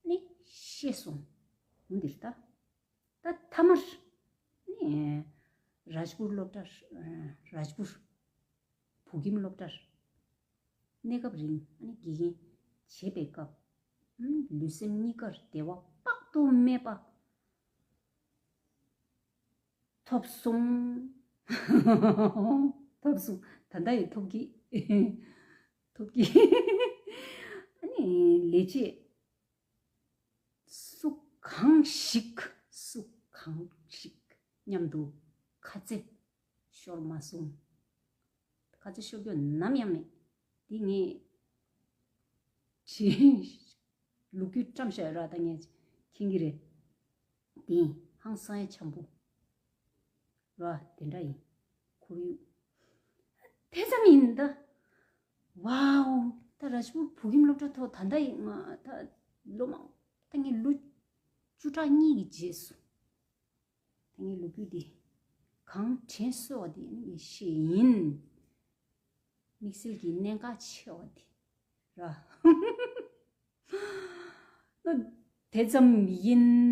ནི་ཤེས་སོང་། འོ་འདིར་ལྟ། ད་མཐའ་མར་ནི་རཱཇ་པུར་སློབ་གྲྭར། རཱཇ་པུར་བོད་ཁྱིམ་སློབ་གྲྭར་གནས་སྐབས་རིང་ཨ་ནི་དགེ་རྒན་བྱེད་པའི་སྐབས་ཨ་ནི་ལུས་སེམས་གཉིས་ཀར་བདེ་བ་དཔག་ཏུ་མེད་པ་ཐོབ་སོང་། ཐོབ་སོང་། ད་ལྟ་ཡང་ཐོབ་ཀྱི། ཐུབ་ཀྱི། ཨ་ནི་ལས་བྱེད་སུ་གང་ཞིག་སུ་གང་ཞིག་མཉམ་དུ་ཁ་རྩེ་ཤོར་མ་སོང་། ཁ་རྩེ་ཤོར་རྒྱུ་ནམ་ཡང་མེད། འདི་ངས་ཅི་ལོ་རྒྱུས་བཀྲམ་བཞག་ཡོད་ར། ད་ངས་མཁྱེན་གྱི་རེད། དེ་ཧང་སང་ཡ་འཆམ་པོ་ར་དེ་འདྲ་ཡིན། ཁོར་ཡུག་དེ་ཙམ་ཡིན་ད། ཝའོ། ད་ར་ཆུ་བུ་ཁྱིམ་སློབ་གྲྭ་ཐོག་ད་ལྟ་ཡིན་ང་ད་ལོ་མང་ད་ངས་ལོ་བཅུ་ཕྲག་གཉིས་ཀྱི་རྗེས་སུ། ད་ངའི་ལོ་རྒྱུས་འདི་གང་དྲན་གསོ་བ་འདི་ནི་ངས་ཤེས་ཡིན། དམིགས་བསལ་གྱི་གནད་འགག་ཆེ་བ་འདི་ར། ཨ་དེ་ཙམ་ཡིན།